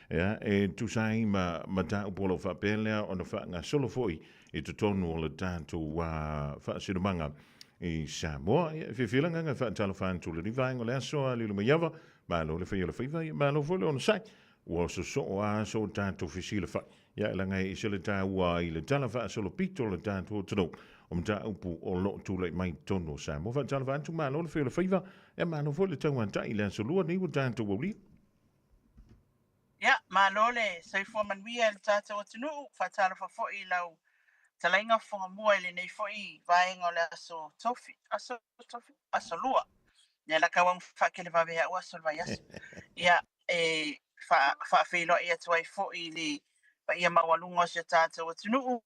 Ia, e tusa ai ma mataupu o lo o faapea lea ona faagasolo foi i totonu o le tatou faasinomaga i Samoa. Ia, e fiafia le agaga e faatalofa atu i lenei vaega o le aso a Lilomaiava, malo le fai o le faiva, ia malo foi le onosai. Ua sosoo a aso o tatou fesilafai. Ia, e laga e ese le taua i le tala faasolopito o le tatou atunuu o mataupu o lo o tulai mai i totonu o Samoa. Faatalofa atu, malo le fai o le faiva, ia malo foi le tauatai i le aso Lua nei ua tatou aulia. Ia, malo le soifua manuia i le tatou atunuu, faatalofa foi i lau talaiga fofoga mua i lenei foi vaega o le aso Tofi, aso Tofi, aso Lua. Ia la kau faakele vave au aso le vaiaso. Ia, e faafeiloai atu ai foi i le paia maualuga o si o tatou atunuu,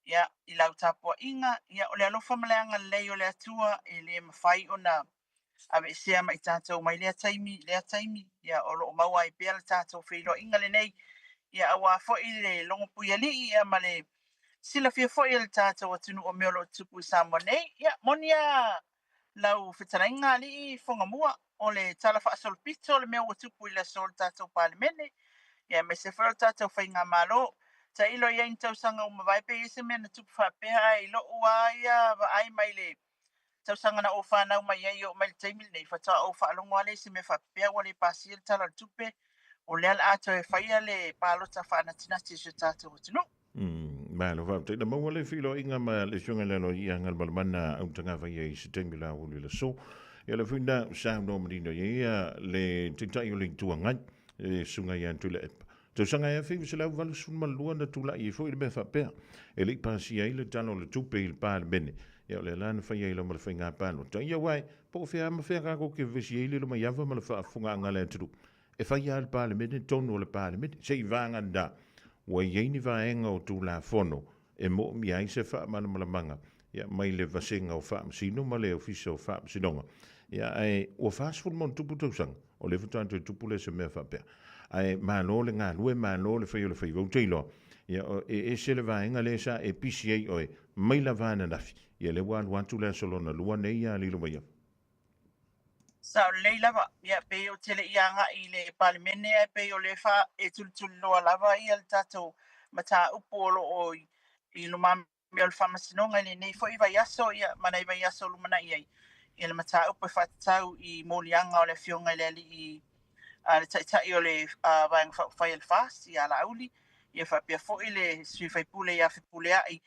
ia, i lau tapuaiga, ia, o le alofa ma le agalelei o le Atua e le mafai ona aveesea ma i tatou mai lea taimi, lea taimi, ia, o lo o maua ai pea le tatou feiloaiga lenei, ia, auā foi le logopuialii, ia, ma le silafia foi e le tatou atunuu o mea o lo o tutupu i Samoa nei. Ia, moni lava lau fetalaiga alii Fogamua, o le tala faasolopito o le mea ua tupu i le aso o le tatou Palemene, ia, aemaise foi o le tatou faigamalo. Tailo i ai ni tausaga ua mavae pe i ai se mea na tupu faapea, ae i lou lava ia vaai mai le tausaga na ou fanau mai ai e oo mai le taimi lenei, faatoa ou faalogo lava lea i se mea faapea ua le pasia le Tala o le Tupe, o lea o le a toe faia le palota faanatinati a si o tatou atunuu. Malo faafetai. Na maua le feiloaiga ma le Afioga i le Aloaia Galumalemana Autagavaia i se taimi la uli le aso. Ia le foi na saunoa manino i ai ia le Taitai o le Itu Agai, le Susuga ia Tuilaepa. Tausaga e 1982 na tulai ai foi le mea faapea, e le i pasia ai le Tala o le Tupe i le Palemene. Ia o lea la na fai ai lava ma le faiga palota. Ia aua po o fea ma fea tatou te vevesi ai le Lomaiava ma le faafofogaaga a le atunuu. E fai lava le Palemene tonu o le Palemene, se i vagana ua i ai ni vaega o Tulafono e moomia ai se faamalamalamaga ia mai le Vasega o Faamasino ma le Ofisa o Faamasinoga. Ia ae ua 40+ tausaga o lea faatoa toe tupu lea se mea faapea. Ae malo le galue, malo le fai o le faiva. Ou te iloa, ia e ese le vaega lea sa e pisi ai oe mai lava ananafi. Ia lea ua alu atu le aso lona lua nei ia Lilomaiava. Sao lelei lava, ia pei ou te le i agai i le Palemene ae pei o lea fa e tulituliloa lava ia le tatou mataupu o lo o i lumamea o le Faamasinoga i lenei foi vaiaso ia ma nai vaiaso o lumanai ai ia le mataupu e faatatau i moliaga o le Afioga i le Alii le Taitai o le Vaega Faaupufai a le FAST ia Laauli ia faapea foi le sui faipule ia Fepuleai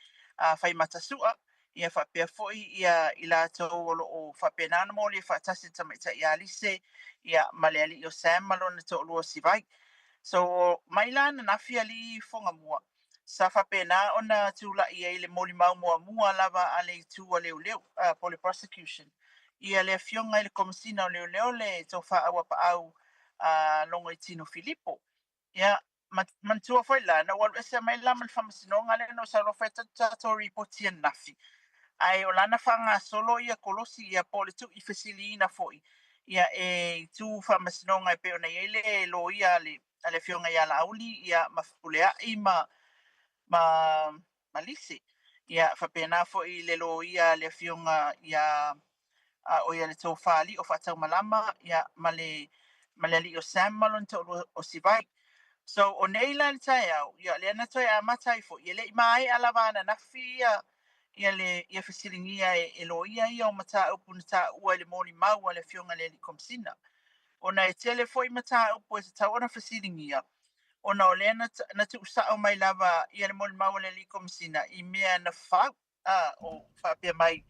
Faimata-Sua ia faapea foi ia i latou o lo o faapena ona molia faatasi le tamaitai ia Lise ia ma le alii o Sam ma lona toalua o Sivai. So mai la ananafi alii Fogamua sa faapena ona tulai ai le molimau muamua lava a le itu a leoleo po o le prosecution ia le afioga i le Komesina o Leoleo le Tofa Auapaau Logoitino Filipo. Ia, manatua foi la, na ou alu ese mai la ma le faamasinoga lea na ou sau loa fai atu tatou ripoti ananafi. Ae o lana faagasolo ia kolosi ia po o le tuu i fesiliina foi ia e itu faamasinoga e pei ona i ai le loia a le a le afioga ia Laauli ia ma Fepuleai ma Lise. Ia faapena foi le loia a le afioga ia o ia le Tofa Alii o Faataumalama ia ma le alii o Sam ma lona toalua o Sivai. So o nei la le taeao, ia lea na toe amata ai foi, e le i maea lava ananafi ia le ia fesiligia e loia ia o mataupu na taua i le molimau a le afioga i le alii Komesina. Ona e tele foi mataupu e tatau ona fesiligia, ona o lea na tuusao mai lava ia le molimau a le alii Komesina i mea na fafau. O faapea mai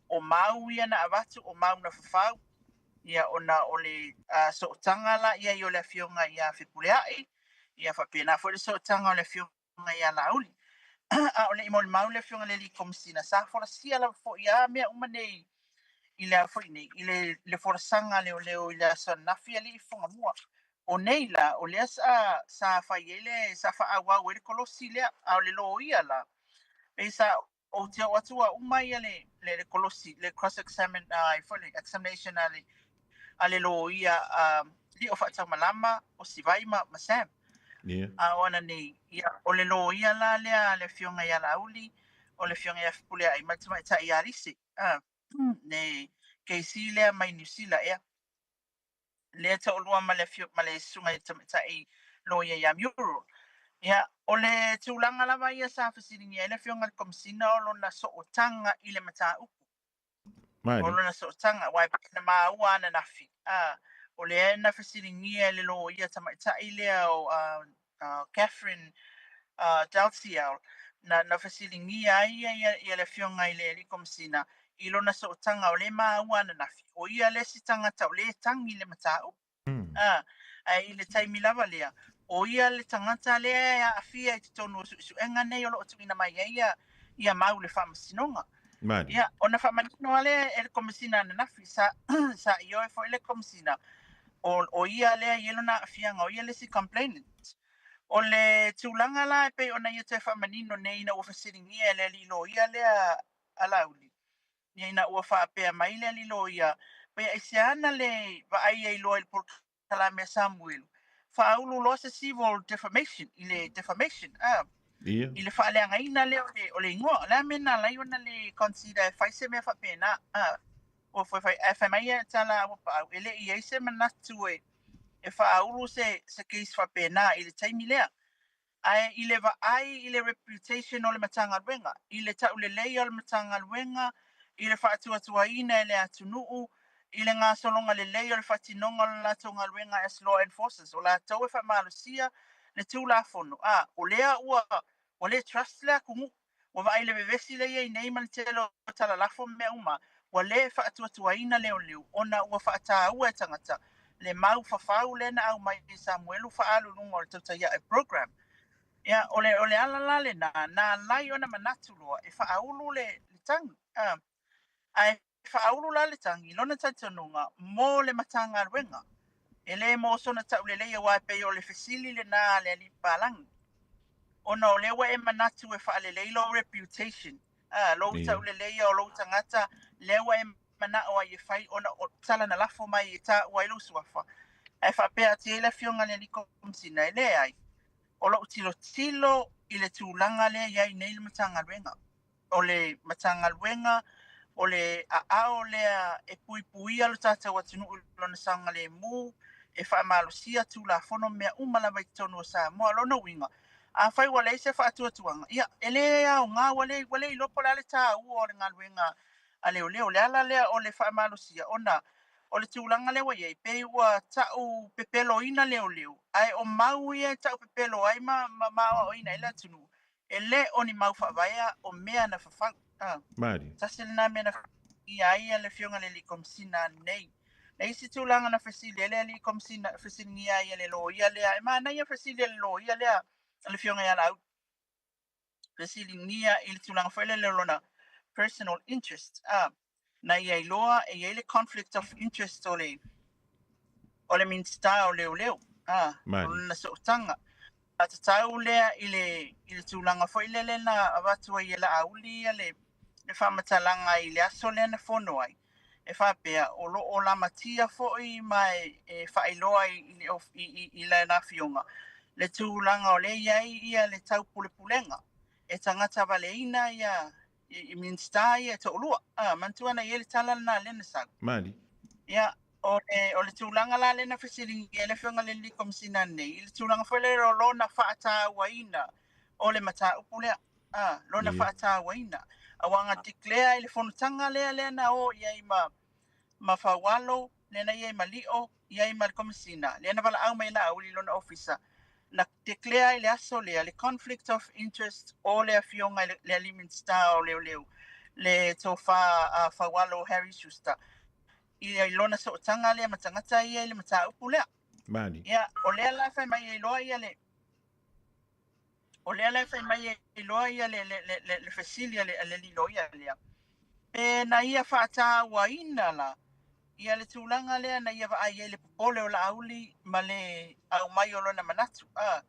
o mau ia na avatu, o mau na fafau, ia ona o le sootaga la i ai o le afioga ia Fepuleai, ia faapena foi le sootaga o le afioga ia Laauli. A o le i molimau le Afioga i le Alii Komesina, sa folasia lava foi a mea uma nei i le a foi nei, i le folasaga a leoleo i le aso ananafi alii fofoga mua. O nei la, o lea sa fai ai le, sa faaauau ai le kolosi lea, a o le loia la, pei sa ou te oo atu ua uma ia le kolosi, le cross examine, foi le examination a le loia a Lio Faataumalama, o Sivai ma Sam. Yeah. A o ana nei, ia, o le loia la lea a le Afioga ia Laauli, o le Afioga ia Fepuleai ma le tamaitai ia Alise, le KC lea mai Niu Sila ea. Lea toalua ma le ma le susuga i le tamaitai loia ia Muriel. Ia, o le tulaga lava ia sa fesiligia ai le Afioga i le Komesina o lona sootaga i le mataupu. O lona sootaga, aua e pei ona maua ananafi, o lea na fesiligia e le loia tamaitai lea o Catherine Dalciel, na fesiligia ai ia le Afioga i le Alii Komesina i lona sootaga o lea e maua ananafi, o ia le isi tagata o lea e tagi i le mataupu. Ae i le taimi lava lea, o ia le tagata lea e aafia i totonu o suesuega nei o lo o tuuina mai ai ia mau i le Faamasinoga. Ia, ona faamanino lava lea e le Komesina ananafi, sa ioe foi le Komesina, o ia lea e i ai lona aafiaga, o ia le isi complainant. O le tulaga la e pei ona ia toe faamanino nei ina ua fesiligia e le alii loia lea a Laauli, ia ina ua faapea mai le alii loia, pei aisea na le vaai ai loa i le polokalame a Samuelu, faaulu loa se civil defamation i le defamation, i le faaleagaina lea o le igoa. O le a le mea na ala ai ona le consider e fai se mea faapena? Ua fai fai, ae fai mai ia tala a Auapaau, e le i ai se manatu e faaulu se case faapena i le taimi lea. Ae i le vaai i le reputation o le Matagaluega, i le tauleleia o le Matagaluega, i le faatuatuaina e le atunuu, i le gasologa lelei o le faatinoga o le latou galuega as law enforcers, o latou e faamalosia le Tulafono, a, o lea ua le trust le atunuu. Ua vaai i le vevesi lea e i ai nei ma le tele o talalafo ma mea uma, ua le faatuatuaina leoleo ona ua faataua e tagata le mau fafau lea na aumai e Samuelu faaalu i luga o le Tautai Ae Program. Ia, o le, o le ala la lena na alai ona manatu loa e faaulu le tagi. Ae faaulu la le tagi i lona talitonuga mo le Matagaluega. E le mo sona taulelei aua e pei o le fesili lena a le alii papalagi. Ona o lea ua e manatu e faalelei lou reputation, lou tauleleia o lou tagata, lea ua e manao ai e fai ona o tala na lafo mai e taua ai lou suafa. Ae faapea atu i ai le afioga i le alii Komesina, e leai, o lou tilotilo i le tulaga lea e i ai nei le Matagaluega. O le Matagaluega, o le aao lea e puipuia lo tatou atunuu i lona saogalemu, e faamalosia Tulafono ma mea uma lava i totonu o Samoa. O lona uiga, afai ua leai se faatuatuaga, ia, e le aoga, ua le, ua le iloa po o le a le taua o le galuega a leoleo. O le ala lea o le faamalosia, ona o le tulaga lea ua i ai, pei ua tau pepeloina leoleo, ae o mau ia e tau pepelo ai ma aoaoina ai le atunuu, E le o ni mau faavaea o mea na fafau. Malie. Tasi lena mea na fesiligia ai le Afioga i le Alii Komesina nei. Le isi tulaga na fesili ai le Alii Komesina, fesiligia ai e le loia lea, e manaia fesili a le loia lea a le Afioga ia Laauli. Fesiligia i le tulaga foi lele o lona personal interest. Na ia iloa e i ai le conflict of interest o le o le Minisita o Leoleo, o lona sootaga. A tatau lea i le i le tulaga foi lele na avatu ai e Laauli ia le le faamatalaga i le aso lea na fono ai, e faapea o lo o lamatia foi ma e faailoa i le i lana afioga le tulaga o lea e i ai ia le taupulepulega e tagata valeina ia i Minisita ia e toalua. Manatua na i ai le tala lena lea na sau. Malie. Ia, o le, o le tulaga la lea na fesiligia ai le Afioga i le Alii Komesina nei, i le tulaga foi lea o lona faatauaina o le mataupu lea. Lona faatauaina. Aua na declare i le fonotaga lea lea na o i ai ma Faualo, lea na i ai ma Lio, i ai ma le Komesina, lea na valaau mai Laauli i lona ofisa, na declare ai le aso lea le conflict of interest o le afioga i le alii Minisita o Leoleo, le Tofa a Faualo Harry Schuster, i lona sootaga lea ma tagata ia i le mataupu lea. Malie. Ia, o lea la fai mai ai loa ia le O lea la e fai mai ai loa ia le le le le fesili a le a le alii loia lea, pe na ia faatauaina la ia le tulaga lea na ia vaai ai le popole o Laauli ma le aumai o lona manatu, a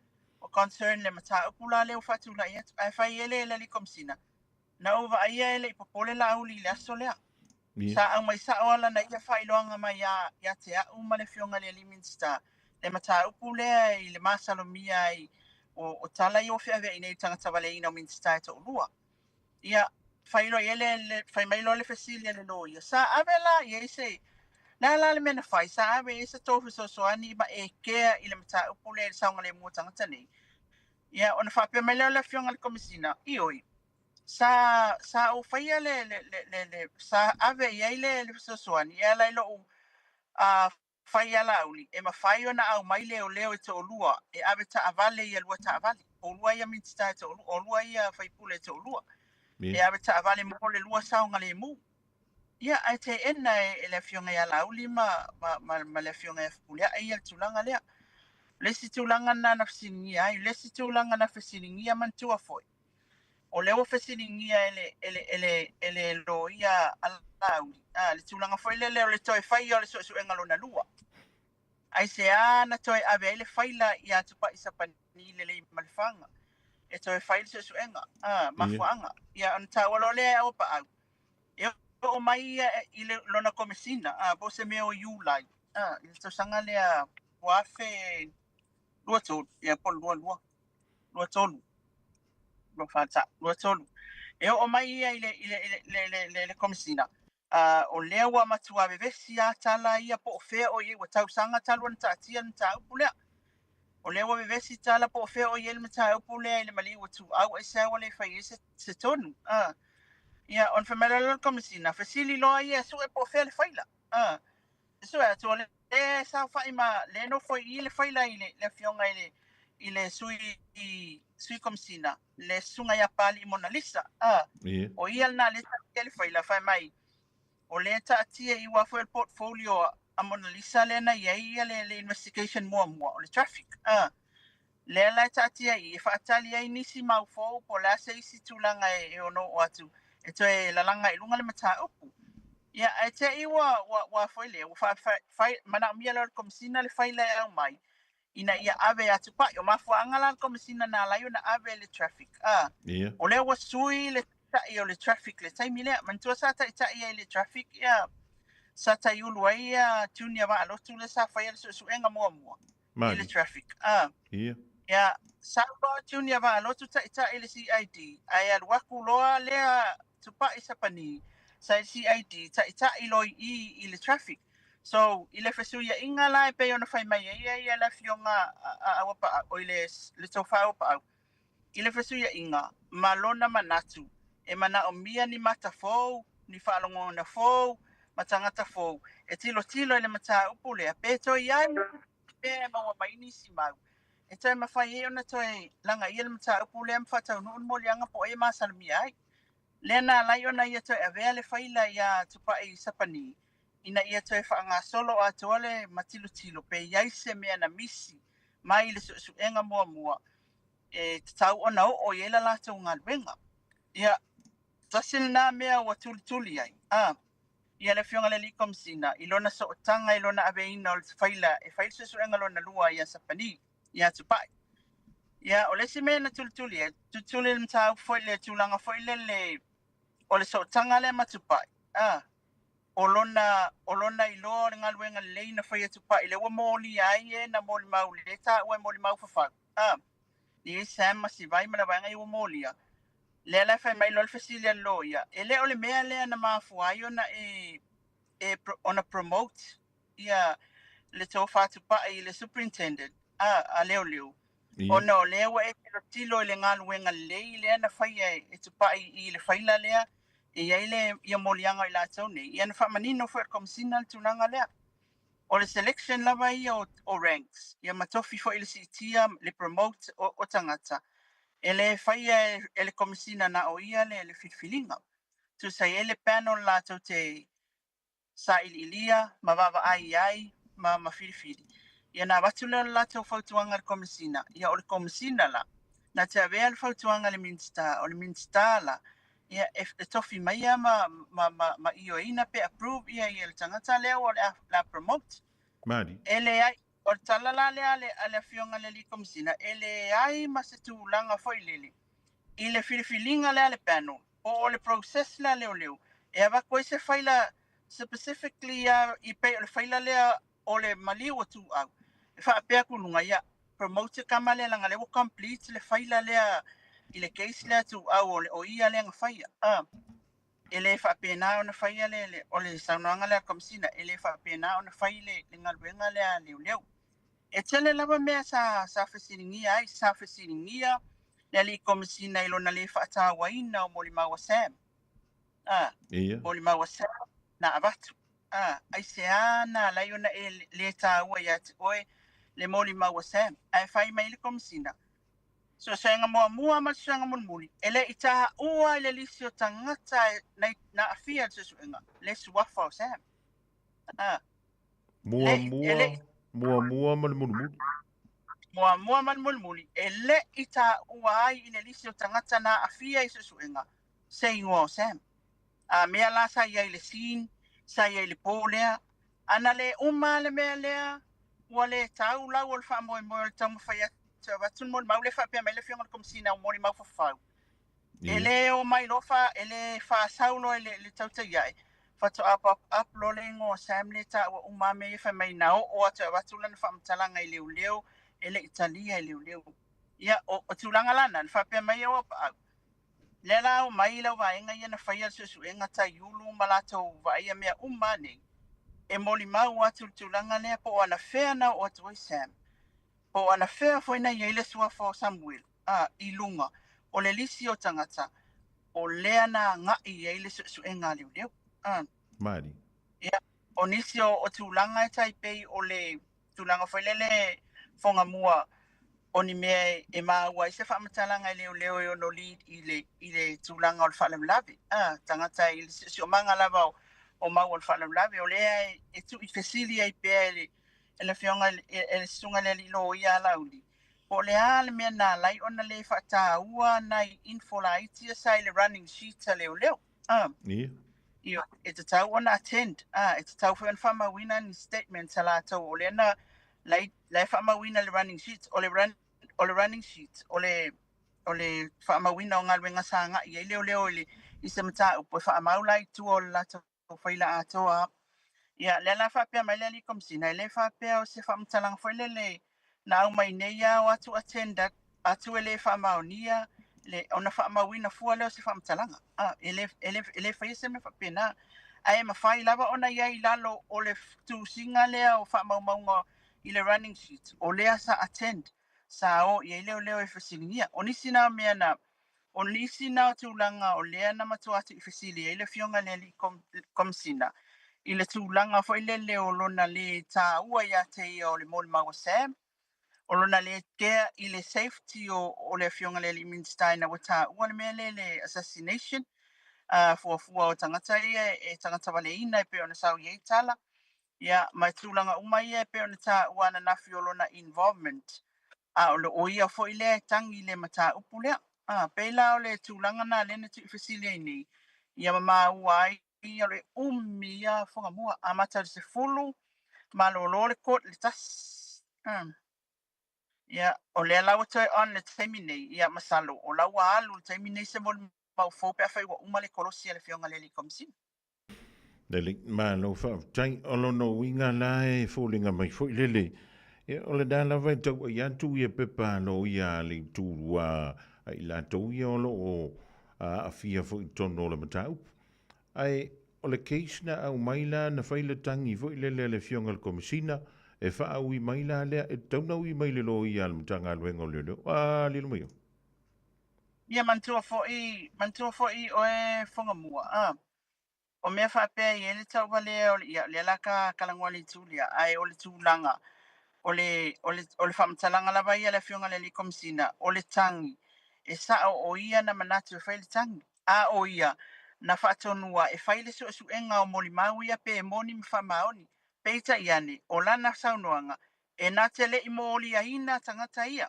o concern le mataupu la lea ua faatulai atu. Ae fai ai le le alii Komesina, na ou vaaia e le i popole Laauli i le aso lea. Sa aumai sao lava lana ia faailoaga mai ia ia te au ma le Afioga i le alii Minisita le mataupu lea i le masalomia ai o tala ia ua feaveai nei i le tagata valeina o Minisita e toalua. Ia, fai loa i ai le, le, fai mai loa le fesili a le loia, sa ave la i ai se, le a la le mea na fai, sa ave i ai se tou fesoasoani ma e kea i le mataupu lea i le saogalemu o tagata nei. Ia, ona faapea mai lea o le Afioga i le Komesina, Ioe, sa, sa ou faia le, le, le, le, le sa ave i ai le, le fesoasoani e ala i lou fai ia Laauli, e mafai ona aumai leoleo e toalua e ave taavale ia lua taavale, o lua ia Minisita e toalua, o lua ia faipule e toalua, e ave taavale mo le lua saogalemu. Ia, ae teena e le Afioga ia Laauli ma, ma, ma, ma le Afioga ia Fepuleai ia le tulaga lea. O le isi tulaga lena na fesiligia ai, o le isi tulaga na fesiligia manatua foi, o lea ua fesiligia e le, e le, e le, e le loia a Laauli, a, le tulaga foi lele o le toe faia o le suesuega lona lua. Aisea na toe ave ai le faila ia Tupai Sapani i le Leimalefanga e toe fai le suesuega, a, mafuaaga. Ia, ona taua loa lea e Auapaau, e oo mai ia i le, lona komesina, a, po o se mea o Iulai, a, i le tausaga lea 2023, ia po o le 22. 23 24 23 e oo mai ia i le i le le le le, le komesina o lea ua matua vevesi a tala ia po o fea o i ai ua tausaga talu ona taatia le mataupu lea. O lea ua vevesi tala po o fea o i ai le mataupu lea i le maliu ua tuau aisea ua le fai ai se, se tonu. Ia, ona fai mai loa lea o le komesina, fesili loa ia e sue po o fea le faila. E sue atu o lea e saofai ma lea e nofo i i le faila i le, le afioga i le i le sui sui komesina le susuga ia Papalii Monalisa. Yeah. O ia lena lea e taatia le faila fai mai o lea e taatia i ua foi o le portfolio a Monalisa lea na i ai ia le, le investigation muamua o le traffic. Lea la e taatia i i e faatali ai nisi mau fou po o le a se isi tulaga e ono oo atu e toe lalaga i luga le mataupu. Ia, ae te i ua, ua, ua foi lea, ua fai, manaomia loa e le Komesina le faila e aumai ina ia ave ia Tupai. O mafuaaga la a le Komesina na ala ai ona ave le traffic. A, o lea ua sui le taitai o le traffic i le taimi lea. Manatua sa taitai ai i le traffic ia, sa taiulu ai ia Junior Vaalotu lea sa faia le suesuega muamua i le traffic. A, ia, sau loa Junior Vaalotu taitai i le CID, ae alu aku loa lea Tupai Sapani sa i le CID taitai loa i i i le traffic. So, i le fesuiaiga la e pei ona fai mai ai ia le Afioga a Auapaau, oi le, le Tofa Auapaau, i le fesuiaiga ma lona manatu e manaomia ni mata fou, ni faalogona fou ma tagata fou e tilotilo i le mataupu lea, pe toe i ai mea e maua mai nisi mau e toe mafai ai ona toe lagaia le mataupu lea ma faataunuu le moliaga po o ai e masalomia ai. Lea na ala ai ona ia toe avea le faila iā Tupai Sapani ina ia toe faagasolo atoa le ma tilotilo pe i ai se mea na misi mai i le suesuega muamua e tatau ona oo i ai la latou galuega. Ia, tasi lena mea ua tulituli ai, a, ia le Afioga i le Alii Komesina i lona sootaga i lona aveina o le faila e fai le suesuega lona lua iā Sapani, iā Tupai. Ia, o le isi mea na tulituli ai, tulituli le mataupu foi le tulaga foi lele o le sootaga lea ma Tupai, a, o lona, o lona iloa o le galuega lelei na faia e Tupai lea ua molia ai e na molimau lea taua e molimau fafau, a, i Sam ma Sivai ma le vaega ia ua molia. Lea la e fai mai loa le fesili a le loia, e le o le mea lea na mafua ai ona e, e ona promote ia le tofa Tupai i le superintendent a, a leoleo, ona o lea ua e tilotilo i le galuega lelei lea na faia e Tupai i le faila lea e i ai le ia moliaga o i latou nei. Ia na faamanino foi e le Komesina le tulaga lea. O le selection lava ia o, o ranks, ia ma tofi foi le siitia, le promote o, o tagata, e le faia e, e le Komesina na o ia le, le filifiliga. Tusa i ai le panel latou te sailiilia ma vaavaai i ai ma, ma filifili. Ia na avatu lea o le latou fautuaga i le Komesina, ia o le Komesina la, Na te avea le fautuaga a le Minisita, o le Minisita la, ia e, e tofi mai ia ma, ma, ma, ma ioeina pe approve ia ia le tagata lea ua le a, le a promote. Mali. E leai, o le tala la lea a le, a le Afioga i le Alii Komesina, e leai ma se tulaga foi lele i le filifiliga lea a le panel, po o le process lea a leoleo, e avatu ai se faila specifically lava i pei o le faila lea o le maliu o Tuau, e faapea atu i luga, ia, promote tama lea leaga lea ua complete le faila lea i le case lea a Tuau o le o ia lea na faia. A, e le faapena ona faia le, le, o le saunoaga lea a le Komesina, e le faapena ona fai le, le galuega lea a leoleo. E tele lava mea sa, sa fesiligia ai, sa fesiligia le alii Komesina i lona le faatauaina o molimau a Sam. A, Ia. molimau a Sam na avatu. A, aisea na ala ai ona e le taua ia te oe le molimau a Sam? Ae fai mai le Komesina, Suesuega muamua ma le suesuega mulimuli, e le i taua i le lisi o tagata na, na aafia i le suesuega le suafa o Sam. A, Muamua, e le i muamua ma le mulimuli. Muamua ma le mulimuli, e le i taua ai i le lisi o tagata na aafia i suesuega se igoa o Sam. A mea la sa i ai i le scene, sa i ai i le po lea, ana le uma le mea lea, ua le tau lau o le faamoemoe o le taumafai atu e avatu le molimau lea faapea mai le Afioga i le Komesina o molimau fafau. E le o mai loa fa, e le faasau loa i le, le tautai ae, faatoa pop up loa le igoa o Sam lea e taua uma lava mea ia fai mai na oo atu e avatu lana faamatalaga i leoleo, e le i talia e leoleo. Ia, o, o tulaga la na, na faapea mai au Auapaau, Lea la omai lau vaega ia na faia le suesuega taiulu ma latou vaaia mea uma a nei, e molimau atu le tulaga lea po o anafea na oo atu ai Sam, po o anafea foi na i ai le suafa o Samuel, a, i luga o le lisi o tagata o lea na agai i ai le suesuega a leoleo. A. Mali. Ia, o nisi o, o tulaga e tai pei o le tulaga foi lele fogamua o ni mea e maua ai se faamatalaga e leoleo e ono lead i le, i le tulaga o le faalavelave. A, tagata i le siosiomaga lava o, o mau o le faalavelave, o lea e, e tuuifesili ai pea e le, e le afioga e, e le susuga i le alii loia a Laauli, po o le a le mea na ala ai ona le faataua nai info laiti ia sa i le running sheet a leoleo. A. Ia. Ioe, e tatau ona attend, a, e tatau foi ona faamauina ni statements a latou, o lea na, la i, la e faamauina le running sheet, o le run, o le running sheet, o le, o le faamauina o galuega sa agai i ai leoleo i le, i se mataupu e faamau la i tua o le latou faila atoa. Ia, lea la faapea mai le alii Komesina, e le faapea o se faamatalaga foi lele na aumai nei a o atu attend atu e le faamaonia le, ona faamauina fua lea o se faamatalaga. A, e le, e le, e le faia se mea faapena. Ae mafai lava ona i ai i lalo o le tusiga lea o faamaumauga i le running sheet, o lea sa attend, sa o i ai leoleo e fesiligia. O nisi na mea na, o nisi na o tulaga o lea na matua atu i fesili ai le Afioga i le Alii Komesina i le tulaga foi lele o lona le taua ia te ia o le molimau a Sam, o lona le kea i le safety o, o le Afioga i le Alii Minisita ina ua taua le mea lea le assassination, a fuafua o tagata ia e tagata valeina e pei ona sau i ai tala. Ia, ma tulaga uma ia e pei ona taua ananafi o lona involvement, a o le o ia foi lea e tagi i le mataupu lea. A, pei la o le tulaga na lea na tuuifesili ai nei, ia ma maua ai o le umi ia Fugamua, amata i le 10, malolo le court i le 1. Ia, o lea la ua toe on le taimi nei, ia masalo o la ua alu le taimi nei se molimau fou pe afai ua uma le kolosi a le Afioga i le Alii Komesina. Lelei, malo faafetai. O lona uiga la e foliga mai foi lele, ia o lena lava e tauai atu ia pepa a loia a le itulua a i latou ia o lo o aafia foi i totonu o le mataupu. Ae o le case na aumai la na fai le tagi foi lele a le Afioga i le Komesina e faaui mai la lea, e tatau ona ui mai i le loia a le Matagaluega o Leoleo. A, lilo mai oe. Ia manatua foi, manatua foi oe Fogamua, a. O mea faapea e i ai le tauvalea o le, ia, lea la ka talanoa i le itu lea, ae o le tulaga, o le, o le, o le faamatalaga lava ia a le Afioga i le Alii Komesina, o le tagi, e sao o ia na manatu e fai le tagi, a o ia na faatonua e fai le suesuega o molimau ia pe moni ma faamaoni. Peitai ane, o lana saunoaga, e na te le i moliaina tagata ia.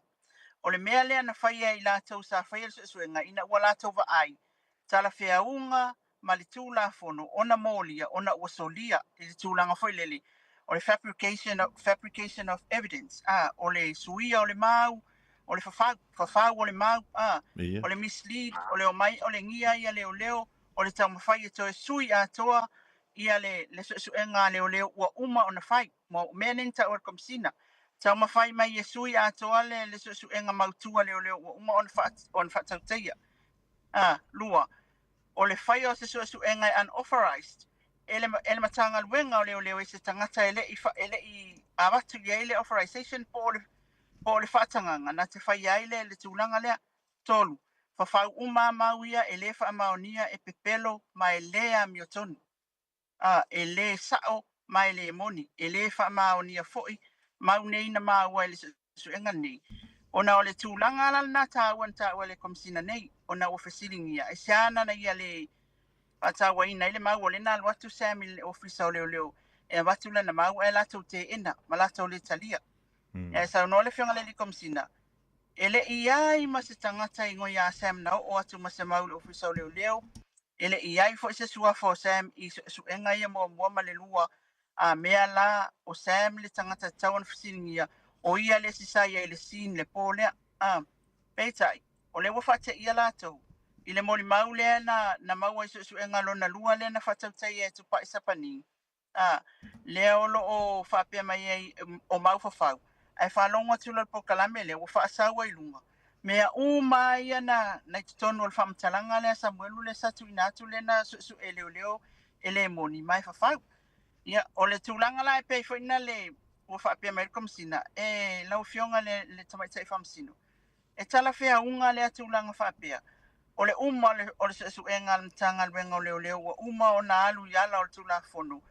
O le mea lea na faia e i latou sa faia le suesuega ina ua latou vaai, talafeauga ma le Tulafono ona molia ona ua solia i le tulaga foi lele o le fabrication of, fabrication of evidence, a, o le suia o le mau, o le fafau, fafau o le mau, a, Ia. o le mislead, o le omai, o le gia ia leoleo, o le taumafai e toe sui atoa ia le, le suesuega a leoleo ua uma ona fai. Mo mea nei na taua e le Komesina, taumafai mai e sui atoa le, le suesuega mautu a leoleo ua uma ona, faa, ona faatautaia. A, lua, o le faia o se suesuega e unauthorized e le, e le Matagaluega o Leoleo i se tagata e le i, e le i avatu i ai le authorization po o le, po o le faatagaga na te faia ai le, le tulaga lea. Tolu, fafau uma a mau ia e le faamaonia e pepelo ma e le amiotonu. A, e le sa'o ma e le moni, e le faamaonia foi mau nei na maua i le suesuega lenei. Ona o le tulaga la lena taua na taua e le Komesina nei, ona ua fesiligia, aisea na na ia le faatauaina ai le mau, o lea na alu atu Sam i le Ofisa o Leoleo e avatu lana mau ae latou teena ma latou le talia. Ae saunoa le Afioga i le Alii Komesina, e le i ai ma se tagata i igoa ia Sam na oo atu ma se mau i le Ofisa o Leoleo, E le i i ai foi se suafa o Sam i suesuega ia muamua ma le lua, a mea la, o Sam le tagata e tatau ona fesiligia, o ia le isi sa i ai i le scene le po lea. A, peitai, o lea ua faateia latou i le molimau lea na, na maua i suesuega lona lua lea na faatautaia e Tupai Sapani. A, lea o lo o faapea mai ai o mau fafau, ae faalogo atu loa i le polokalame lea ua faasau ai i luga. Mea uma lava ia na, na i totonu o le faamatalaga lea a Samuelu lea sa tuuina atu lea na suesue e leoleo e le moni ma e fafau. Ia, o le tulaga la e pei foi na le ua faapea mai ai le Komesina, e lau Afioga le, le Tamaitai Faamasino, E talafeauga lea tulaga faapea, o le uma o le suesuega a le Matagaluega o Leoleo ua uma ona alu i ala o le Tulafono,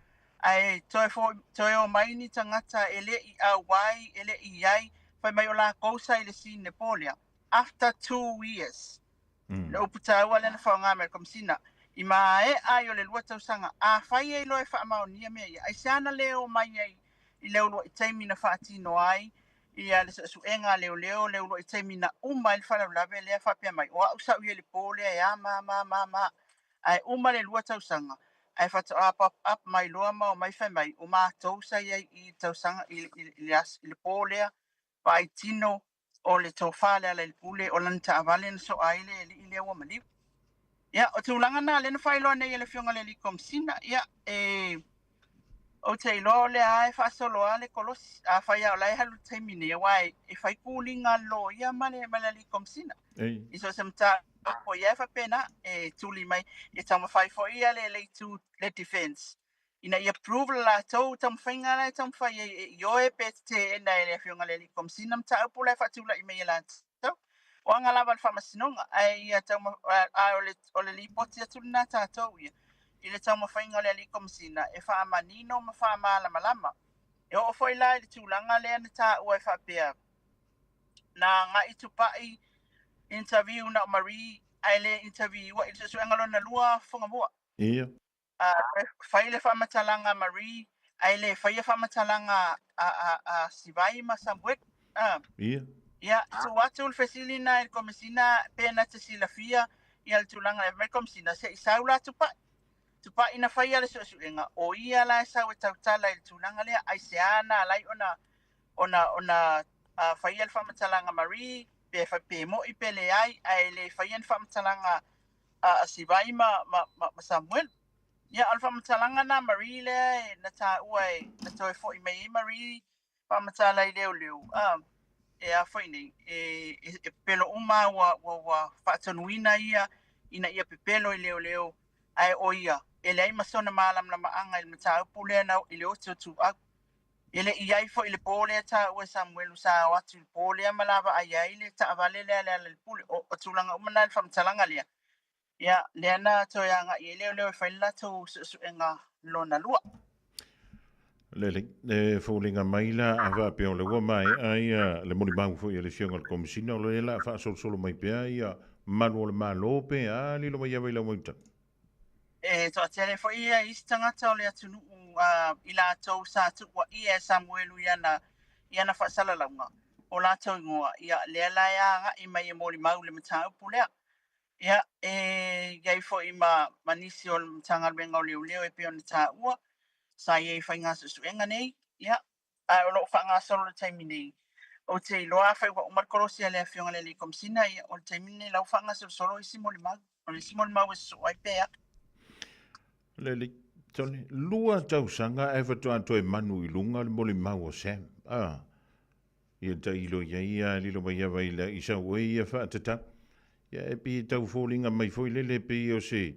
ae toe toe omai ni tagata e le i auai, e le i i ai, fai mai o lakou sa i le scene le po lea, after 2 years. Le upu taua lea na faaaoga mai e le Komesina, i maea ai o le 2 tausaga, afai e iloa e faamaonia mea ia, aisea na le omai ai i le uluai taimi na faatino ai ia le suesuega a leoleo, le uluai taimi na uma ai le faalavelave lea faapea mai, o au sa ou i ai i le po lea e a ma ma ma ma. Ae uma le 2 tausaga, ae faatoa pop up mai loa ma omai fai mai, o matou sa i ai i le tausaga, i, i, i, le, as, i le po lea, vaai tino o le tofa Lealailepule, o lana taavale na soa ai le alii lea ua maliu. Ia, o tulaga na lea na faailoa nei e le Afioga i le Alii Komesina, ia, e, ou te iloa o lea lava e faasolo lava le kolosi. Afai lava o la e alu i le taimi nei, aua e, e fai kūliga a le loia ma le, ma le Alii Komesina. Ei. I so o se mataupu ia e faapena, e tuli mai, e taumafai foi ia le, le itu, le defense, ina ia prove le latou taumafaiga la e taumafai ai e ioe pe teena e le Afioga i le Alii Komesina mataupu la e faatulai mai e latou. O aga lava a le Faamasinoga, ae ia tauma, a o le, o le lipoti atu lena tatou ia i le taumafaiga o le Alii Komesina e faamanino ma faamalamalama. E oo foi la i le tulaga lea na taua e faapea na agai Tupai interview na o Marie ae le interview i le suesuega lona lua Fofoga Mua. Ia. A fai le faamatalaga a Marie, ae le faia faamatalaga a, a, a Sivai ma Samuel. A. Ia. Ia, tuu atu le fesili na i le Komesina pe na te silafia ia le tulaga lea. Fai mai le Komesina, se i sau la Tupai. Tupai na faia le suesuega, o ia la e sau e tautala i le tulaga lea, aisea na alai ona, ona, ona faia le faamatalaga a Marie, pe, pe mo'i pe leai, ae le faia ni faamatalaga a Sivai ma, ma, ma, ma Samuelu. Ia, o le faamatalaga na Marie lea e, na taua e, na toe foi mai ai Marie faamatala i leoleo, a, e a foi nei, e, e, e pepelo uma ua, ua, ua faatonuina ia ina ia pepelo i leoleo, ae o ia, e leai ma sona malamalamaaga i le mataupu lea na, i le ote o Tuuau. E le i ai foi i le po lea taua e Samuelu sa o atu i le po lea ma lavaai ai le taavale lea a Lealailepule. O, o tulaga uma na i le faamatalaga lea, ia, lea na toe agai ai leoleo e fai le latou suesuega lona lua. Lelei, e foliga mai la a faapea o le ua maea ia le molimau foi a le Afioga i le Komesina, o lea o le a faasolosolo mai pea ia malu o le Malo pe a lilo mai ava i lau mauta. E toatele foi ia isi tagata o le atunuu i latou sa tuuaia e Samuelu i ana, i ana faasalalauga. o latou igoa, ia, lea la e agaʻi mai e molimau i le mataupu lea. Ia, e i ai foi ma, ma nisi o le Matagaluega o Leoleo e pei ona taua, sa i ai i faiga suesuega nei, ia, ae o lo o faagasolo i le taimi nei. Ou te iloa afai ua uma le kolosi a le Afioga i le Alii Komesina, ia, o le taimi lenei la ua faagasolosolo isi molimau. O le isi molimau e sosoo ai pe a. Le alii, Tony, lua tausaga ae faatoa toe manu i luga le molimau o Sam. Ah, ia tailo i ai ia lilo mai ava i le i sau ai ia faatatau. Ia e pei e tau foliga mai foi lele pei o se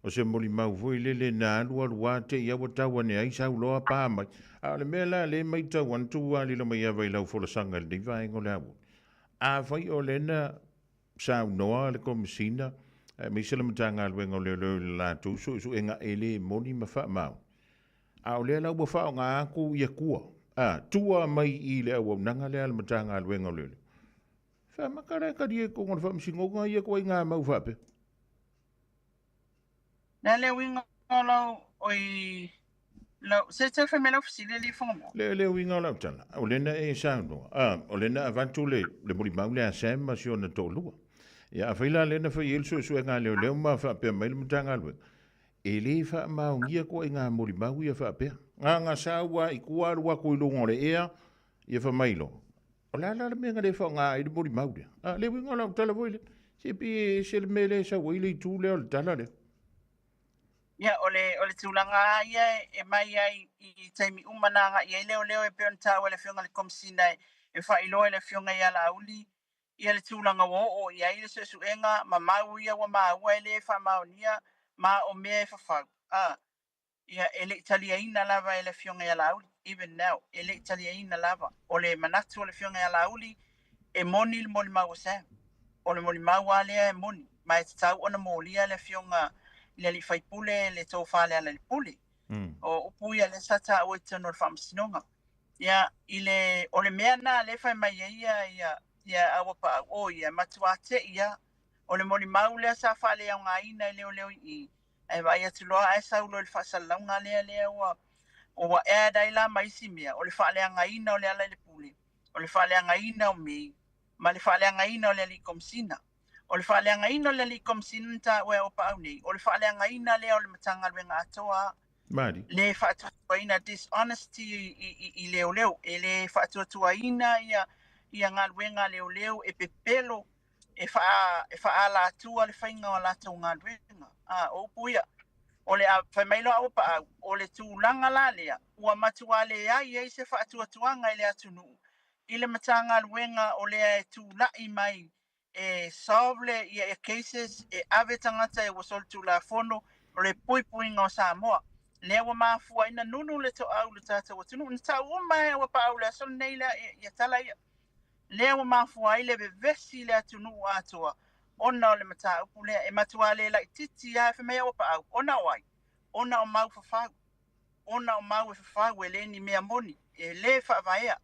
o se molimau foi lele na alu alu a te i a ua tau ane ai sau loa pa mai. A o le mea la le maitau atu a lilo mai ava i lau folasaga i lenei vaega o le aoauli. Afai o lena saunoa le Komesina aemaise le Matagaluega o Leoleo i le latou suesuega e le moni ma faamaoni. A o lea la ua faaaoga atu ia tua, a, tua mai i le auaunaga lea a le Matagaluega o Leoleo. Faamata la e talia i totonu o le Faamasinoga ia ituaiga mau faapea. Le a le uiga o lau, oi, lau, se toe fai mai lau fesili alii Fogamoa. Le, le uiga o lau tala, o lea na e saunoa, a, o lea na avatu le, le molimau lea a Sam ma si ona toalua. Ia, afai la lea na fai ai le suesuega a leoleo ma faapea mai le Matagaluega, e le faamaonia ituaiga molimau ia faapea. Na ona sau lava i tua alu atu i luga o le ea, ia fai mai loa, O le a la le mea na le faaaoga ai le molimau lea? A, le uiga o lau tala foi lea, se pei e ese le mea lea e sau ai le itu lea o le tala lea. Ia, o le, o le tulaga lava ia e mai ai i taimi uma na agai ai leoleo e pei ona taua e le Afioga i le Komesina e faailoa i le Afioga ia Laauli ia le tulaga ua oo i ai le suesuega ma mau ia ua maua e le faamaonia ma o mea e fafau. A, Ia, e le i taliaina lava e le Afioga ia Laauli, even now, e le i taliaina lava. O le manatu o le Afioga ia Laauli, e moni le molimau a Sam. O le molimau lava lea e moni, ma e tatau ona molia le Afioga i le alii faipule le Tofa Lealailepule. O upu ia lea sa taua i totonu o le Faamasinoga. Ia, i le, o le mea lena lea e fai mai ai ia, ia, ia Auapaau, o ia, e matuā te i lava. O le molimau lea sa faaleaogaina e leoleo i i, Ae vaai atu loa ae sau loa i le faasalalauga lea lea ua ua add ai la ma isi mea, o le faaleagaina o Lealailepule, o le faaleagaina o May, ma le faaleagaina o le Alii Komesina. O le faaleagaina o le Alii Komesina na taua e Auapaau nei, o le faaleagaina lea o le Matagaluega atoa Mali. le faatuatuaina dishonesty i, i, i leoleo, e le faatuatuaina ia, ia galuega a leoleo e pepelo e, faa, e faaalatua le faiga o a latou galuega. A, o upu ia, o le a, fai mai loa Auapaau, o le tulaga la lea, ua matuā leai ai se faatuatuaga i le atunuu i le Matagaluega o lea e tula'i mai e solve le, ia, ia cases, e ave tagata e ua solitulafono, o le puipuiga o Samoa. Lea ua mafua ai na nunu le toau i le tatou atunuu. Na tau uma e Auapaau i le aso lenei lea, ia tala ia. lea ua mafua ai le vevesi i le atunuu atoa ona o le mataupu lea. E matuā le laitiiti lava e fai mai Auapaau, ona o ai? Ona o mau fafau. Ona o mau e fafau e le ni mea moni, e le faavaea,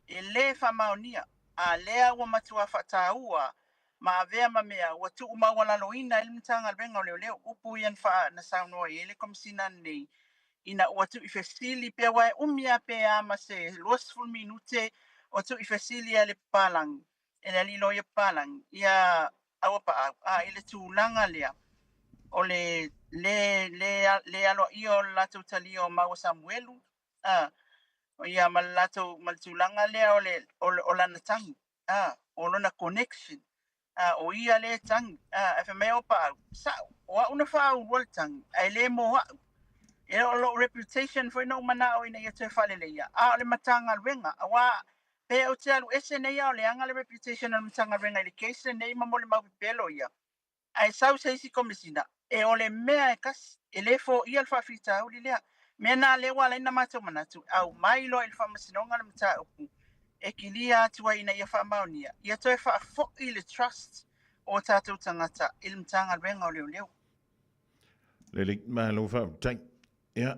e le faamaonia, a lea ua matuā faataua ma avea ma mea ua tuumaualaloina ai le Matagaluega o Leoleo. Upu ia na faa, na saunoa i ai le Komesina nei ina ua tuuifesili pea aua e umi lava pe a ma se 20 minute o tuuifesili a le papalagi e le alii loia papalagi ia Auapaau a i le tulaga lea o le le le le aloaia o le latou talia o maua Samuelu a ia ma le latou ma le tulaga lea o le o lana tagi a o lona connection a o ia lea e tagi, a, ae fai mai Auapaau, sa'o, o a'u na faaulua le tagi, ae le mo a'u. E o lo'u reputation foi na ou mana'o ina ia toe faaleleia, a o le Matagaluega, auā pe ou te alu ese nei a o leaga le reputation a le Matagaluega i le case lenei ma molimau pepelo ia, ae sau se isi Komesina, e o le mea e kasi, e le foia le faafitauli lea. Mea na lea ua ala ai na matou manatu, aumai loa i le Faamasinoga le mataupu e kilia atu ai ina ia faamaonia, ia toe faafoi le trust o tatou tagata i le Matagaluega o Leoleo. Lelei, malo faafetai. Ia,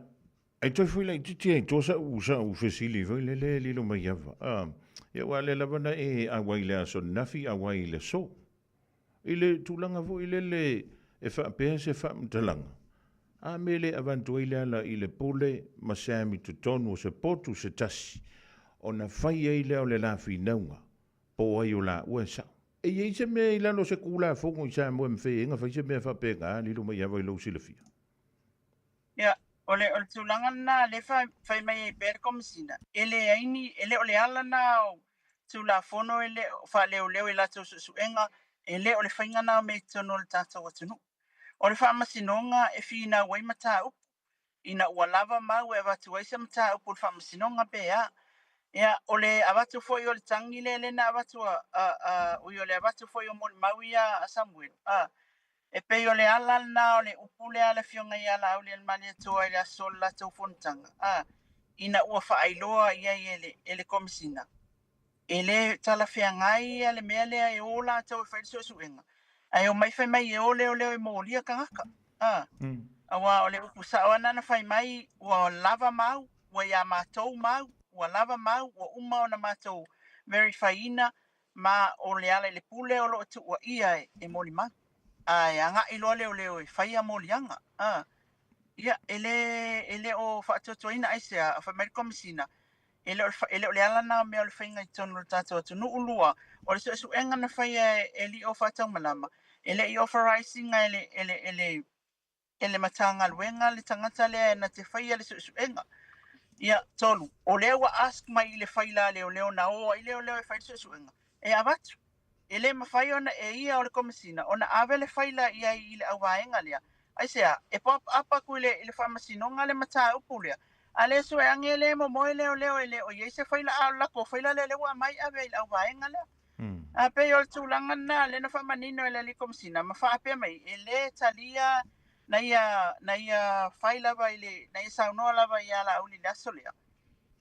ai toe foi laitiiti ai toa sa'u sa'u fesili foi lele lilo mai ava. Ah, ia aua lea lava na e auai i le aso ananafi, auai i le aso. I le tulaga foi lele e faapea se faamatalaga, a mea le avatu ai le ala i le pule ma Sam i totonu o se potu se tasi, ona fai ai lea o le la finauga. Po o ai o laua e sa'o. E i ai se mea i lalo o se Tulafono i Samoa e mafai ai ona fai se mea faapena, lilo mai ava i lou silafia? Ia, o le, o le tulaga lena lea e fai mai ai pea le Komesina, e leai ni, e le o le ala lena o Tulafono e le o faaleoleo i latou suesuega, e le o le faiga lena o mea i totonu o le tatou atunuu. O le faamasinoga e finau ai mataupu, ina ua lava mau e avatu ai se mataupu i le faamasinoga pe a. Ia, o le avatu foi o le tagi lea lea na avatu a, a, a, ui o le avatu foi o molimau ia a Samuelu, a, e pei o le ala lena o le upu lea a le Afioga ia Laaulialemalietoa i le aso o le latou fonotaga, a, ina ua faailoa i ai e le, e le Komesina, e le talafeagai ia le mea lea e o latou e fai le suesuega, ae omai fai mai e o leoleo e molia tagata. A, auā o le upu sao lava na fai mai, ua lava mau, ua iā matou mau, ua lava mau, ua uma ona matou verify-ina, ma o Lealailepule o lo o tuuaia e molimau. Ae agai loa leoleo e faia moliaga. A, ia, e le, e le o faatuatuaina aisea, fai mai le Komesina, E le o le, e le o le ala lena o mea o le faiga i totonu o le tatou atunuu. Lua, o le suesuega na faia e, e Lio Faataumalama, e le i authorise ina e le, e le, e le, e le Matagaluega le tagata lea na te faia le suesuega. Ia, tolu, o lea ua ask mai i le faila a leoleo na o ai leoleo e fai le suesuega, e avatu. E le mafai ona e ia o le Komesina ona ave le faila i ai i le auvaega lea. Aisea? E pop up aku i le, i le faamasinoga le mataupu lea. A le sue age le momoe leoleo e le o i ai se faila a o le latou faila lea lea ua aumai ave i le auvaega lea. A pei o le tulaga lena lea na faamanino e le Alii Komesina ma faapea mai e le talia na ia, na ia fai lava i le, na ia saunoa lava ia Laauli i le aso lea.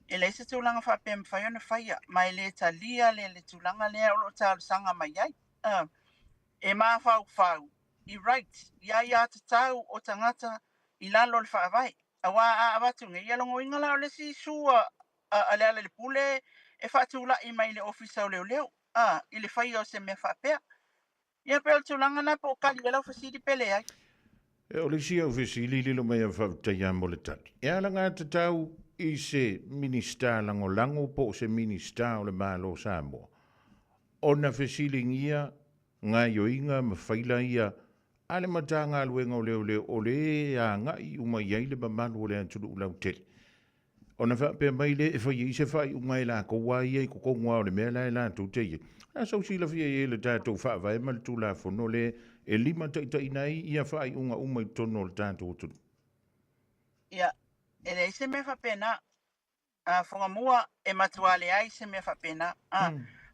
E leai se tulaga faapea e mafai ona faia, ma e le talia le, le tulaga lea o lo o talosaga mai ai. E mafaufau i right, i aiatatau o tagata i lalo o le Faavae. Aua a avatu nei, ia logoina la o le isi issue a, a Lealailepule e faatulai mai i le Ofisa o Leoleo, i le faia o se mea faapea. Ia pei o le tulaga lena po o kali ai lau fesili pe leai. E, o le isi au fesili lilo mai au faafetai lava mo le tali. E alagatatau i se Minisita Lagolago po o se Minisita o le Malo o Samoa ona fesiligia gaoioiga ma faila ia a le Matagaluega o Leoleo o le agai uma i ai le mamalu o le atunuu lautele. Ona faapea mai lea e fai ai se faaiuga e latou a ia i totonu lava o le mea la e latou te i ai. O le a sau silafia i ai le tatou Faavae ma le Tulafono lea e limataitaiina ai ia faaiuga uma i totonu o le tatou atunuu. Ia, e leai se mea faapena. A, Fugamua, e matua leai se mea faapena. A,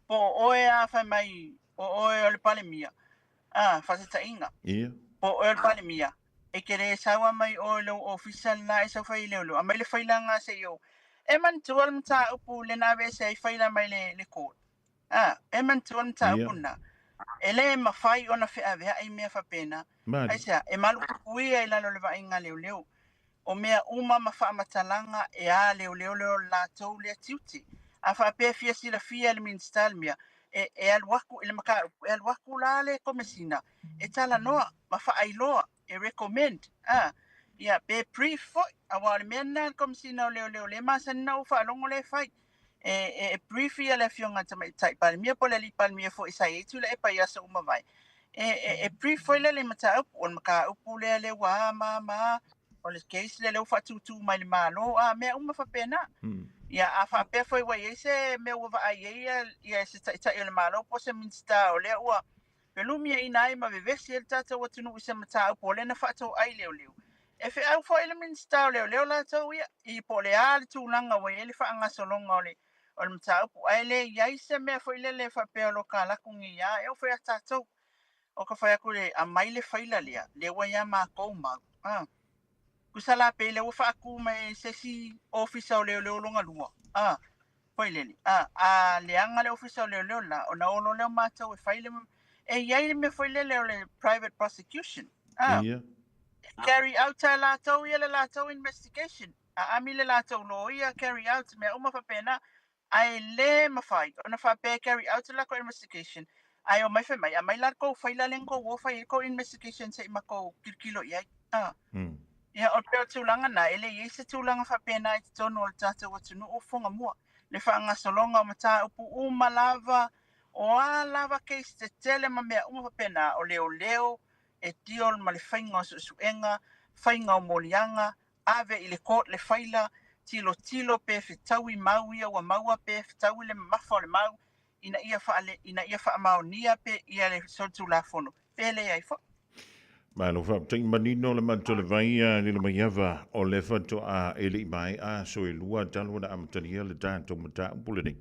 po o oe a fai mai o oe o le Palemia, a, faataitaiga. Ia. Po o oe o le Palemia, e te le saua mai oe i lou ofisa lena e sau fai i leoleo, aumai le failaga se i ou. E manatua le mataupu lena aveese ai faila mai le, le court. A, e manatua le mataupu lena. E le mafai ona feaveai mea faapena. Aisea, e malupuipuia i lalo o le vaaiga a leoleo. O mea uma ma faamatalaga e a leoleo lea o le latou lea tiute. A faapea e fia silafia e le Minisita le mea, e, e alu atu i le mataupu, e alu atu la le Komesina e talanoa ma faailoa, e recommend, a, ia, pe brief foi, aua o le mea lena a le Komesina o Leoleo lea e masani ona ou faalogo lea e fai. E, e, e brief ia le Afioga i le Tamaitai Palemia po o le Alii Palemia foi sa i ai Tuilaepa i aso ua mavae. E, e, e brief foi lele i mataupu, o le mataupu lea lea ua a ma ma, o le case lea lea ua faatūtū mai le Malo, a, mea uma faapena. Ia, a faapea foi ua i ai se mea ua vaai ai ia, ia se Taitai o le Malo po o se Minisita o lea ua felumiaina ai ma vevesi ai le tatou atunuu i se mataupu o lea na faatoai leoleo. E feau foi le Minisita o Leoleo latou ia, i po o le a le tulaga ua i ai le faagasologa o le, o le mataupu, ae le i ai se mea foi lele e faapea o lo ka laku nei a, e oo foi ia tatou. O ka fai atu le, aumai le faila lea, lea ua ia matou mau. A. Tusa la pei lea ua faatu mai e se isi ofisa o leoleo lona lua. A. Foi lele, a, a leaga le ofisa o leoleo la, ona o loa lea o matou e fai le, e i ai le mea foi lele o le private prosecution. A. Ia. Carry out e latou ia le latou investigation. A ami le latou loia, carry out, mea uma faapena. Ae le mafai ona faapea e carry out le latou investigation, ae omai fai mai, aumai la le tou faila lea na tou o fai ai le tou investigation se i matou tilotilo i ai. A. Ia, o le tulaga lena, e le i ai se tulaga faapena i totonu o le tatou atunuu o Fugamua. Le faagasologa o mataupu uma lava O a lava case tetele ma mea uma faapena, o leoleo e deal ma le faiga o suesuega, faiga o moliaga, ave i le court le faila, tilotilo pe fetaui mau ia ua maua pe fetaui le mamafa o le mau ina ia faale, ina ia faamaonia pe ia le solitulafono pe leai foi. Malo faafetai manino le matou le vai a lilo mai ava o le faatoa e le i maea aso e lua talu ona amatalia le tatou mataupu lenei.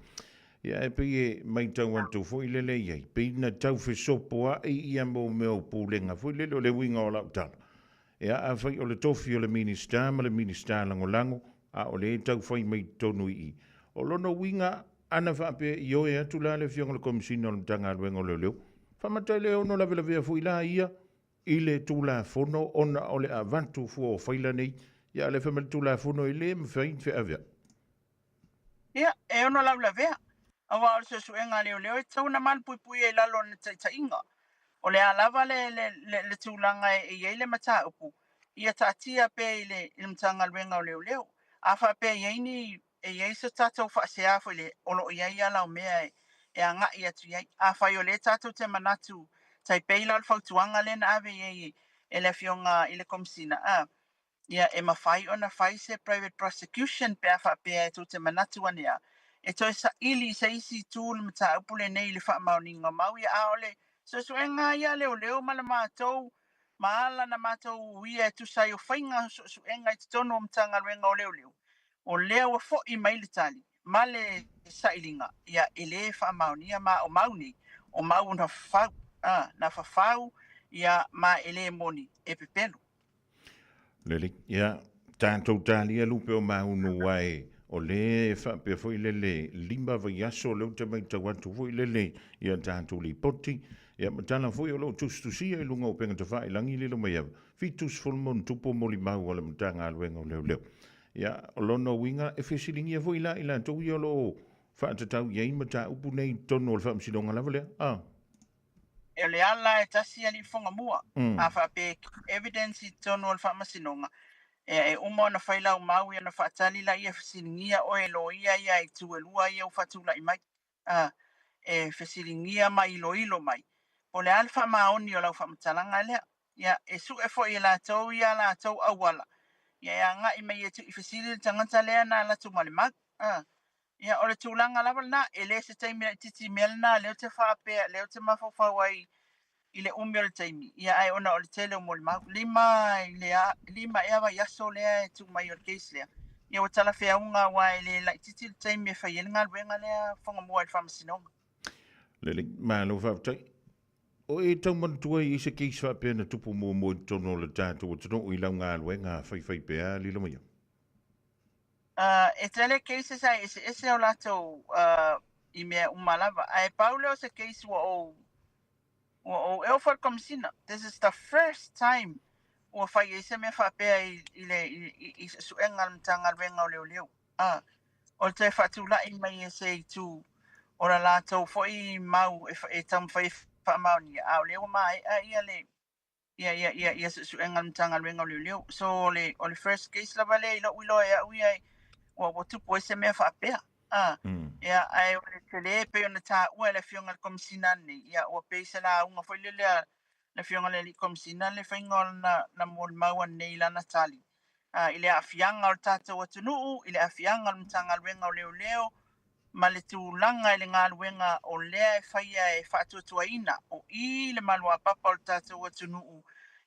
Ia e pei e matau atu foi lele i ai, pei na tau fesopoai ia mo mea o pulega foi lele o le uiga o lau tala. Ia afai o le tofi o le Minisita ma le Minisita Lagolago, a o lea e tau fai mai totonu i i. O lona uiga, ana faapea i ioe atu la le Afioga i le Komesina o le Matagaluega o Leoleo, faamata e le ono lavelavea foi la ia i le Tulafono ona o le avatu fua o faila nei, ia a o lea e fai mai le Tulafono e le mafai ona feaveai. Ia, e ono laulavea, aua o le suesuega a leoleo e tatau ona malupuipuia i lalo o lana taitaiga. O le a lava le, le, le, le tulaga e i ai le mataupu, ia taatia pea i le, i le Matagaluega o Leoleo. A faapea e i ai ni, e i ai se tatou faasea foi le, o lo o i ai ala o mea e, e agai atu i ai. Afai o lea tatou te manatu, tai pei la o le fautuaga lea na ave i ai e le Afioga i le Komesina, a, Ia, e mafai ona fai se private prosecution pe a faapea e tou te manatu ane a, e toe saili i se isi itu le mataupu lenei i le faamaoniga o mau ia. A o le suesuega ia a leoleo ma le matou ma ala na matou uia e tusa ai o faiga suesuega i totonu o Matagaluega o Leoleo, o lea ua foi mai le tali ma le sailiga, ia, e le faamaonia ma o mau nei, o mau na fafau, a, na fafau, ia, ma e le moni, e pepelo. Lelei, ia, tatou talia lupe o maunu ae o lea e faapea foi lele 5 vaiaso lea ou te matau atu foi lele ia tatou lipoti, ia ma tala foi o lo o tusitusia i luga o upega tafailagi lilo mai ava, 70 ma molimau a le Matagaluega o Leoleo. Ia, o lona uiga e fesiligia foi la i latou ia o lo o faatatau i ai mataupu nei i totonu o le Faamasinoga lava lea, a. E o le ala e tasi alii fofoga mua. A faapea e evidence i totonu o le faamasinoga, e uma ona fai lau mau ia ona faatali laia e fesiligia oe e loia ia i itu e lua ia ua faatulai mai. A, e fesiligia ma iloilo mai po o le a le faamaoni o lau faamatalaga lea. Ia, e sue foi e latou ia latou auala, ia e agai mai e tuuifesili le tagata lea na alu atu ma le mau. A, Ia, o le tulaga lava lena, e le se taimi laitiiti i mea lena, lea ou te faapea, lea ou te mafaufau ai i le umi o le taimi, ia ae ona o le tele o molimau. 5 i le a, 5 ea vaiaso lea e tuu mai o le case lea. Ia ua talafeauga aua e le laitiiti le taimi e fai ai le galuega lea Fogamua i le Faamasinoga. Lelei, malo faafetai. O e tau manatua i se case faapea na tupu muamua i totonu o le tatou atunuu i lau galuega faifaipea lilo mai? E tele cases ae eseese o latou i mea uma lava. Ae pau lea o se case ua ou, ua ou, e oo foi i le Komesina. This is the first time ua fai ai se mea faapea i, i le, i, i suesuega a le Matagaluega o Leoleo. O le toe faatulai mai e se itu o la latou foi mau e, e taumafai e faamaonia, a o lea ua maea ia le, ia ia ia ia suesuega a le Matagaluega o Leoleo. So o le o le first case lava lea i lou iloa e au ia ua ua tupu ai se mea faapea. Ah, ia ae o le tele pei ona taua e le Afioga i le Komesina nei, ia ua pei se lauga foi lele a le Afioga i le Alii Komesina le faiga o lana na molimau anei i lana tali. Ah, i le aafiaga o le tatou atunuu, i le aafiaga o le Matagaluega o Leoleo, ma le tulaga i le galuega o lea e faia e faatuatuaina o i le maluapapa o le tatou atunuu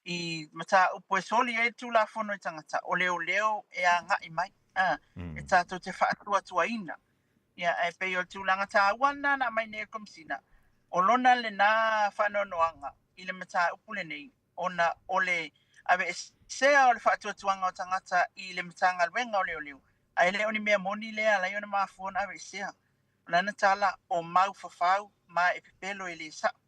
i mataupu e soli ai le Tulafono i tagata, o leoleo e agai mai, a, e tatou te faatuatuaina. Ia, ae pei o le tulaga taua lena na aumai nei e le Komesina, o lona lena faanoanoaga i le mataupu lenei, ona o le aveesea o le faatuatuaga o tagata i le Matagaluega o Leoleo, ae le o ni mea moni lea e ala ai ona mafua ona aveesea. O lana tala, o mau fafau ma e pepelo e le sa'o.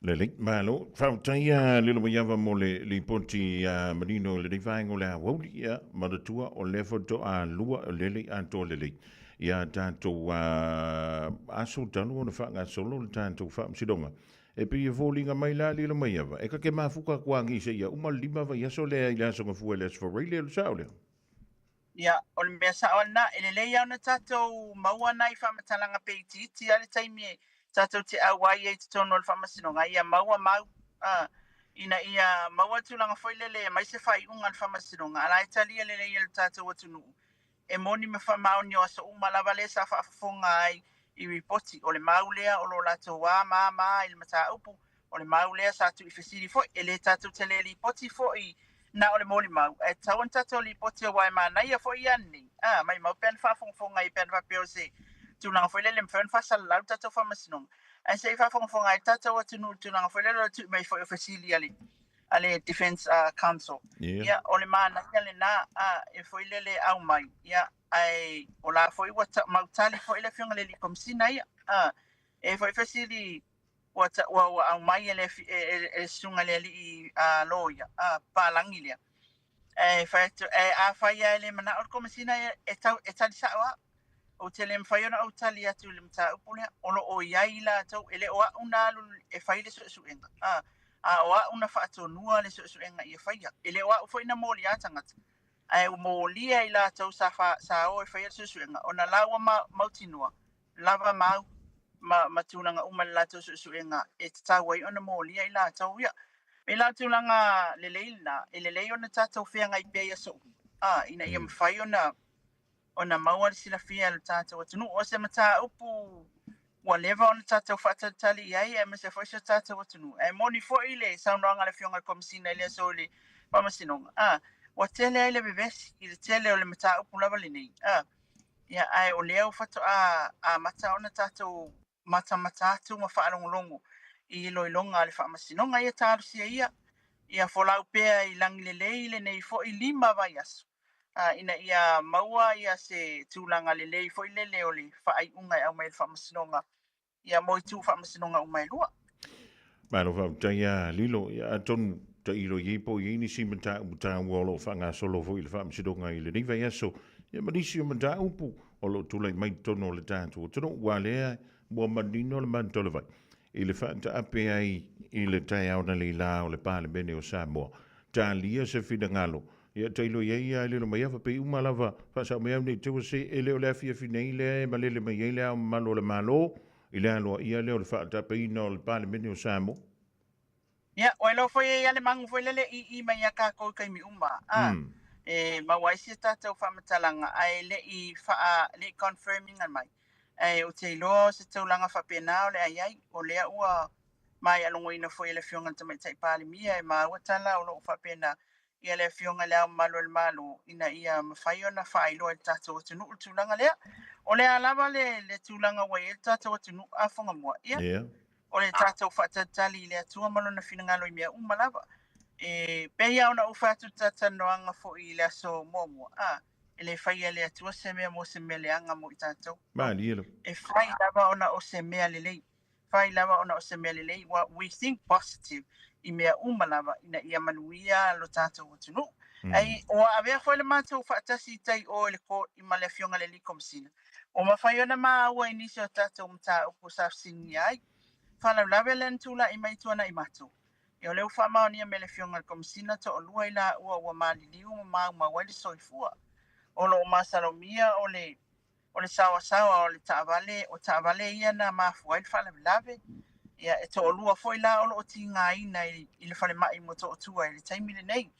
Lelei, malo. Faafetai a Lilo Maiava mo le lipoti a manino i lenei vaega o le aoauli. Ia, manatua o lea faatoa lua o lele i atoa lelei ia tatou aso talu ona faagasolo le tatou faamasinoga. E pei e foliga mai la Lilo Maiava, e kake mafuka kuagi se ia uma le 5 vaiaso lea i le aso Gafua i le aso Faraile, o le sao lea? Ia, o le mea sa'o lena, e lelei lava ona tatou maua nai faamatalaga pe itiiti lava le taimi e tatou te auai ai i totonu o le Faamasinoga, ia maua mau, a, ina ia maua le tulaga foi lele e aumai se faaiuga a le Faamasinoga, a la e talia lelei e le tatou atunuu, e moni ma faamaoni o aso uma lava lea sa faafofoga ai i ripoti, o le mau lea o lo latou a mama i le mataupu, o le mau lea sa tuuifesili foi, e le tatou te le lipoti foi na o le molimau, ae tatau ona tatou lipoti aua e manaia foi ia nei, a, maimau pe ana faafogafoga ai pe ana faapea o se tulaga foi lele e mafai ona faasalalau le tatou faamasinoga, ae se i faafogafoga ai le tatou atunuu i le tulaga foi lele o le tuu mai foi o fesili a le a le Defence Counsel. Yeah. Ia, o le manaia lena, a, e foi lele aumai, ia, ae o la foi ua mautali foi le Afioga i le Alii Komesina ia, a, e foi fesili ua, ua, ua aumai e le, e, e, e le susuga i le alii loia, papalagi lea. E fai atu, e, afai lava e le manao le Komesina e, e, tau, e tali sa'o au. Ou te le mafai ona ou tali atu i le mataupu lea. O lo o i ai i latou, e le o a'u na alu e fai le suesuega, a, a o a'u na faatonua le suesuega ia faia. E le o a'u foi na moliā tagata, ae ua molia i latou sa, fa, sa o e faia le suesuega, ona la ua ma, mautinoa, lava mau ma, ma tulaga uma i le latou suesuega e tatau ai ona molia i latou ia. E la tulaga lelei lena, e lelei ona tatou feagai pea i aso uma, a, ina ia mafai ona, ona maua le silafia e le tatou atunuu. O se mataupu ua leva ona tatou faatalitali i ai, aemaise foi si o tatou atunuu. Ae moni foi le saunoaga a le Afioga i le Komesina i le aso i le Faamasinoga, a, ua tele ai le vevesi i le tele o le mataupu lava lenei, a, Ia, ae o lea ua faatoa amata ona tatou matamata atu ma faalogologo i iloiloga a le Faamasinoga. Ia talosia ia, ia folau pea i lagi lelei lenei foi 5 vaiaso, ina ia maua ia se tulaga lelei foi lele o le faaiuga e aumai e le Faamasinoga ia mo itu faamasinoga uma e lua. Malo faafetai ia Lilo. Ia atonu tailo i ai po o i ai nisi mataupu taua o lo o faagasolo foi i le faamasinoga i lenei vaiaso, ia ma nisi o mataupu o lo o tulai mai i totonu o le tatou atunuu, aua lea ua manino le manutolevai i le faataape ai i le taeao na leilā o le Palemene o Samoa. Talia se finagalo, ia tailo i ai ia Lilo Maiava pei uma lava faasao mai au nei te ua se e le o le afiafi nei lea e malele mai ai le Ao Mamalu o le Malo i le aloaia lea o le faataapeina o le Palemene o Samoa. Ia, ua iloa foi e ia le magu foi lele i i mai ia kākou i taimi uma, a, e maua ai si a tātou faamatalaga, ae le i faa, le i confirm ina mai. Ae ou te iloa o se taulaga faapena o le a i ai, o lea ua maea logoina foi e le Afioga i le Tamaitai Palemia e maua tala o lo o faapena ia le Afioga i Le Ao Mamalu o le Malo ina ia mafai ona faailoa i le tatou atunuu le tulaga lea. O le a lava le, le tulaga ua i ai le tatou atunuu a Fugamua, ia, yeah. o le tatou faatalitali i le Atua ma lona finagalo i mea uma lava. E pei lava ona ou fai atu i le talatalanoaga foi i le aso muamua, a, e le faia e le Atua se mea mo se mea leaga mo i tatou. Malie lava. E fai lava ona o se mea lelei. Fai lava ona o se mea lelei, ua we think positive i mea uma lava ina ia manuia lo tatou atunuu. Ai ua avea foi le matou faatasi i tai o i le court i ma le Afioga i le Alii Komesina, ua mafai ona maua i nisi o tatou mataupu sa fesiligia ai. Faalavelave lea na tulai mai tuanai matou. Ia o lea ua faamaonia me le Afioga i le Komesina toalua i laua ua maliliu ma maumau ai le soifua. O lo o masalomia o le o le saoasaoa o le taavale, o taavale ia na mafua ai le faalavelave. Ia, e toalua foi la o lo o tigaina i, i le falemai i Motootua i le taimi lenei.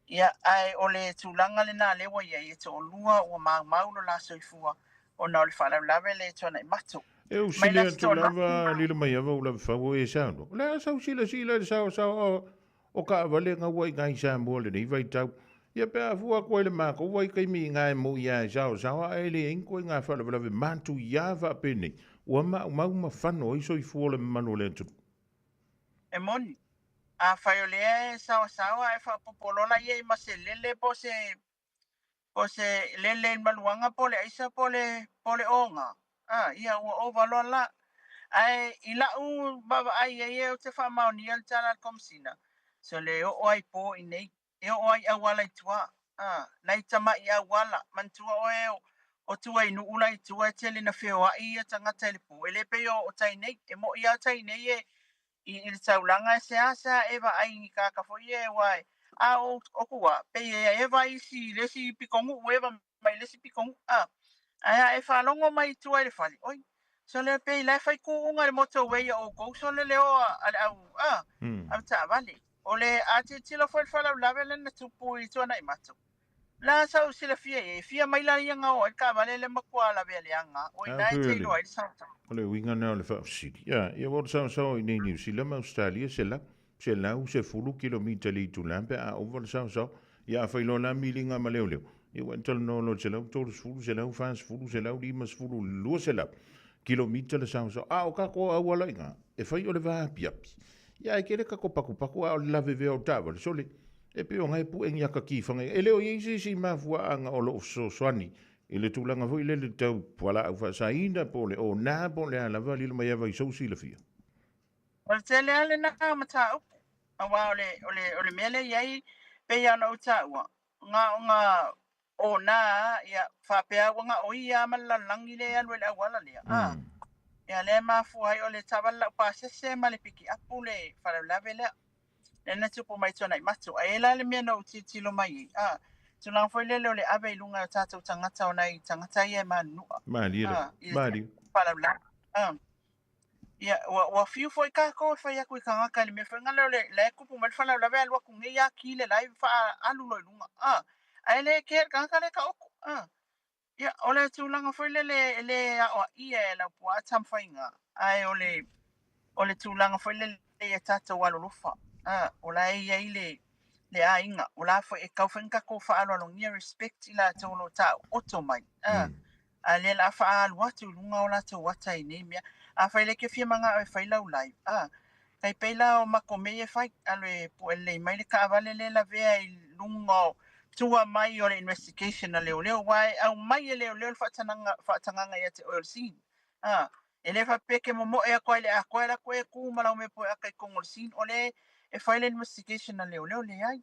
Ia, ae o le tulaga lena lea ua i ai, e toalua ua maumau lo la soifua ona o le faalavelave le tuanai mato. E u Mai sili la se atu toalua. lava lilo mai ava u lava fau e saunoa. O le a sau silasila i le saoasaoa o taavale gaua i ina i Samoa i lenei vaitau. Ia pe a fua atu ai i le matou vaitaimi i ina e moi lava e saoasaoa ae leai ni ituaiga faalavelave matuia faapenei ua maumau ma fano ai soifua o le mamalu o le atunuu. E moni, afai o lea e saoasaoa ae faaopoopo loa laia i ma se lele po o se po o se lele i le maluaga po o le aisa po o le po o le oga, a, ia ua ova loa la. Ae i la'u vaavaai i ai ou te faamaonia le tala a le Komesina, so le oo ai po i nei, e oo ai i auala i tua, a, nai tama'i auala, manatua oe o, o tua i nuu la i tua e tele na feoa'i ia tagata i le po, e le pei o, o tai nei, e mo'i lava tai nei e, i, i le taulaga e seasea e vaai i ni tagata foi ia aua A o o kua, pei e eva isi le isi pitonu'u eva mai le isi pitonu'u a. Ae a e faalogo mai i tua i le fale, oi, sole pei la e fai kū'uga i le motorway a outou sole le o a le au a, au taavale. O le a tilotilo foi i le faalavelave lea na tupu i Tuanaimato, la sa ou silafia i ai, e fia maila ia na o ai le taavale le matua lavea leaga, o ina e te iloa ai le saosaoa. O le uiga lena o le faafesili. Ia, ia ua o le saosaoa i inei i Niu Sila ma Ausetalia, selau, 110 kilomita i le itula pe a ova le saosaoa. Ia afai loa la miliga ma leoleo, ia ua e talanoa loa i le 130, 140, 150, 200 kilomita le saosaoa. A o tatou auala i ina, e fai o le va apiapi. Ia ae tele tatou patupatu a o le lavevea o taavale, sole, e pei o na e pue ni ata tifaga. E le o i ai se isi mafuaaga o lo o fesoasoani i le tulaga foi lele tau fualaau faasaina po o le ona po o le a lava, lilo mai lava i sou silafia. O le tele lava lena o mataupu, aua o le, o le, o le mea lea e i ai, pei lava ona ou taua, na ona ona ia, faapea ua na o ia lava ma le lalolagi lea e alu ai i le auala lea, a. Ia lea e mafua ai o le taavale laupasese ma le pikiapu le faalavelave lea, lea na tupu mai i Tuanaimato. Ae i ai la le mea na ou tilotilo mai ai, a, tulaga foi lele o le ave i luga e o tatou tagata o nai tagata ia e manunua, Malie lava, a, i le malie. faalavelave, a. Ia, ua, ua fiu foi kākou e fai atu i tagata i le mea foi lea o le, la e tupu mai le faalavelave alu atu nei lava ki le live faaalu loa i luga, a, ae le kea e le tagata lea e taoto, a. Ia, o le tulaga foi lele e le aoaia e Laupua Tamafaiga, ae o le, o le tulaga foi lele ia tatou alolofa, a, o la e i ai le, le aiga, o la foi e tatau foi ona tatou faaaloalogia, respect i latou o lo o taooto mai, a. A lea la a faaalu atu i luga o latou ata i nei mea. Afai lea e te fia manao e fai lau live, a, tai pei la o matou mea ia e fai, alu e pue lelei mai le taavale lea e lavea i luga o tua mai o le investigation a leoleo, aua e aumai e leoleo le faatanaga, faatagaga ia te oe o le scene. A, e le faapea e te momoe atu lava i le atoa e alu atu e tu ma lau mea pueata i totonu o le scene, o lea e fai le investigation a leoleo, leai.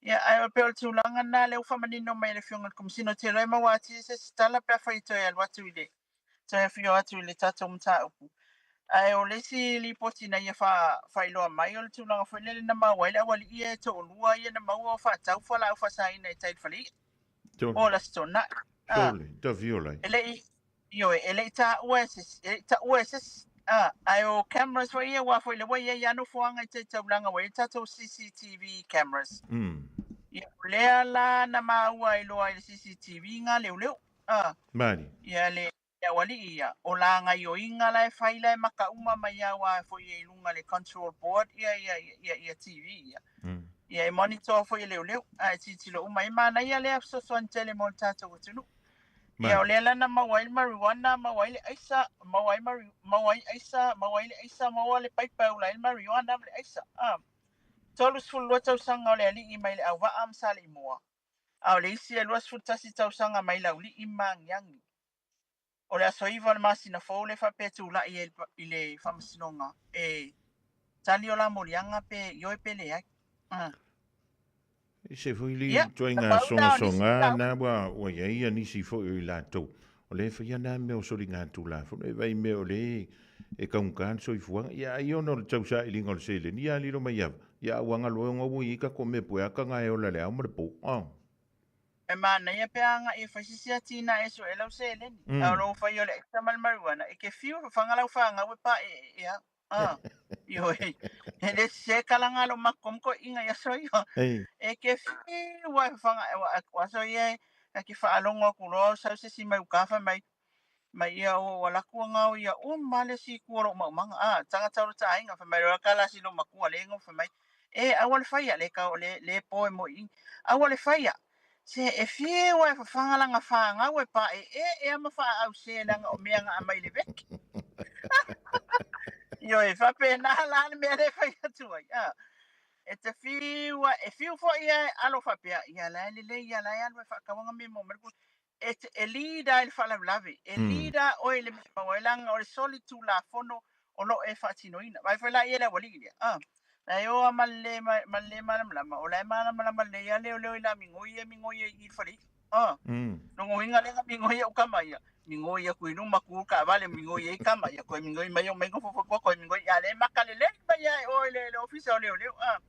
Ia, ae pei o le tulaga lena lea ua faamanino mai e le Afioga i le Komesina. Ou te iloa e maua atili se isi tala pe afai e toe alu atu i le, toe afio atu i le tatou mataupu. Ae o le isi lipoti na ia faailoa mai, o le tulaga foi lele na maua ai le aualii ia e toalua ia na maua o faatau fualaau faasaina i tai i le faleia. O le Aso Toonai. Sole, tafiola ai. E le i, Ioe, e le i taua e se isi, e le i taua e se isi. A, ae o cameras foi ia, aua foi lea ua i ai lava nofoaga i tai taulaga ua i ai tatou CCTV cameras. Ia, o lea la na maua ai loa i le CCTV ngā leoleo. A, Malie. ia le aualii ia, o la gaioiga la e fai la e maka uma mai lava aua foi e i luga i le control board ia, ia, ia, ia TV ia. Ia e monitor foi e leoleo, ae tilotilo uma ai. Manaia lea fesoasoani tele mo le tatou atunuu. Ia, o lea la na maua ai le marijuana, maua ai le aisa, maua ai mari, maua ai aisa, maua ai le aisa, maua le paipa e ula ai le marijuana ma le aisa. A. 32 tausaga o le alii mai le Auvaa ma Saleimoa, a o le isi e 21 tausaga mai Laulii ma Magiagi. O le aso 9 o le masina fou lea faapea e tulai ai i le Faamasinoga e tali o la moliaga pe ioe pe leai. A. E se foi le Ia, ituaiga na pau na o nisi sogasoga mataupu. na ua ua i ai nisi foi o i latou o lea e faia na mea o soligatulafono e vaai mea o lea e taugata le soifuaga. Ia ai ona o le tau sailiga o le seleni, ia lilo mai ava, ia a ua galo ai ona ua i ai tatou mea pueaka na e ola i le ao ma le po. Oh. E manaia pe a agai e fai se isi atinae e sue lau seleni, a o lou fai o le aisa ma le marijuana, e ke fiu fafaga lau fanau e paeee au. Ah, ioe, e le sese kalaga lo makou ma toeaiina i aso ia. E ke fiu lava e fafaga o aso ia e ke faalogo atu loa o sau se isi mai uka fai mai, mai ia ua alu atu gao ia uma le isi itu o lou maumaga. Ah, tagata o lo ta aiga fai mai loa kala si lou matua le igoa fai mai, e aua le faia le kau le le po e moi i. Aua le faia. Se e fiu lava e fafaga lana fanau e paeee ma faaaause leaga o mea na aumai i le veke. Ioe, faapena la le mea lea e fai atu ai. A, e te fiu lava, e fiu foi ia e alo faapea, ia la e lelei ia la e alu e faatau ana mea e maua mai le E te, e lead ai le faalavelave, e lead a oe i le mea e maua ai leaga o le solitulafono o lo o e faatinoina. Vaai foi la i ai le aualii lea, a, la e o lava ma le le, ma le le malamalama, o la e malamalama lelei lava leoleo i la migoi ia e migoi ai i i le fale i'a. A, lona uiga lea na migoi ai au tama ia, migoi atu i luma tu le taavale migoi ai tama ia, toe migoi mai omai nofo foi tua toe migoi, a o lea e maka lelei mai lava e o i le, le ofisa o leoleo, a.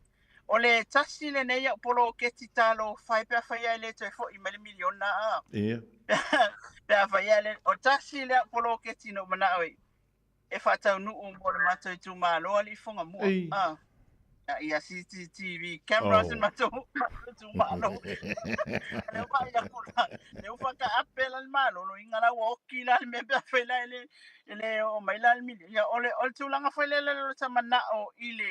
O le tasi lenei a'u poloketi talofa e pe afai a e le toe fo'i mai le miliona a. Ia. Pe afai a e le, o tasi lea a'u poloketi na ou mana'o ai e faataunuu mo le matou itumalo alii Fogamua Ei. a. Ia CCTV cameras oh. matou itumalo. Lea ua vaai aku la, lea ua faataape la le maloloina la ua oki la le mea pe afai la e le e le oo mai la le miliona. Ia o le o le tulaga foi lele o le mana'o i le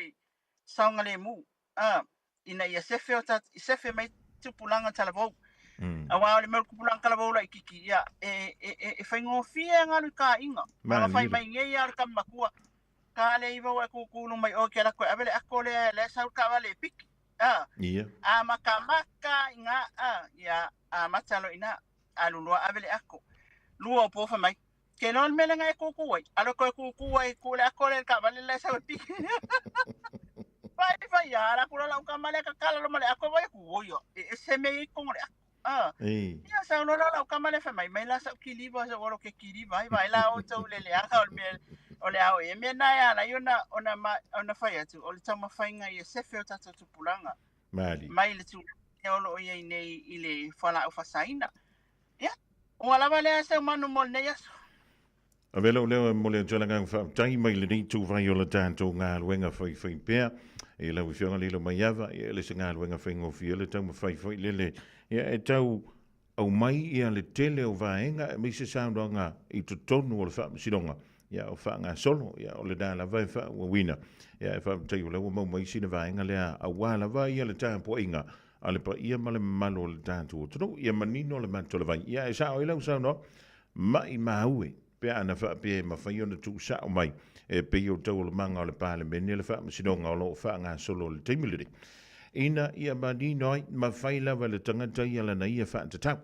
saogalemu a ina ia sefe o ta sefe mai tupulaga talavou. Auā o le mea o le tupulaga talavou laitiiti, ia e e e e faigofie galu i kaiga. Ana fai mai nei lava o le tama matua, ka le iva ua e kūkū luma i o ke ala koe ave le ako lea lea sau le taavale e piki. A Ia. a makamaka i gā a ia amata loa i ina alu loa ave le ako. Lua o po fai mai, Ke iloa le mea lea na e kūkū ai, alu e toe kūkū ai ku le ako lea i le taavale la e sau e piki. Fai fai a ala atu loa lau tama lea tatala loa ma le ako vaai atu, oi e ese mea ia i totonu o le ako. A Ei. ia sau loa la lau tama lea fai mai, mai la sau kiliva sau olo ke kiliva ai vaai la outou i le leaga o le mea o le ao e mea na e ala ai ona ona ma ona fai atu o le taumafaiga ia sefe o tatou tupulaga Malie. mai le tulaga o lo o i ai nei i le fualaau faasaina. Ia, ua lava lea sau manu mo lenei aso. Avea lou leo e momoli atu ai le agaga faafetai mai lenei ituvai o le tatou galuega faifai pea i lau Afioga Lilo Maiava, ia e le se galuega faigofie le taumafai foi lele ia e tau aumai ia le tele o vaega aemaise saunoaga i totonu o le Faamasinoga ia o faagasolo ia o lena lava e faaauauina. Ia e faafetai o lea ua maua mai sina vaega lea aua lava ia le tapuaiga a le paia ma le mamalu o le tatou atunuu ia manino le matou le vai. Ia e sao ai lau saunoaga, maimau e, pe ana faapea e mafai ona tuusao mai e pei o taualumaga o le Palemene le Faamasinoga o lo o faagasolo i le taimi lenei. Ina ia manino ai, mafai lava e le tagata ia lana ia faatatau.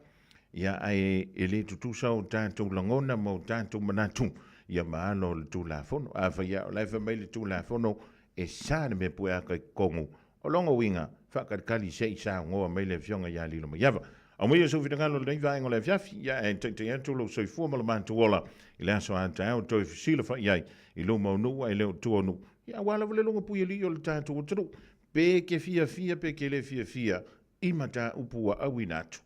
Ia ae e le tutusa o tatou lagona ma o tatou manatu ia ma alo o le Tulafono. Afai lava o la e fai mai le Tulafono e sa le mea pueaka i totonu O lona uiga, faakalikali se i saunoa mai le Afioga ia Lilomaiava. Aumaia sou finagalo i lenei vaega o le afiafi, ia ae taitai atu lou soifua ma lo matou ola i le aso a taeao toe fesilafai ai i luma o nuu ae le o tua o nuu, ia aua lava le luga puialii o le tatou atunuu, pe ke fiafia pe ke le fiafia i mataupu ua auina atu.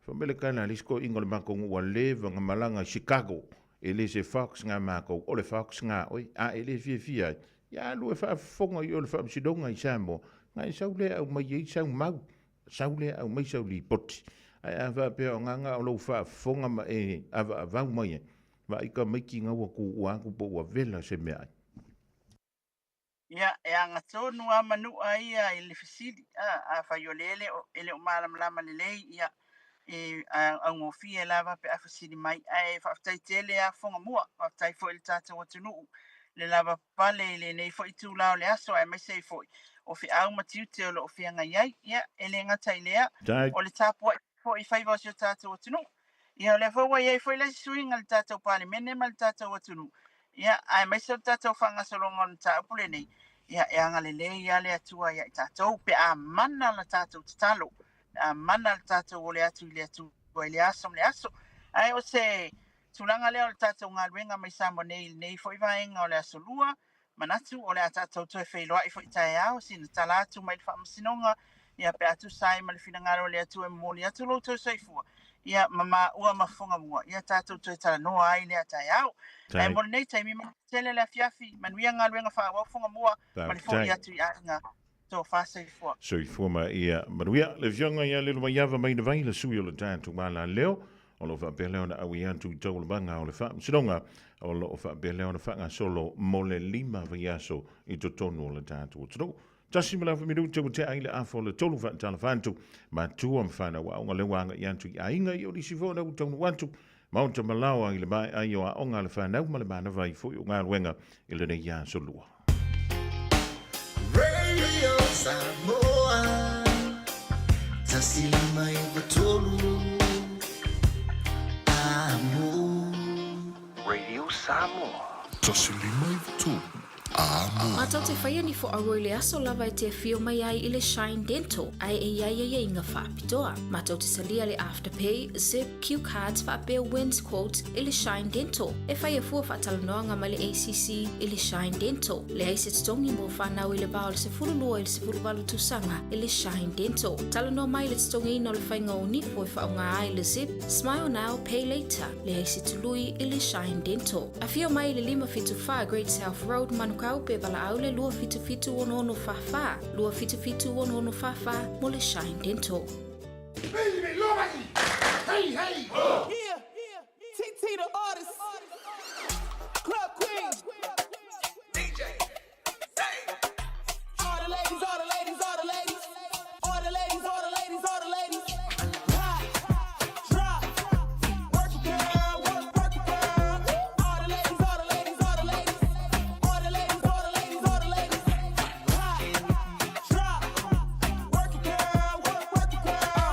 Fai mai le tala a le isi toeaina o le matou nuu ua leva ona malaga i Chicago, e le se fox nga matou, o le fox nga oe, a e le fiafia ai, ia alu e faafofoga i o i le faamasinoga i Samoa, na e sau lea e aumai ai sau mau, sau lea e aumai sau lipoti. Ae a faapea o nga na o lou faafofoga ma e avaavau mai ai, vaai tamaiti nga ua tuua atu po ua vela se meaai. Ia, e agatonu lava manua ia i le fesili, a, afai o lea e le o, e le o malamalama lelei, ia, e augofie lava pe a fesili mai. Ae faafetai tele lava Fogamua, faafetai foi i le tatou atunuu le lavapapale i lenei foi itula o le aso, aemaise ai foi o feau ma tiute o lo o feagai ai. Ia, e le gata i lea, o le tapuai foi i faiva o si o tatou atunuu. Ia, o lea foi ua i ai foi le isi suiga i le tatou Palemene ma le tatou atunuu, ia, aemaise o le tatou faagasologa o le mataupu lenei, ia, e agalelei lava le Atua ia i tatou pe a mana la tatou tatalo, pe a mana le tatou ole atu i le Atua i le aso ma le aso. Ae o se tulaga lea o le tatou galuega mai Samoa nei i lenei foi vaega o le Aso Lua, manatu o le a tatou toe feiloai foi taeao, sina tala atu mai le Faamasinoga, ia pe a tusa ai ma le finagalo o le Atua e momoli atu lo outou soifua, ia ma maua ma Fogamua, ia tatou toe talanoa ai lea taeao. Ae mo lenei taimi, manuia tele le afiafi, manuia galuega faaauau Fogamua, ma le foi atu i aiga. Tofa soifua. Soifua ma ia manuia. Le Afioga ia Lilomaiava Mainavai, le sui o le tatou Malaleo, o lo o faapea lea ona auai atu i taualumaga o le Faamasinoga, o lo o faapea lea ona faagasolo mo le 5 vaiaso i totonu o le tatou atunuu. 1 ma le afa minute ua tea ai le afa o le 3 faatalofa atu, matua ma fanau aoga lea ua agai atu i aiga i o nisi foi o lea ua taunuu atu, maota malaoa i le maea ai o aoga a le fanau ma le manava ai foi o galuega i lenei aso lua. Radio Samoa 1 5 9 3 Amo. Radio Samoa. 1 5 9 3. Samoa. Matou te faia ni fo'auo i le aso lava e te afio mai ai i le Shine Dental ae e i ai aiaiga faapitoa. Matou te talia le Afterpay, Zip, Q Cards faapea Wins Quotes i le Shine Dental. E faia fua faatalanoaga ma le ACC i le Shine Dental. Leai se totogi mo fanau i le va o le 12 i le 18 tausaga i le Shine Dental. Talanoa mai i le totogiina o le faiga o nifo e faaaoga ai le Zip, Smile Now, Pay Later. Leai se tului i le Shine Dental. Afio mai i le 574 Great South Road, Manukau pe valaau le 277 6644, 277 6644 mo le Shine Dental. Hey, hey! Ho! Yeah, TT the artist, Club Queen, DJ, all the ladies, all the ladies, all the ladies, all the ladies, all the ladies, all the ladies. Pop, drop, work it, girl, work, work it, girl. All the ladies, all the ladies, all the ladies, all the ladies, all the ladies, all the ladies. Pop, drop, work it, girl, work, work it, girl.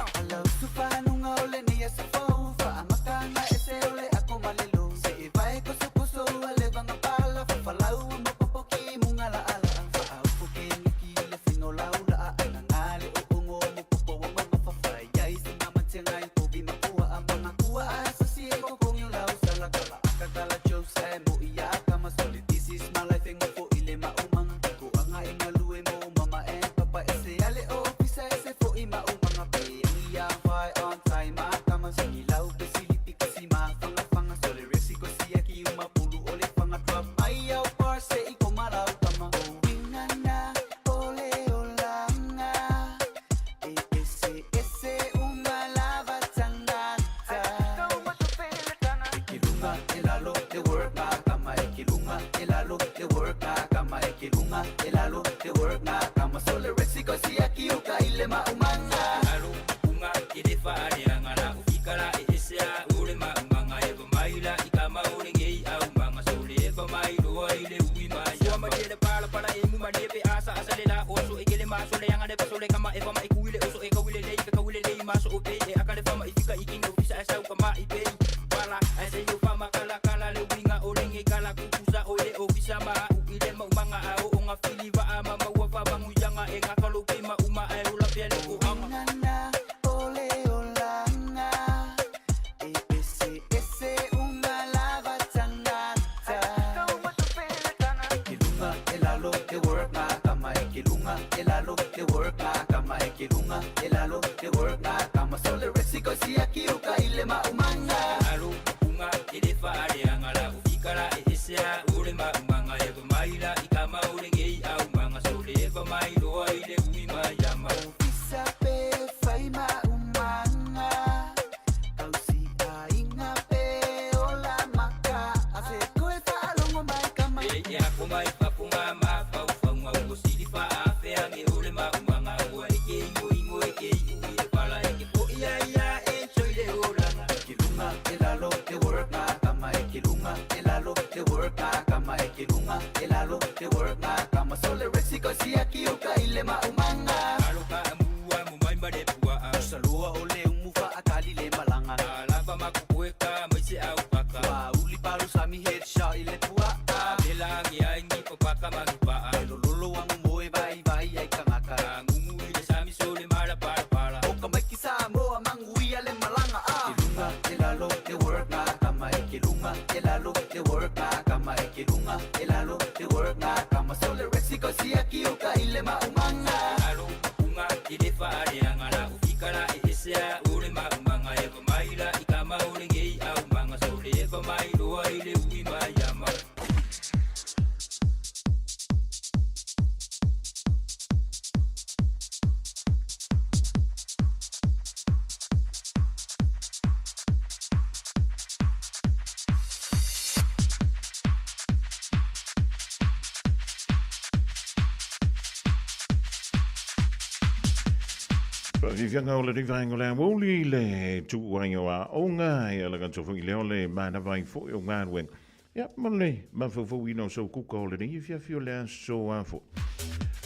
Faafiafiaga o lenei vaega o le aoauli le tuuaiga o aoga e ala tatou foi lea o le manava ai foi o galuega ia ma le mafaufauina o sau kuka o lenei afiafi o le aso a foi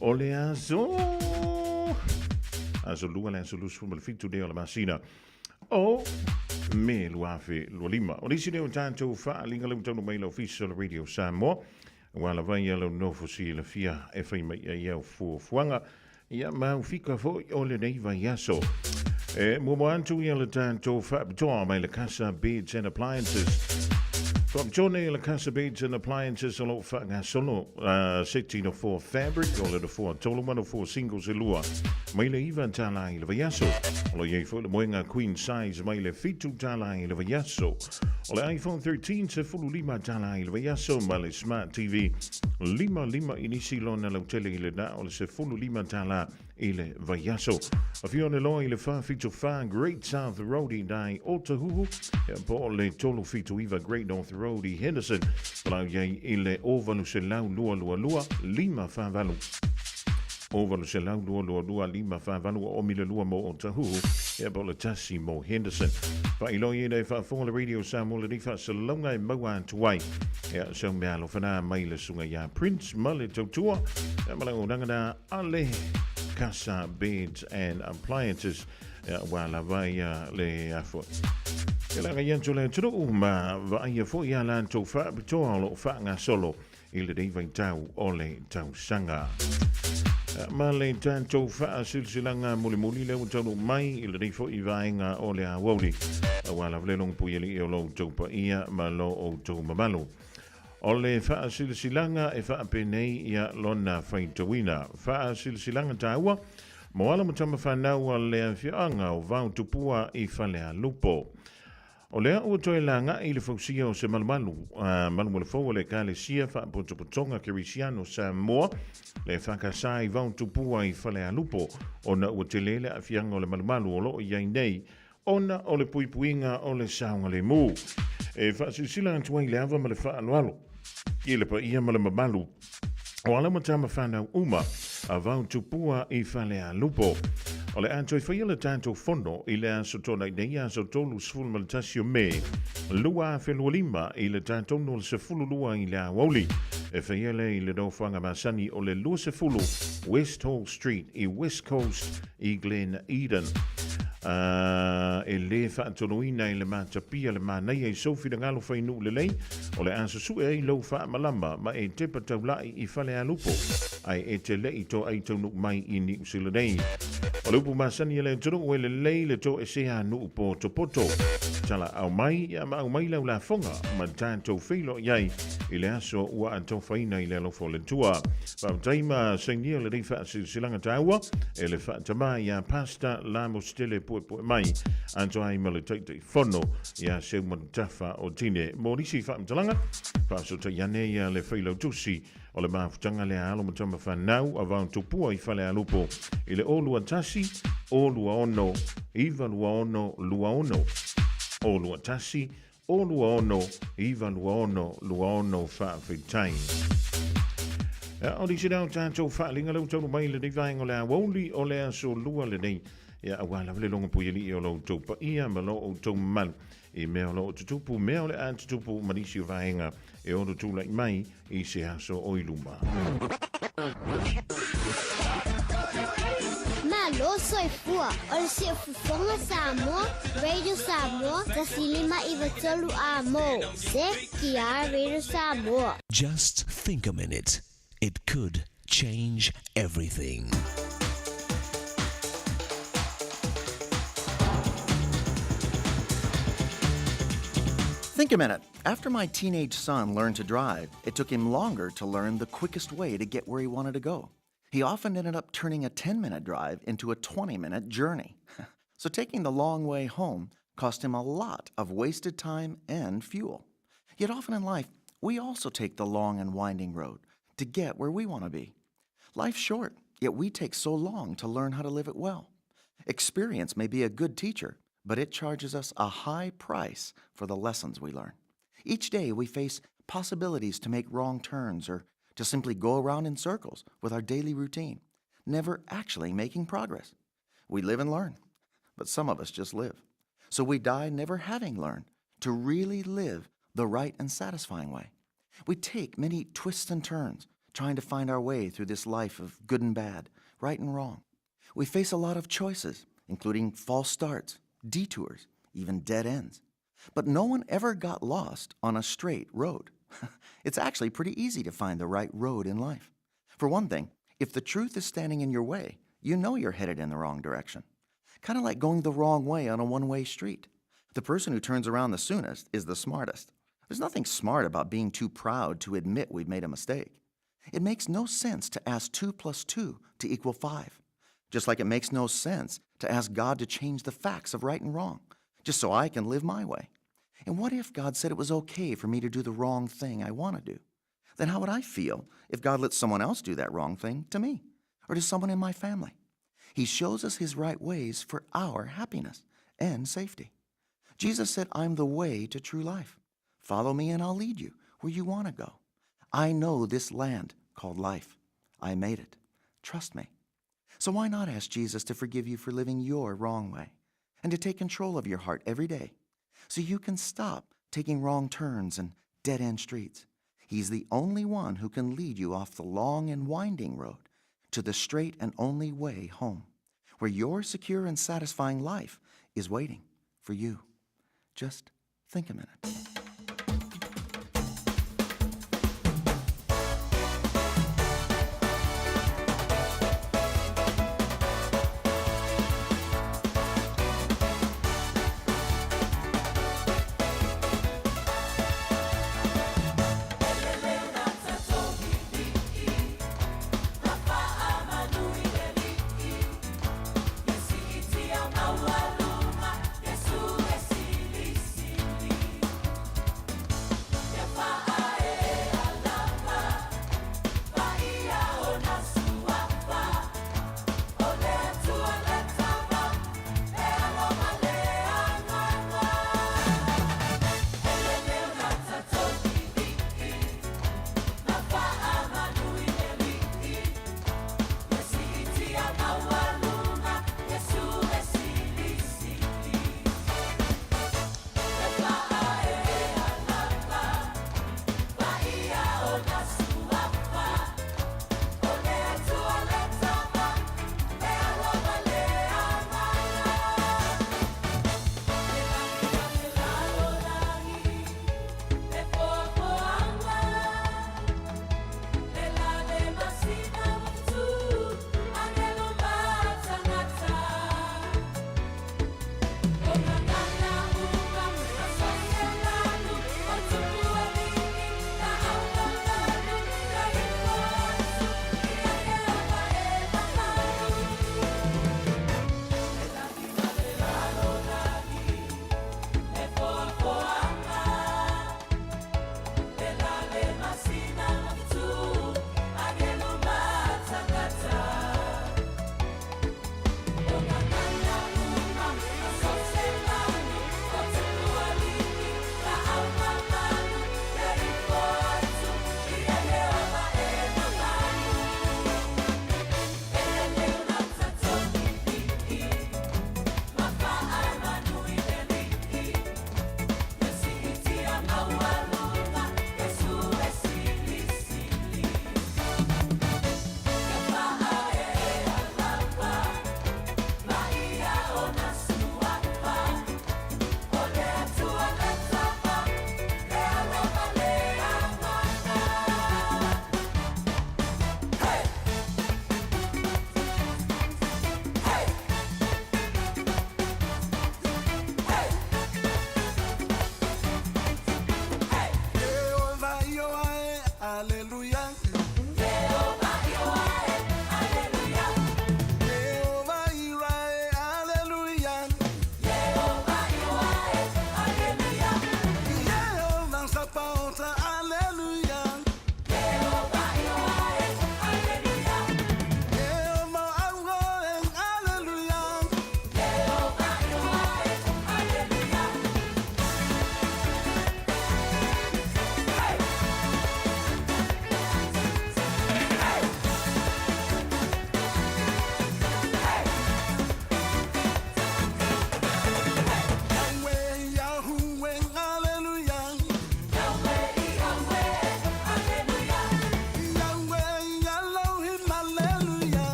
o le aso aso lua le aso 27 lea o le masina o Me 2025. O nisi lea o tatou faaaliga lea ua taunuu mai i le Ofisa o le Radio Samoa. Ua lava ia lou nofo silafia e fai mai ai au fuafuaga, ia ma au fika foi o lenei vaiaso. E muamua atu ia le tatou faapitoa mai le Casa Beds and Appliances. Faapitoa nei le Casa Beds and Appliances o lo o faagasolo seti nofoa fabric o le nofoa tolu ma nofoa singles e lua mai le iva tala i le vaiaso. O lo o i ai foi le moega queen size mai le fitu tala i le vaiaso. O le iPhone 13 15 tala i le vaiaso ma le Smart TV 55 inisi lona lautele i le na o le 15 tala i le vaiaso. Afio ane loa i le 474 Great South Road i Nai Otahuhu, po o le 379 Great North Road i Henderson. Palau iai i le 0800 222 548. 0800 222 548 o le lua mo Otahuhu, ia po o le tasi mo Henderson. Faailoa i le faafofoga le Radio Samoa lenei faasalalauga e maua atu ai. Ia, sau mea alofa na mai le susuga ia Prince ma le tautua. Ia, ma le auaunaga na a le Casa Beds and Appliances. Ia, ua lava ia le afo. E laga i atu le atunuu ma vaaia foi a latou faapitoa o lo o faagasolo i lenei vaitau o le tausaga. Ma le tatou faasilasilaga mulimuli lea ua taunuu mai i lenei foi vaega o le aoauli, aua lava le logopuialii o lo outou paia ma lo outou mamalu. O le faasilasilaga e faapenei ia lona faitauina. Faasilasilaga taua mo alo ma tama fanau a le afioaga o Vaotupua i Falealupo. O lea ua toe lagai le fausia o se malumalu a malumalufou o le Ekalesia Faapotopotoga Kerisiano Samoa, le FKS i Vaotupua i Falealupo, ona ua tele le aafiaga o le malumalu o lo o i ai nei ona o le puipuiga o le saogalemu. E faasilasila atu ai le ava ma le faaaloalo i le paia ma le mamalu o alo ma tama fanau uma a Vaotupua i Falealupo. O le a toe faia le tatou fono i le aso Toonai nei, aso 31 o Me 2025 i le ta tonu o le 12 i le aoauli. E faia lea i le nofoaga masani o le 20 West Hall Street i West Coast i Glen Eden. E lē faatonuina i le matapia le manaia i sou finagalo fai nuu lelei, o le a susue ai lou faamalama ma e tepa taula'i i Falealupo, ae e te le'i toai taunuu mai i Niu Sila nei. O le upu masani a le atunuu e lelei le toesea nuu potopoto. Tala aumai ia ma aumai lau lafoga ma tatou feiloai ai i le aso ua atofaina i le alofa o le Atua. Faafetai ma sainia lenei faasilasilaga taua e le faatamā iā Pastor Lamositele Puepuemai atoa ai ma le Taitaifono iā Seumanutafa o Tine. Mo nisi faamatalaga, faasotai ane ia le Failautusi o le mafutaga lea alo ma tama fanau a Vaotupua i Falealupo i le 021 026 926 26 021 026 926 26 Faafetai. O nisi lea o tatou faaaliga lea ua taunuu mai i lenei vaega o le aoauli o le aso lua lenei. Ia, aua lava le logo puialii o lo outou paia ma lo outou mamalu i mea o lo o tutupu, mea o le a tutupu ma nisi o vaega e ono tulai mai i se aso o i luma. Malo soifua o le Siufofoga Samoa, Radio Samoa, 105 93 A mo, ZTR Radio Samoa. Just think a minute. It could change everything. Think a minute. After my teenage son learned to drive, it took him longer to learn the quickest way to get where he wanted to go. He often ended up turning a 10 minute drive into a 20 minute journey. so taking the long way home cost him a lot of wasted time and fuel. Yet often in life, we also take the long and winding road to get where we want to be. Life's short, yet we take so long to learn how to live it well. Experience may be a good teacher, but it charges us a high price for the lessons we learn. Each day we face possibilities to make wrong turns or to simply go around in circles with our daily routine, never actually making progress. We live and learn, but some of us just live. So we die never having learned to really live the right and satisfying way. We take many twists and turns trying to find our way through this life of good and bad, right and wrong. We face a lot of choices, including false starts, detours, even dead ends. But no one ever got lost on a straight road. It's actually pretty easy to find the right road in life. For one thing, if the truth is standing in your way, you know you're headed in the wrong direction. Kind of like going the wrong way on a one way street. The person who turns around the soonest is the smartest. There's nothing smart about being too proud to admit we've made a mistake. It makes no sense to ask 2 plus 2 to equal 5. Just like it makes no sense to ask God to change the facts of right and wrong, just so I can live my way. And what if God said it was okay for me to do the wrong thing I want to do? Then how would I feel if God let someone else do that wrong thing to me or to someone in my family? He shows us his right ways for our happiness and safety. Jesus said, I'm the way to true life. Follow me and I'll lead you where you want to go. I know this land called life. I made it. Trust me. So why not ask Jesus to forgive you for living your wrong way and to take control of your heart every day so you can stop taking wrong turns and dead end streets? He's the only one who can lead you off the long and winding road to the straight and only way home, where your secure and satisfying life is waiting for you. Just think a minute.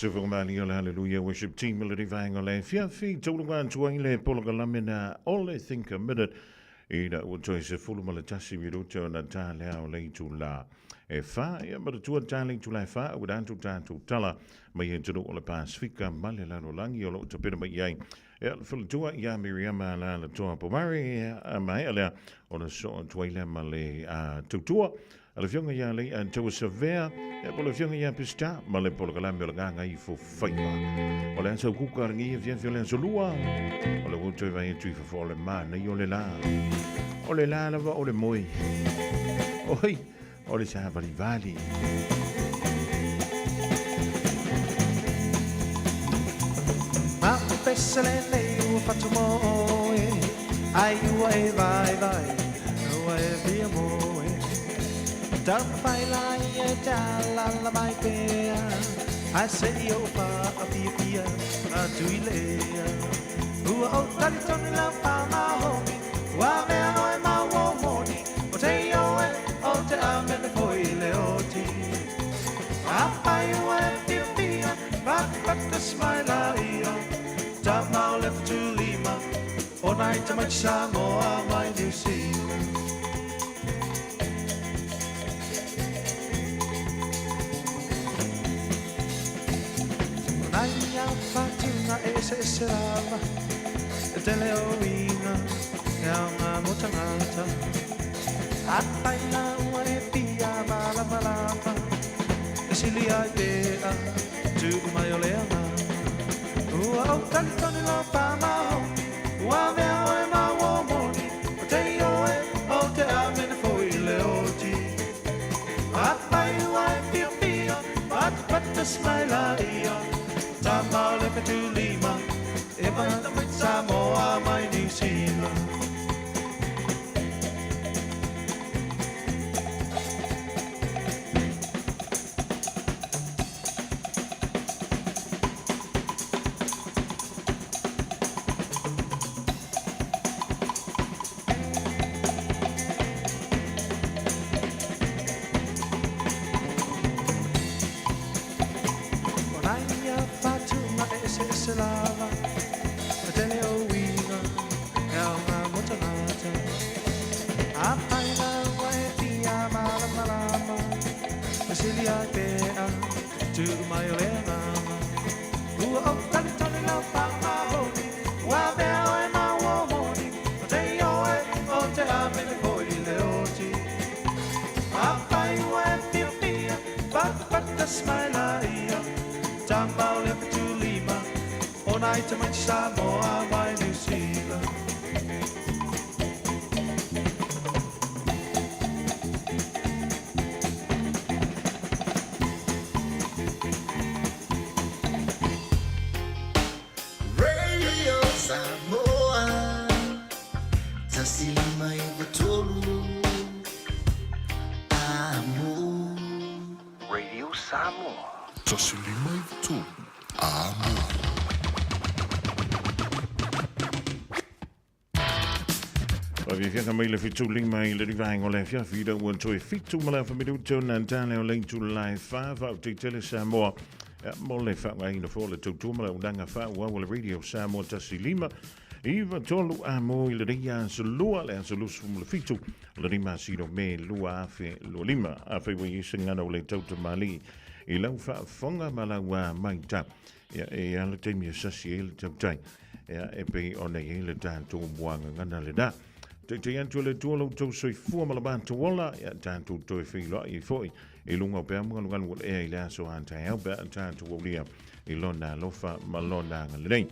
Sufangamali o le Hallelujah Worship Team le rivaenga le fiafi tauluga atu ai le polokalame na o le Think a Minute ina ua toe 11 minuta ona tā le ao le itula e wha ia maratua tā le itula e wha ua dātu tātou tala mai e tunu o le Pasifika ma le lalolangi o loo tapena mai ai ia le faletua ia Miriama la la toa pomari a mai alea o le so tuaila ma le tautua a le fionga ia lei a taua savea ia po le fionga ia pista ma le polokalame o le ganga i fo whaipa. O le asa kuka rangi e fia o le aso lua o le uto e vai e tui fafo o le mana i o le la. O le la lava o le moe. Oi, o le sa vali vali. Ma o pesele nei ua whatu mo oe Ai ua e vai vai Ua e via moe Tawhai lai e te alala mai pea Ai se i o wha a pia pia A tui lea Ua o tari tonu lau pā mahomi Ua mea oe mau o moni O te oe o te amene foi le oti A pai ua e pia pia Patapata smaila ia Ta mau le whatulima O nai tamai Samoa mai New Zealand. O nai ia whatunga e se se lava E te leo inga E au ngā mo tangata A pai la ua e pia malama lama E sili ai pea Tu mai o le anga Ua o tali tonu lau pā mahomi Ua mea oe mau o moni O te oe o te amene foi le oti A pai ua e pia pia Patapata smaila ia Ta mau le whetulima E mai Samoa mai New Zealand. O nai ia whatunga e se se lava E te leo uiga E au ngā mo tangata A pai la ua e pia malama lama E sili ai pea Tu mai o le anganga Ua o tali tonu lau pā mahomi Ua mea oe mau o moni O te oe o te amene foi le oti A pai ua e pia pia Patapata smaila ia Ta mau le whatulima O nai tamai Samoa mai New Zealand. Radio Samoa 159 Amo. Radio Samoa. 159 Amo. Fia mai le 75 i le rivaenga o le afiafi ina ua toe 7 ma le afa minuta ona tale o le itula e 4 faautaitele Samoa mo le faaaogaina foi o le tautua ma le auaunaga faaauau a le Radio Samoa 1 5 9 3 amo i lenei aso lua le aso 27 o le masina o Me 2025. Afai ua i ai se gagana o le tautamāli'i i lau faafofoga ma lau maitau ia e ala taimi e sasi ai le tautai ia e pei ona i ai le tatou muagagana lenā. Taitai atu e le Atua lo outou soifua ma le matou ola ia tatou toe feiloai ai foi i luga o peau magalugalu o le ea i le aso a taeao pe a tatou aulia i lona alofa ma lona agalelei.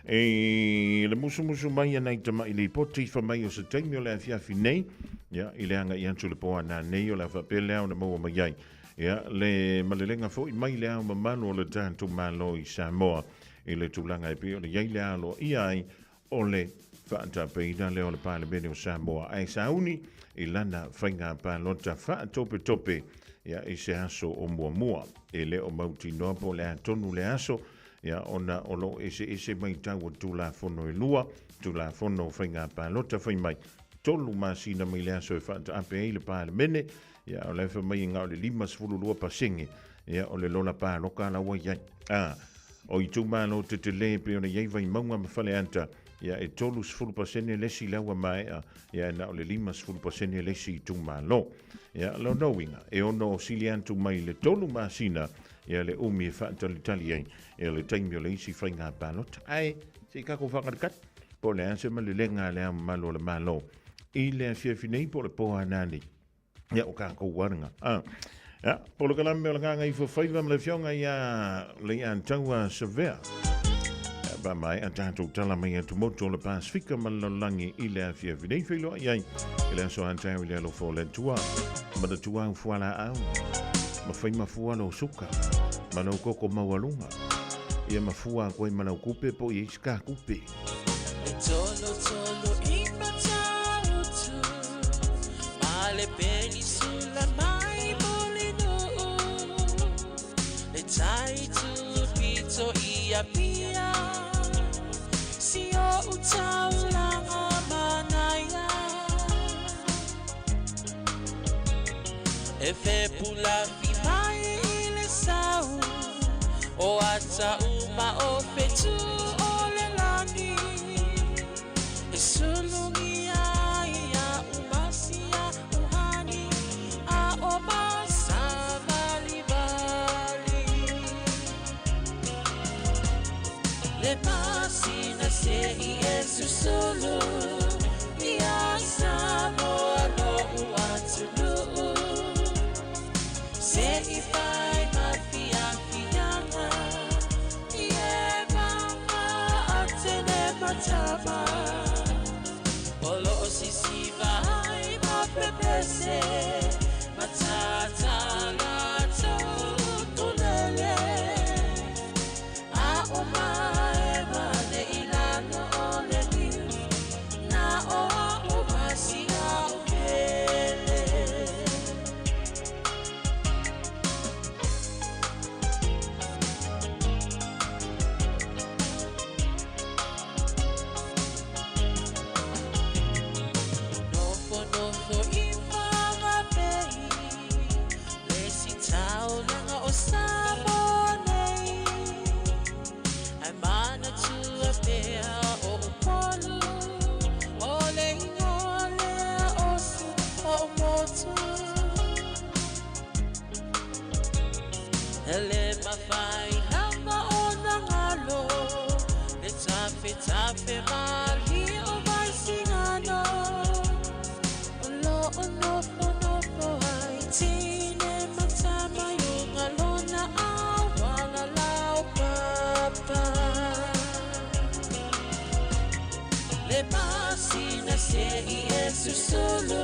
E le musumusu mai a nai tama'i lipoti fa mai o se taimi o le afiafi nei ia i le aga'i atu i le po ana nei o le a faapea le ao na maua mai ai ia le malelega foi mai le ao mamalu o le tatou Malo i Samoa i le tulaga e pei ona i ai le aloaia ai o le faatapeina lea o le Palemene o Samoa ae sauni i lana faiga palota faatopetope ia i se aso o muamua. E le o mautinoa po o le a tonu le aso ia ona o loo eseese maitau o Tulafono e lua, Tulafono o Faiga Palota fai mai 3 masina mai le aso e faataape ai le Palemene ia o le fa mai e gao le 52% Ia, o le lola paloka la ua i ai. A, o itumalo tetele pei ona i ai Vaimauga ma Faleata, ia e 30% le isi la ua maea, ia e na o le 50% le isi itumalo. Ia, lona uiga, e ono sili atu mai le 3 masina ia le umi e faatalitali ai ia le taimi o le isi faiga palota. Ae, se i tatou faakatikati, po o le a se malelega a le Ao Mamalu o le Malo i le afiafi nei po o le po a nanei. Ia, o tatou lava lena. A, ia, polokalame o le Gagaifofaiva ma le Afioga ia Leiataua Savea. Ia, pa maea tatou tala mai atumotu o le Pasifika ma le lalolagi i le afiafi nei. Feiloai ai i le aso a taeao i le alofa o le Atua. Manatua au fualaau, ma fai mafua lou suka, ma lou koko maualuga. Ia mafua aku ai ma lau kupe po o i ai se ta kupe. E tolo tolo i Matautu, ma le penisula mai Mulinuu, le tai tupito i Apia, si o'u taulaga manaia. E fepulafi mai i le sau, o ata uma o fetu o le lagi. E sulugia ia umasia uhani, a o masavalivali. Le masina se i e susulu, ia Samoa lo'u atunuu. Se i fai ma fiafiaga, i e maga atene matama. O lo'o sisiva ai ma pepese, matata latou utulele. A o mae vale i lalo o le niu, na o a'u masia o pele. Nofo nofo i Whangape le isi taulaga o Samoa nei. Ae manatua pea o Upolu, o le ingoa lea o si o'u motu. E le mafai lava ona galo, le tafetafe malie o Vaisigano. O lo'o nofonofo ai teine ma tama i uga lona auala laupapa. Le masina se i e susulu,